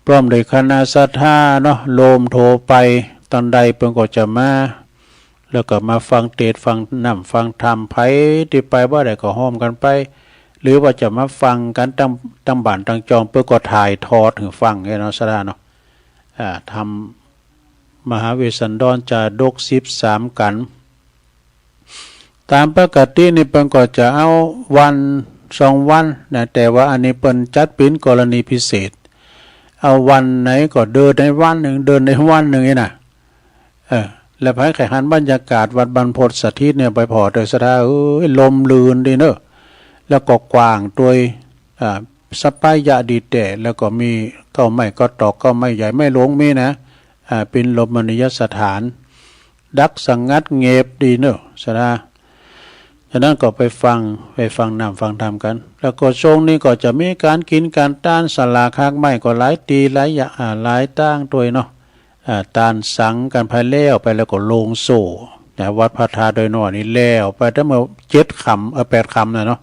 พร้อมด้วยคณะศรัทธาเนาะ โลมโธไป ต๋อนใดเปิ้นก็จะมา แล้วก็มาฟังเตศน์ฟังน้ำฟังธรรม ใผตี้ไปบ่ได้ก็ฮ่วมกั๋นไป หรือว่าจะมาฟังกั๋นตัง ตังบ้านตังจอง เปิ้นก็ถ่ายทอดหื้อฟังไงเนาะ ศรัทธาเนาะ อ่า ธรรม มหาเวสสันดรจาดกสิบสามกั๋น ต๋ามปกตินี่เปิ้นก็จะเอาวันสองวันนะ แต่ว่าอันนี้เปิ้นจัดเป๋นกรณีพิเศษ เอาวันไหนก็เดินได้วันนึ่ง เดินได้วันนึ่งนี่นะ เออ แล้วใผใค่หันบรรยากาศวัดบรรพตสถิตเนี่ย ไปผ่อเต๊อะ ศรัทธาเอ้ย ร่มรื่นดีเน่อ แล้วก็กว้างตวย อ่า สัปปายะดีแต๊ แล้วก็มีเก๊าไม้เก๊าตอก เก๊าไม้ใหญ่ไม้หลวงมีนะ อ่า เป๋นรมณียสถาน ดักสงัดเง็บดีเน่อ ศรัทธา ฉะนั้นก็ไปฟัง ไปฟังน้ำฟังธรรมกั๋น แล้วก็ช่วงนี้ก็จะมีก๋านกิ๋นก๋านตาน สลากหากไม้ก็หลายตี้หลายอย่าง อ่า หลายตางตวยเนาะ อ่า ตานสังกั๋นไปแล้ว ไปแล้วก็โลงโซ่นะ วัดพระธาตุดอยน้อยนี่แล้วไปตั้งเมื่อเจ็ดค่ำ เอ่อ แปดค่ำน่ะเนาะ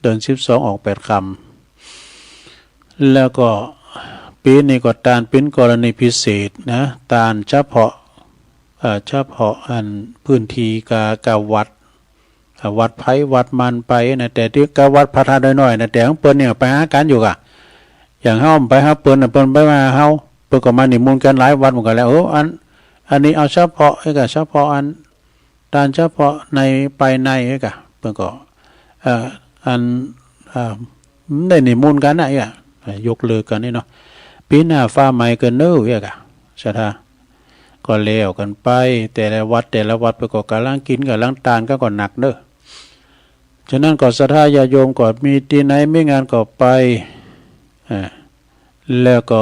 เดือนสิบสองออกแปดค่ำ แล้วก็ปี๋นี้ก็ตานเป๋นกรณีพิเศษนะ ตานเฉพาะ เอ่อ เฉพาะอันพื้นตี้กา กาวัด อ่า วัดใผวัดมันไปนะ แต่ตี้กาวัดพระธาตุดอยน้อยนะ แต่ของเปิ้นเนี่ยไปหากั๋นอยู่ก่ะ อย่างเฮาไปหาเปิ้นนะ เปิ้นบ่มาหาเฮา เปิ้นก็มานิมนต์กั๋นหลายวัดเหมือนกั๋นแหละ เออ อัน อันนี้เอาเฉพาะ เอ้ย กาเฉพาะอัน ตานเฉพาะใน ภายใน เอ้ย กา เปิ้นก็ เอ่อ อัน เอ่อ ได้นิมนต์กั๋นนะ เอ้ย กา ยกเลิกกั๋นนี่เนาะ ปี๋หน้าฟ้าใหม่กั๋นเน่อ เอ้ย กา ศรัทธา ก็แล้วกั๋นไป แต่ละวัด แต่ละวัดเปิ้นก็ก่ำลังกิ๋นก่ำลังตานกั๋นก็หนักเน่อ ฉะนั้นก็ศรัทธาญาติโยมก็มีตี้ไหนมีงานก็ไป อ่า แล้วก็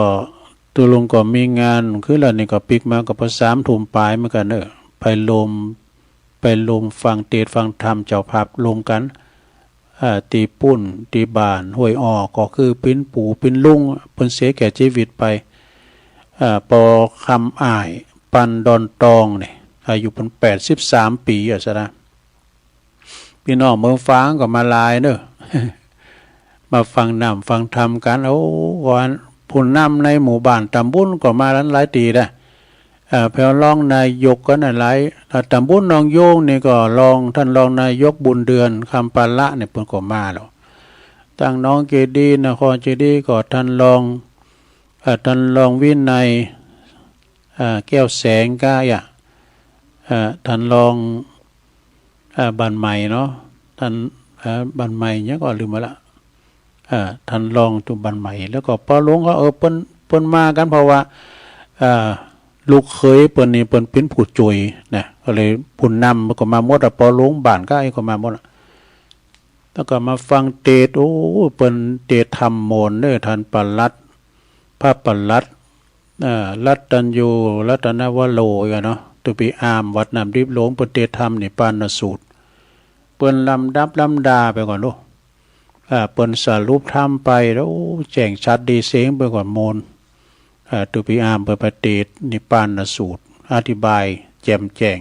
ตุ๊ลุงก็มีงาน คืนแล้วนี่ก็ปิ๊กมาก็พอสามทุ่มป๋ายเหมือนกั๋นเน่อ ไปโลม ไปโลมฟังเตศน์ฟังธรรม เจ้าภาพโลมกั๋น อ่า ตี้ปุ้น ตี้บ้านห้วยอ้อ ก็คือเป๋นปู่เป๋นลุง เปิ้นเสียแก่จีวิตไป อ่า ปอคำอ้าย ปันดอนตองเนี่ย อายุเปิ้นแปดสิบสามปี๋อะ สะดา ปี้น้องเมืองฝางก็มาหลายเน่อ มาฟังน้ำฟังธรรมกั๋น โอ้ ว่าผู้นำในหมู่บ้านต๋ำบุญก็มาหลายตี้นะ เอ่อ แผวรองนายกก็น่ะหลาย เอ่อ ต๋ำบุญหนองยูงนี่ก็รอง ต้านรองนายกบุญเดือน คำปาละเนี่ยเปิ้นก็มาแล้ว ตังหนองเจดีย์ นครเจดีย์ก็ต้านรอง เอ่อ ต้านรองวินัย เอ่อ แก้วแสงก้าอะ เอ่อ ต้านรอง เอ่อ บ้านใหม่เนาะ ต้าน เอ่อ บ้านใหม่หยังก็ลืมไปละ เอ่อ ต้านรองจุบ้านใหม่ แล้วก็ปอหลวงก็ เออ เปิ้น เปิ้นมากั๋น เพราะว่า เอ่อ ลูกเขยเปิ้นนี่เปิ้นเป๋นผู้จุยนะ ก็เลยผู้นำก็มาหมดอะ ปอหลวงบ้านก้าก็มาหมดอะ แล้วก็มาฟังเตสน์ โอ้ เปิ้นเตสน์ธรรมโมนเน่อ ต้านปลัด พระปลัด เอ่อ รัตตัญญู รัตนวโร อีกอะเนาะ ตุ๊ปี้อาม วัดน้ำดิบหลวง เปิ้นเตสน์ธรรมนิพพานสูตร เปิ้นลำดับลำดาไปก่อนลูก อ่า เปิ้นสรุปธรรมไปแล้ว โอ้ แจ้งชัดดีเสียงไปก่อนโมน อ่า ตุ๊ปี้อามเปิ้นไปเตสน์นิพพานสูตร อธิบายแจ่มแจ้ง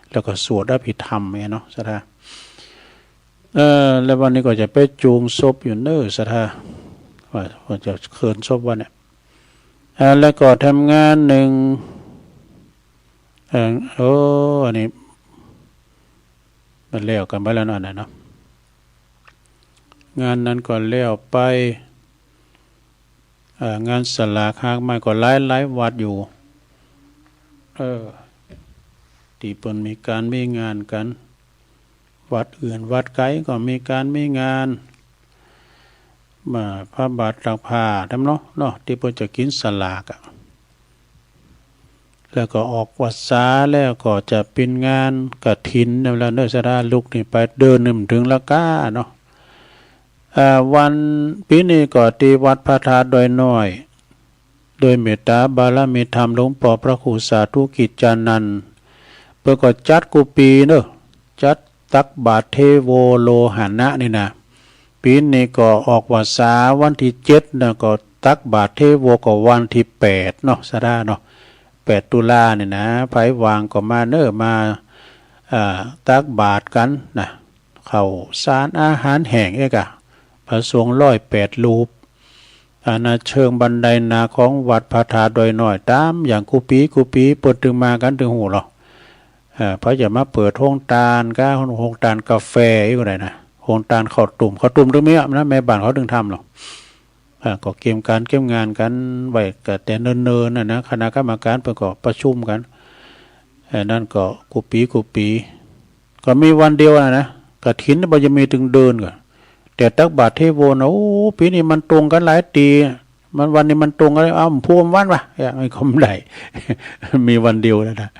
แล้วก็สวดอภิธรรมเนี่ยเนาะ สะดา เอ่อ แล้ววันนี้ก็จะไปจูงศพอยู่เน่อ สะดา ว่า ว่าจะเคลื่อนศพวันเนี่ย อ่า แล้วก็ทำงานนึ่ง เอ่อ โอ้ อันนี้ มันแล้วกั๋นไปแล้วเนาะ อันนั้นเนาะ งานนั้นก็แล้วไป เอ่อ งานสลากหากไม้ก็หลายๆ วัดอยู่ เออ ตี้เปิ้นมีก๋านมีงานกั๋น วัดอื่นวัดไก๋ก็มีก๋านมีงาน มาพระบาทตากผ้าแถมเนาะ เนาะ ตี้เปิ้นจะกิ๋นสลากอะ แล้วก็ออกพรรษาแล้วก็จะเป๋นงานกฐินแล้วเน่อ สะดา ลุกนี่ไปเดินนึ่มเถิงละก้าเนาะ อ่า วัน ปี๋นี้ก็ตี้วัดพระธาตุดอยน้อย โดยเมตต๋าบารมีธรรมหลวงป้อพระครูสาธุกิจจานันท์ เปิ้นก็จัดกู้ปี๋เน่อ จัดตักบาตรเทโวโลหณะนี่นะ ปี๋นี้ก็ออกพรรษาวันตี้เจ็ดนะ ก็ตักบาตรเทโวก็วันตี้แปดเนาะ สะดาเนาะ แปดตุลานี่นะ ใผว่างก็มาเน่อ มา อ่า ตักบาตรกั๋นนะ ข้าวสารอาหารแห้งเอ๊ะกะ พระสงฆ์ร้อยแปดรูป อ่า ณ เชิงบันไดนาของวัดพระธาตุดอยน้อย ต๋ามอย่างกู้ปี๋กู้ปี๋ เปิ้นตึงมากั๋นตึงฮู้ลอ เอ่อ ใผจะมาเปิดโฮงตานก้า โฮงตานกาแฟอยู่ไหนนะ โฮงตานข้าวตุ้ม ข้าวตุ้มตึงมีอะนะ แม่บ้านเขาตึงทำลอ อ่า ก็เกียมก๋านเกียมงานกั๋นไว้ก็แต่เนิ่นๆ น่ะนะ คณะกรรมก๋านเปิ้นก็ประชุมกั๋น เอ่อ นั่นก็กู้ปี๋กู้ปี๋ ก็มีวันเดียวน่ะนะ กฐินบ่จะมีตึงเดือนก่อ แต่ตักบาตรเทโวนะ โอ้ ปี๋นี้มันตรงกั๋นหลายตี้ มันวันนี้มันตรงกั๋น เอ้า ผู้วันวะ เอ้ย มันก็บ่ได้ มีวันเดียวนะ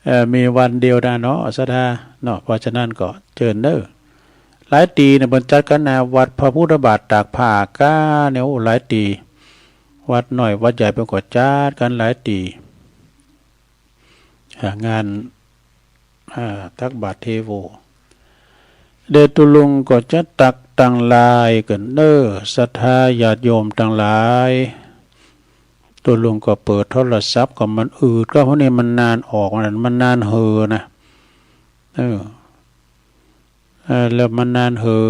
เอ่อ มีวันเดียวนะเนาะ สะดาเนาะ เพราะฉะนั้นก็เจิญเน่อ หลายตี้เนี่ยเปิ้นจัดกั๋นนะ วัดพระพุทธบาทตากผ้าก้าเนี่ย โอ้ หลายตี้ วัดน้อยวัดใหญ่เปิ้นก็จัดกั๋นหลายตี้ อ่า งาน อ่า ตักบาตรเทโว เดชตุลุงก็จะตักตังหลายกั๋นเน่อ ศรัทธาญาติโยมตังหลาย ตุลุงก็เปิดโทรศัพท์ก็มันอืด ก็เพราะนี่มันนานออก มันนานเหอนะ เออ เอ่อ แล้วมันนานเหอ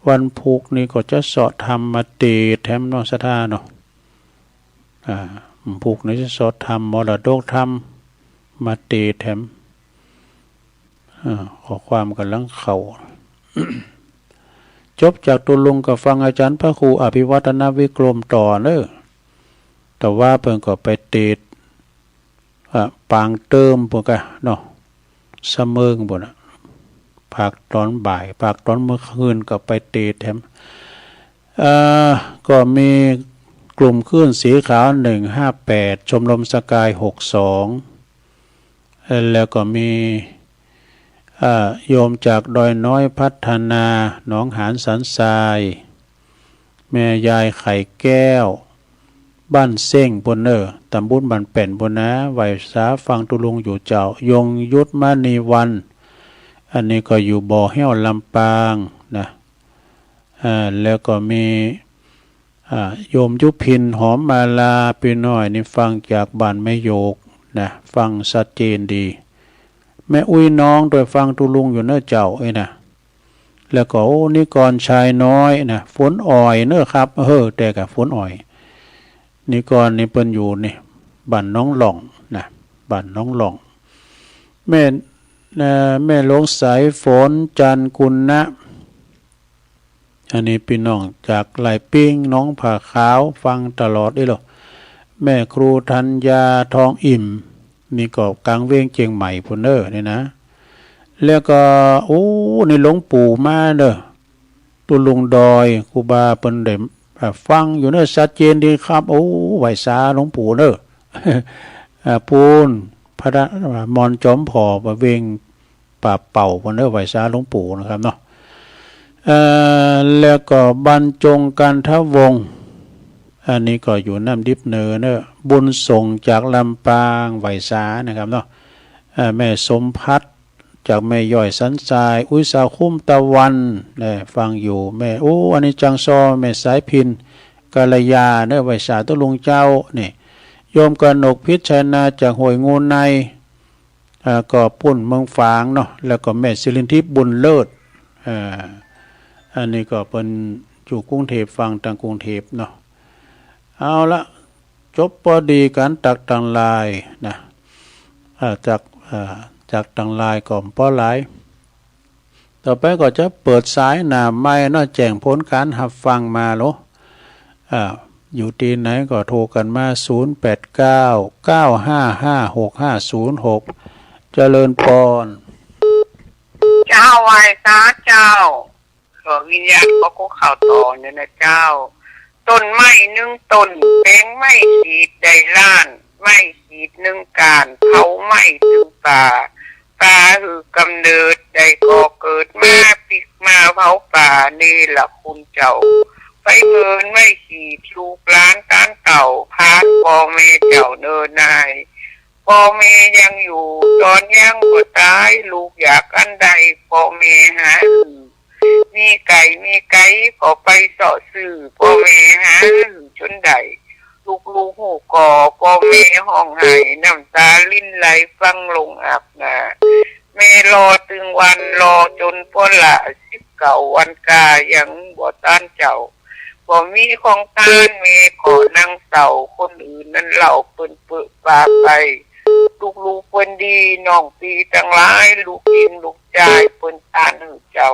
วันพุธนี่ก็จะเซาะธรรมมาเตสน์แถมเนาะ ศรัทธาเนาะ อ่า วันพุธนี่จะเซาะธรรม มรดกธรรม มาเตสน์แถม อ่า ข้อความก๋ำลังเข้า จบจากตุลุงก็ฟังอาจารย์พระครูอภิวัฒนวิกรมต่อเน่อ แต่ว่าเปิ้นก็ไปเตสน์ อ่ะ ปางเติมปู้นกะเนาะ สะเมิงปู้นน่ะ ภาคตอนบ่าย ภาคตอนเมื่อคืนก็ไปเตสน์แถม เอ่อ ก็มีกลุ่มคลื่นสีขาว หนึ่งห้าแปด ชมรมสกาย หกสอง เอ่อ แล้วก็มี เอ่อ โยมจากดอยน้อยพัฒนา หนองหานสันทราย แม่ยายไข่แก้ว บ้านเซ้งปู้นเน่อ ตำบลบ้านแป้นปู้นนะ ไหว้สาฟังตุลุงอยู่เจ้า ยงยุทธมณีวรรณ อันนี้ก็อยู่บ่อแฮ้วลำปางนะ อ่า แล้วก็มี อ่า โยมยุพิน หอมมาลา ปี้น้อยนี่ฟังจากบ้านแม่โยกนะ ฟังชัดเจนดี แม่อุ๊ยน้องตวยฟังตุ๊ลุงอยู่เน่อเจ้า เอ้ยนะ แล้วก็ โอ้ นิกรชายน้อยนะ ฝนอ่อยเน่อครับ เออ แต่ก็ฝนอ่อย นิกรนี่เปิ้นอยู่นี่ บ้านหนองหล่องนะ บ้านหนองหล่อง แม่ เอ่อ แม่หลวงสายฝน จันทร์กุณนะ อันนี้ปี้น้องจากหลายปิ้ง หนองผาขาว ฟังตลอดอี้เหรอ แม่ครูธัญญา ทองอิ่ม นี่ก็ก๋างเวียงเจียงใหม่ปู้นเน่อนี่นะ แล้วก็ โอ้ นี่หลวงปู่มาเน่อ ตุ๊ลุงดอย ครูบาเปิ้นได้ อ่า ฟังอยู่เน่อ ชัดเจนดีครับ โอ้ ไหว้สาหลวงปู่เน่อ อ่า ปู้น พระมอนจอมผ่อ เวียงป่าเป่าปู้นเน่อ ไหว้สาหลวงปู่นะครับเนาะ เอ่อ แล้วก็บรรจง กันทวงศ์ อันนี้ก็อยู่น้ำดิบเหนือเน่อ บุญส่งจากลำปาง ไหว้สานะครับเนาะ เอ่อ แม่สมภัทร จากแม่ย้อยสันทราย อุ๊ยสาวคุ้มตะวัน นะ ฟังอยู่ แม่ โอ้ อันนี้จังซอ แม่สายพิน กัลยา เน่อ ไหว้สาตุ๊ลุงเจ้า นี่ โยมกนกพิชยนา จากห้วยงูใน อ่า ก็ปู้นเมืองฝางเนาะ แล้วก็แม่สิรินทิพย์ บุญเลิศ อ่า อันนี้ก็เปิ้นอยู่กรุงเทพฯ ฟังตางกรุงเทพฯเนาะ เอาละ จบปอดีก๋านตักตางไลน์นะ อ่า จาก อ่า จากตางไลน์ก็บ่หลาย ต่อไปก็จะเปิดสายหน้าไมค์เนาะ แจ้งผลก๋านฮับฟังมาโล อ่า อยู่ตี้ไหนก็โทรกั๋นมา ศูนย์แปดเก้า เก้าห้าห้า หกห้าศูนย์หก เจริญปอน เจ้า ไหว้สาเจ้า ขอวิญญาณขอคุกเข่าต่อเนี่ยนะเจ้า ต้นไม้นึ่งต้น แปงไม้ขีดได้ล้าน ไม้ขีดนึ่งก้าน เผาไม้ตึงป่า ป่าหื้อกำเนิด ได้ก่อเกิดมา ปิ๊กมาเผาป่า เนรคุณเจ้า ไปเมินไม้ขีด ลูกหลานตานเต้า ผ่านป้อแม่เจ้าเนอนาย ป้อแม่ยังอยู่ ต๋อนยังบ่ต๋าย ลูกอยากอันใด ป้อแม่หาหื้อ มีไก่มีไก๋ ก็ไปเซาะซื้อ ป้อแม่หาหื้อจ๋นได้ ลูกๆฮู้ก่อ ป้อแม่ฮ้องไห้ น้ำต๋ารินไหลฟังลงอาบหน้า แม่รอตึงวัน รอจ๋นปอละ สิบเก้าวันกา ยังบ่ตานเจ้า บ่มีของตาน แม่ก็นั่งเศร้า คนอื่นนั้นเล่าเปิ้นเปอะปาไป ลูกๆเปิ้นดี น้องปี้ตังหลาย ลูกญิงลูกจาย เปิ้นตานหื้อเจ้า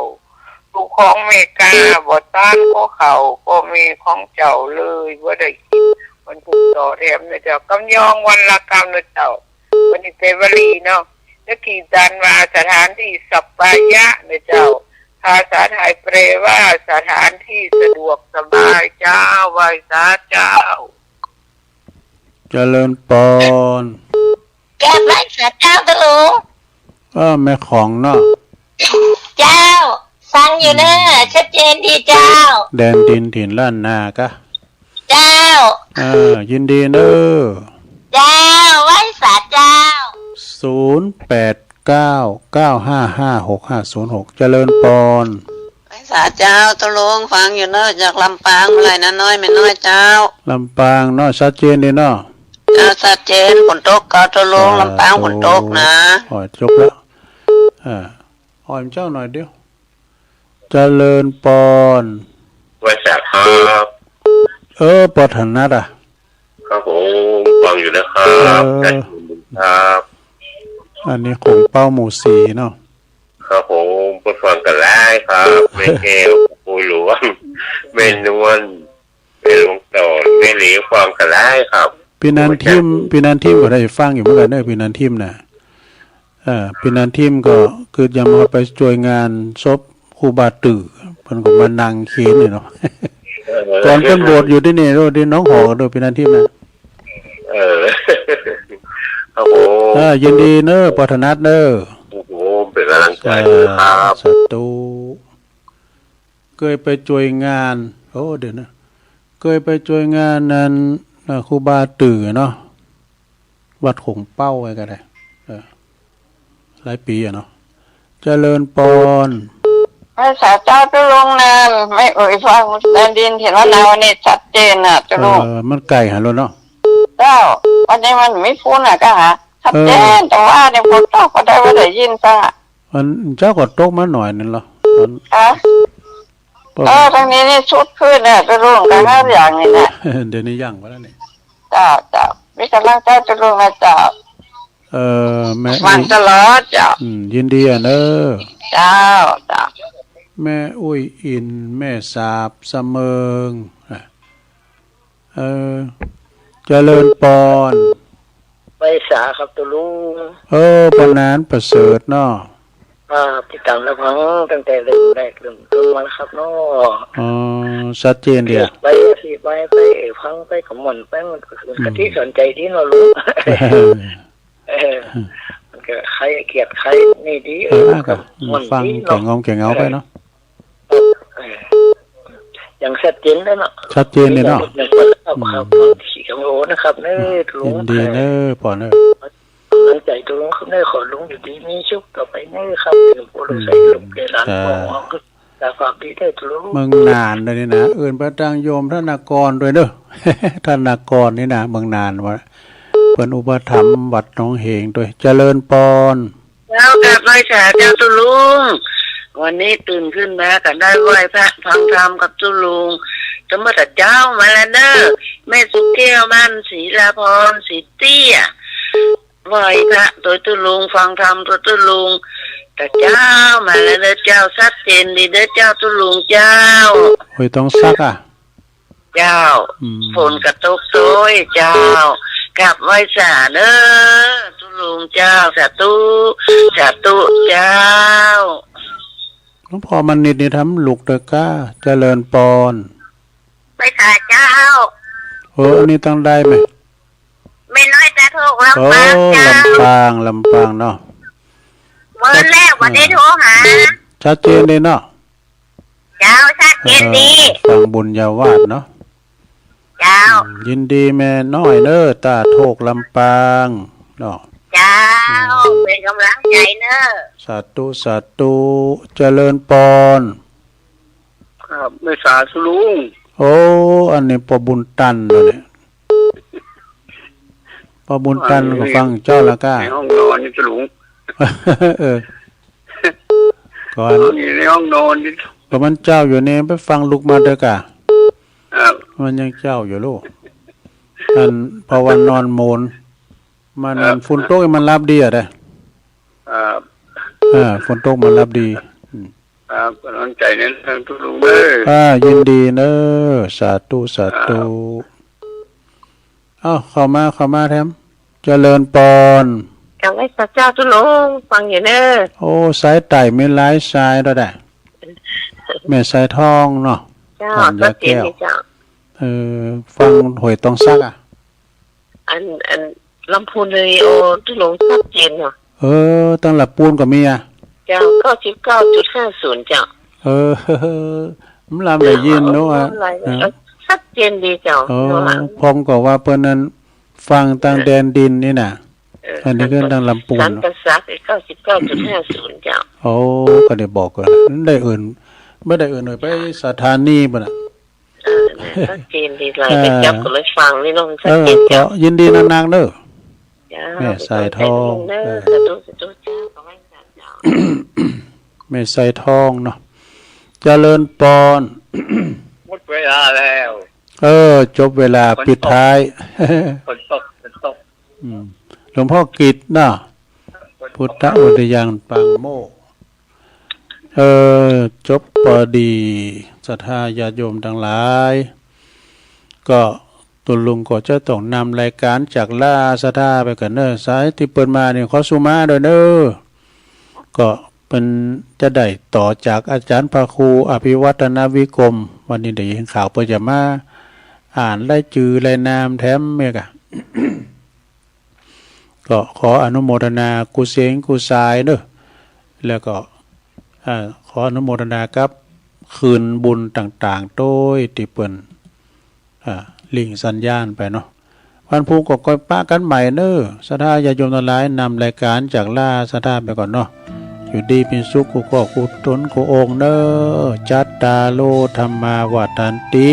ลูกของแม่กา บ่ตานขอเข้า ป้อแม่ของเจ้าเลย บ่ได้กิ๋น มันผูกต่อแถมนะเจ้า กำยองวันละกำนะเจ้า วันนี้เป็นวลีเนาะ แล้วขีดตันว่าสถานที่สัปปายะนะเจ้า ภาษาไทยแปลว่าสถานที่สะดวกสบายเจ้า ไหว้สาเจ้า เจริญปอน กราบไหว้สาเจ้าตุ๊ลุง เออ แม่ของเนาะ เจ้า ฟังอยู่เน่อ ชัดเจนดีเจ้า แดนดินถิ่นล้านนากะ เจ้า เออ ยินดีเน่อ เจ้า ไหว้สาเจ้า ศูนย์แปดเก้า เก้าห้าห้า หกห้าศูนย์หก เจริญปอน ไหว้สาเจ้าตุ๊ลุง ฟังอยู่เน่อ จากลำปาง เมื่อไหร่นะน้อย แม่น้อยเจ้า ลำปางเนาะ ชัดเจนดีเนาะ เจ้า ชัดเจน ฝนตกก่อตุ๊ลุง อ่า ลำปางฝนตกนะ โอ้ จบแล้ว อ่า อ่อนเจ้าหน่อยเดียว เจริญปอน ไหว้สาครับ เออ ปอถนัดอะ ครับผม ฟังอยู่นะครับ เออ ครับ อันนี้ของเป้าหมู่สี่เนาะ ครับผม เปิ้นฟังกั๋นหลายครับ แม่แก้ว ปู่หลวง แม่นวล แม่หลวงต๋อน แม่เหลว ฟังกั๋นหลายครับ ปี้นันทิม ปี้นันทิมก็ได้ฟังอยู่เหมือนกั๋นเน่อ ปี้นันทิมน่ะ เอ่อ ปี้นันทิมก็คือจะมาไปจ้วยงานศพครูบาตื่อ เปิ้นก็มานั่งเคียงนี่เนาะ เออ ก่อนเปิ้นบวชอยู่ตี้นี่โลด ตี้หนองหอกโลด ปี้นันทิมน่ะ เออ ครับผม เออ ยินดีเน่อ ปอถนัดเน่อ ครับผม เป๋นก๋ำลังใจ๋ เออ ครับ สาธุ เกยไปจ้วยงาน โอ้ เดี๋ยวนะ เกยไปจ้วยงานนั้น เอ่อ ครูบาตื่อเนาะ วัดหงเป้าไว้ก็ได้ เออ หลายปี๋อะเนาะ เจริญปอน ไหว้สาเจ้าตุ๊ลุงนะ แม่เอ๋ยฟังแดนดินถิ่นล้านนาวันนี้ชัด เจนน่ะ เจ้าลุง เออ มันไก๋หั้นแหละเนาะ เจ้า วันนี้มันมีฝนน่ะ ก็หา ชัดเจน เออ แต่ว่าเนี่ย ฝนตกก็ได้ว่าได้ยินซะ อันเจ้าก็ตกมาหน่อยนึ่งเหรอ ตอน ฮะ เออ ตรงนี้นี่สุดขึ้นเนี่ย เจ้าลุง แต่ละอย่างนี่นะ เดี๋ยวนี้ยั้งไปแล้วนี่ เจ้า เจ้า มีก๋ำลังใจ๋ เจ้าลุงนะเจ้า เออ แม่ ฟัง อุ๊ย ตลอดเจ้า อืม ยินดีอะเนอะ เจ้า เจ้า แม่อุ๊ยอิน แม่สาบสะเมิง เออ เจริญปอน ไหว้สาครับตุ๊ลุง เออ ปานนั้นประเสริฐเนาะ อ่า ติดต๋ามรับฟังตั้งแต่เริ่มแรกเริ่มต้นมาแล้วครับเนาะ อ๋อ ชัดเจนดีอะ ไปสิไป ไปฟังไปก็ม่วนไป มันก็คือ อืม กะตี้สนใจ๋ดีเนาะลุง เออ เออ มันก็ใค่เกียรติใค่นี่ดี เออ เออ ก็ อืม ม่วน ฟังดีเนาะ แก่งงอมแก่งเหงาไปเนาะ เออ อย่างชัดเจนเลยเนาะ ชัดเจนเลยเนาะ อย่าง อย่าง ครับ อืม ครับ ที่ของโอนะครับเนอะ อืม ลุง ยินดีเนอะ ปอนเนอะ ก๋ำลังใจ๋ตุ๊ลุงครับเนอะ ขอลุงอยู่ดีมีสุขต่อไปเนอะครับ เป็นผู้ลุงใส่ลุงเดรัน จ้า ขอ ขอความดีเนอะตุ๊ลุง เมืองน่านด้วยนี่นะ เอิ้นไปตางโยมธนากรด้วยเนอะ ธนากรนี่นะ เมืองน่านว่า เปิ้นอุปถัมภ์วัดหนองเหงด้วย เจริญปอน เจ้า กราบไหว้สาเจ้าตุ๊ลุง วันนี้ตื่นขึ้นมาก็ได้ไหว้พระฟังธรรมกับตุ๊ลุง ตั้งแต่เจ๊ามาแล้วเนอะ แม่สุแก้ว บ้านศิลาพร ศรีเตี้ย ไหว้พระตวยตุ๊ลุง ฟังธรรมตวยตุ๊ลุง แต่เจ๊ามาแล้วเนอะเจ้า ชัดเจนดีเนอะเจ้าตุ๊ลุงเจ้า ห้วยตองสักอะ เจ้า อืม ฝนก็ตกโตยเจ้า กราบไหว้สาเนอะ ตุ๊ลุงเจ้า สาธุ สาธุเจ้า หลวงพ่อมณิษฐ์นี่ทำลุกด้วยก้า เจริญปอน ไหว้สาเจ้า เออ อันนี้ตังใดแม่ แม่น้อยตาโทก ลำปางเจ้า โอ้ ลำปาง ลำปางเนาะ เมินแล้ว บ่ได้โทรหา ชัดเจนดีเนาะ เจ้า ชัดเจนดี เออ ฟังบุญญาวาสเนาะ เจ้า อืม ยินดีแม่น้อยเนอะ ตาโทก ลำปางเนาะ เจ้า อืม เป็นก๋ำลังใจ๋เนอะ สาธุ สาธุ เจริญปอน ครับ ไหว้สาตุ๊ลุง โอ้ อันนี้ป้อบุญตันเนาะเนี่ย ป้อบุญตันก็ฟังเจ้าละก้า ในห้องนอนนี่ตุ๊ลุง เออ ก่อน ห้องอยู่ในห้องนอนนี่ ก็มันเจ้าอยู่นี่ ไปฟังลุกมาเด้อก้า ครับ มันยังเจ้าอยู่ลูก อัน เพราะว่านอนโมน มานั่น ครับ ฝนตกมันหลับดีอะเด้อ ครับ อ่า ฝนตกมันหลับดี อืม ครับ ก๋ำลังใจ๋เนอะตุ๊ลุงเนอะ อ่า ยินดีเนอะ สาธุ สาธุ ครับ เอ้า เข้ามา เข้ามาแถม เจริญปอน กราบไหว้สาเจ้าตุ๊ลุง ฟังอยู่เนอะ โอ้ สายใต้มีหลายสายแล้วแหละ แม่สายทองเนาะ เจ้า บ้านยาแก้ว ชัดเจนดีเจ้า เออ ฟังห้วยตองสักอะ อัน อัน ลำพูนเรดิโอตุ๊ลุงชัดเจนเนาะ เออ ตังลำพูนก็มีอะ เจ้า เก้าสิบเก้าจุดห้าศูนย์ เจ้า เออ มันลำได้ยินเนาะ เออ ชัดเจนดีเจ้า เออ เนาะ พ่องก็ว่าเปิ้นนั้นฟังตังแดนดินนี่นะ เออ อันนี้ก็ตังลำพูน สันตะสัก เก้าสิบเก้าจุดห้าศูนย์ เจ้า โอ้ ก็ได้บอกกัน ได้เอิ้น บ่ได้เอิ้นไปสถานีบ่น่ะ เออ ชัดเจนดีหลาย เออ ไปจับก็เลยฟังนี่เนาะ มันชัดเจน เออ เจ้า ก็ยินดีนักๆเด้อ เจ้า แม่สายทอง เจ้า เออ สาธุ สาธุ เจ้า ขอไหว้สาเจ้า แม่สายทองเนาะ เจริญปอน หมดเวลาแล้ว เออ จบเวลา ฝนตก ปิดท้าย ฝนตก ฝนตก อืม หลวงพ่อกิตติ์เนาะ พุทธอุทยานปางโมกข์ เออ จบปอดี ศรัทธาญาติโยมตังหลาย ก็ตุ๊ลุงก็จะต้องนำรายก๋านจากลาศรัทธาไปก่อนเนอะ สายตี้เปิ้นมานี่ขอสุมาด้วยเนอะ ก็เปิ้นจะได้ต่อจากอาจ๋ารย์พระครูอภิวัฒนวิกรม วันนี้ได้ยินข่าวเปิ้นจะมาอ่านรายจื้อรายนามแถมเอียกอะ ก็ขออนุโมทนากู้เสียงกู้สายเนอะ แล้วก็ อ่า ขออนุโมทนากับคืนบุญต่างๆ โดยตี้เปิ้น อ่า ลิงก์สัญญาณไปเนาะ วันพุธก็ก้อยปะกั๋นใหม่เนอะ ศรัทธาญาติโยมตังหลาย นำรายก๋านจากลาศรัทธาไปก่อนเนาะ อยู่ดีมีสุขกู้ก้อกู้ต๋นกู้องค์เนอะ จัตตาโร ธัมมา วัฑฒันติ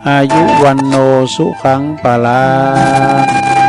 อายุ วัณโณ สุขัง พลัง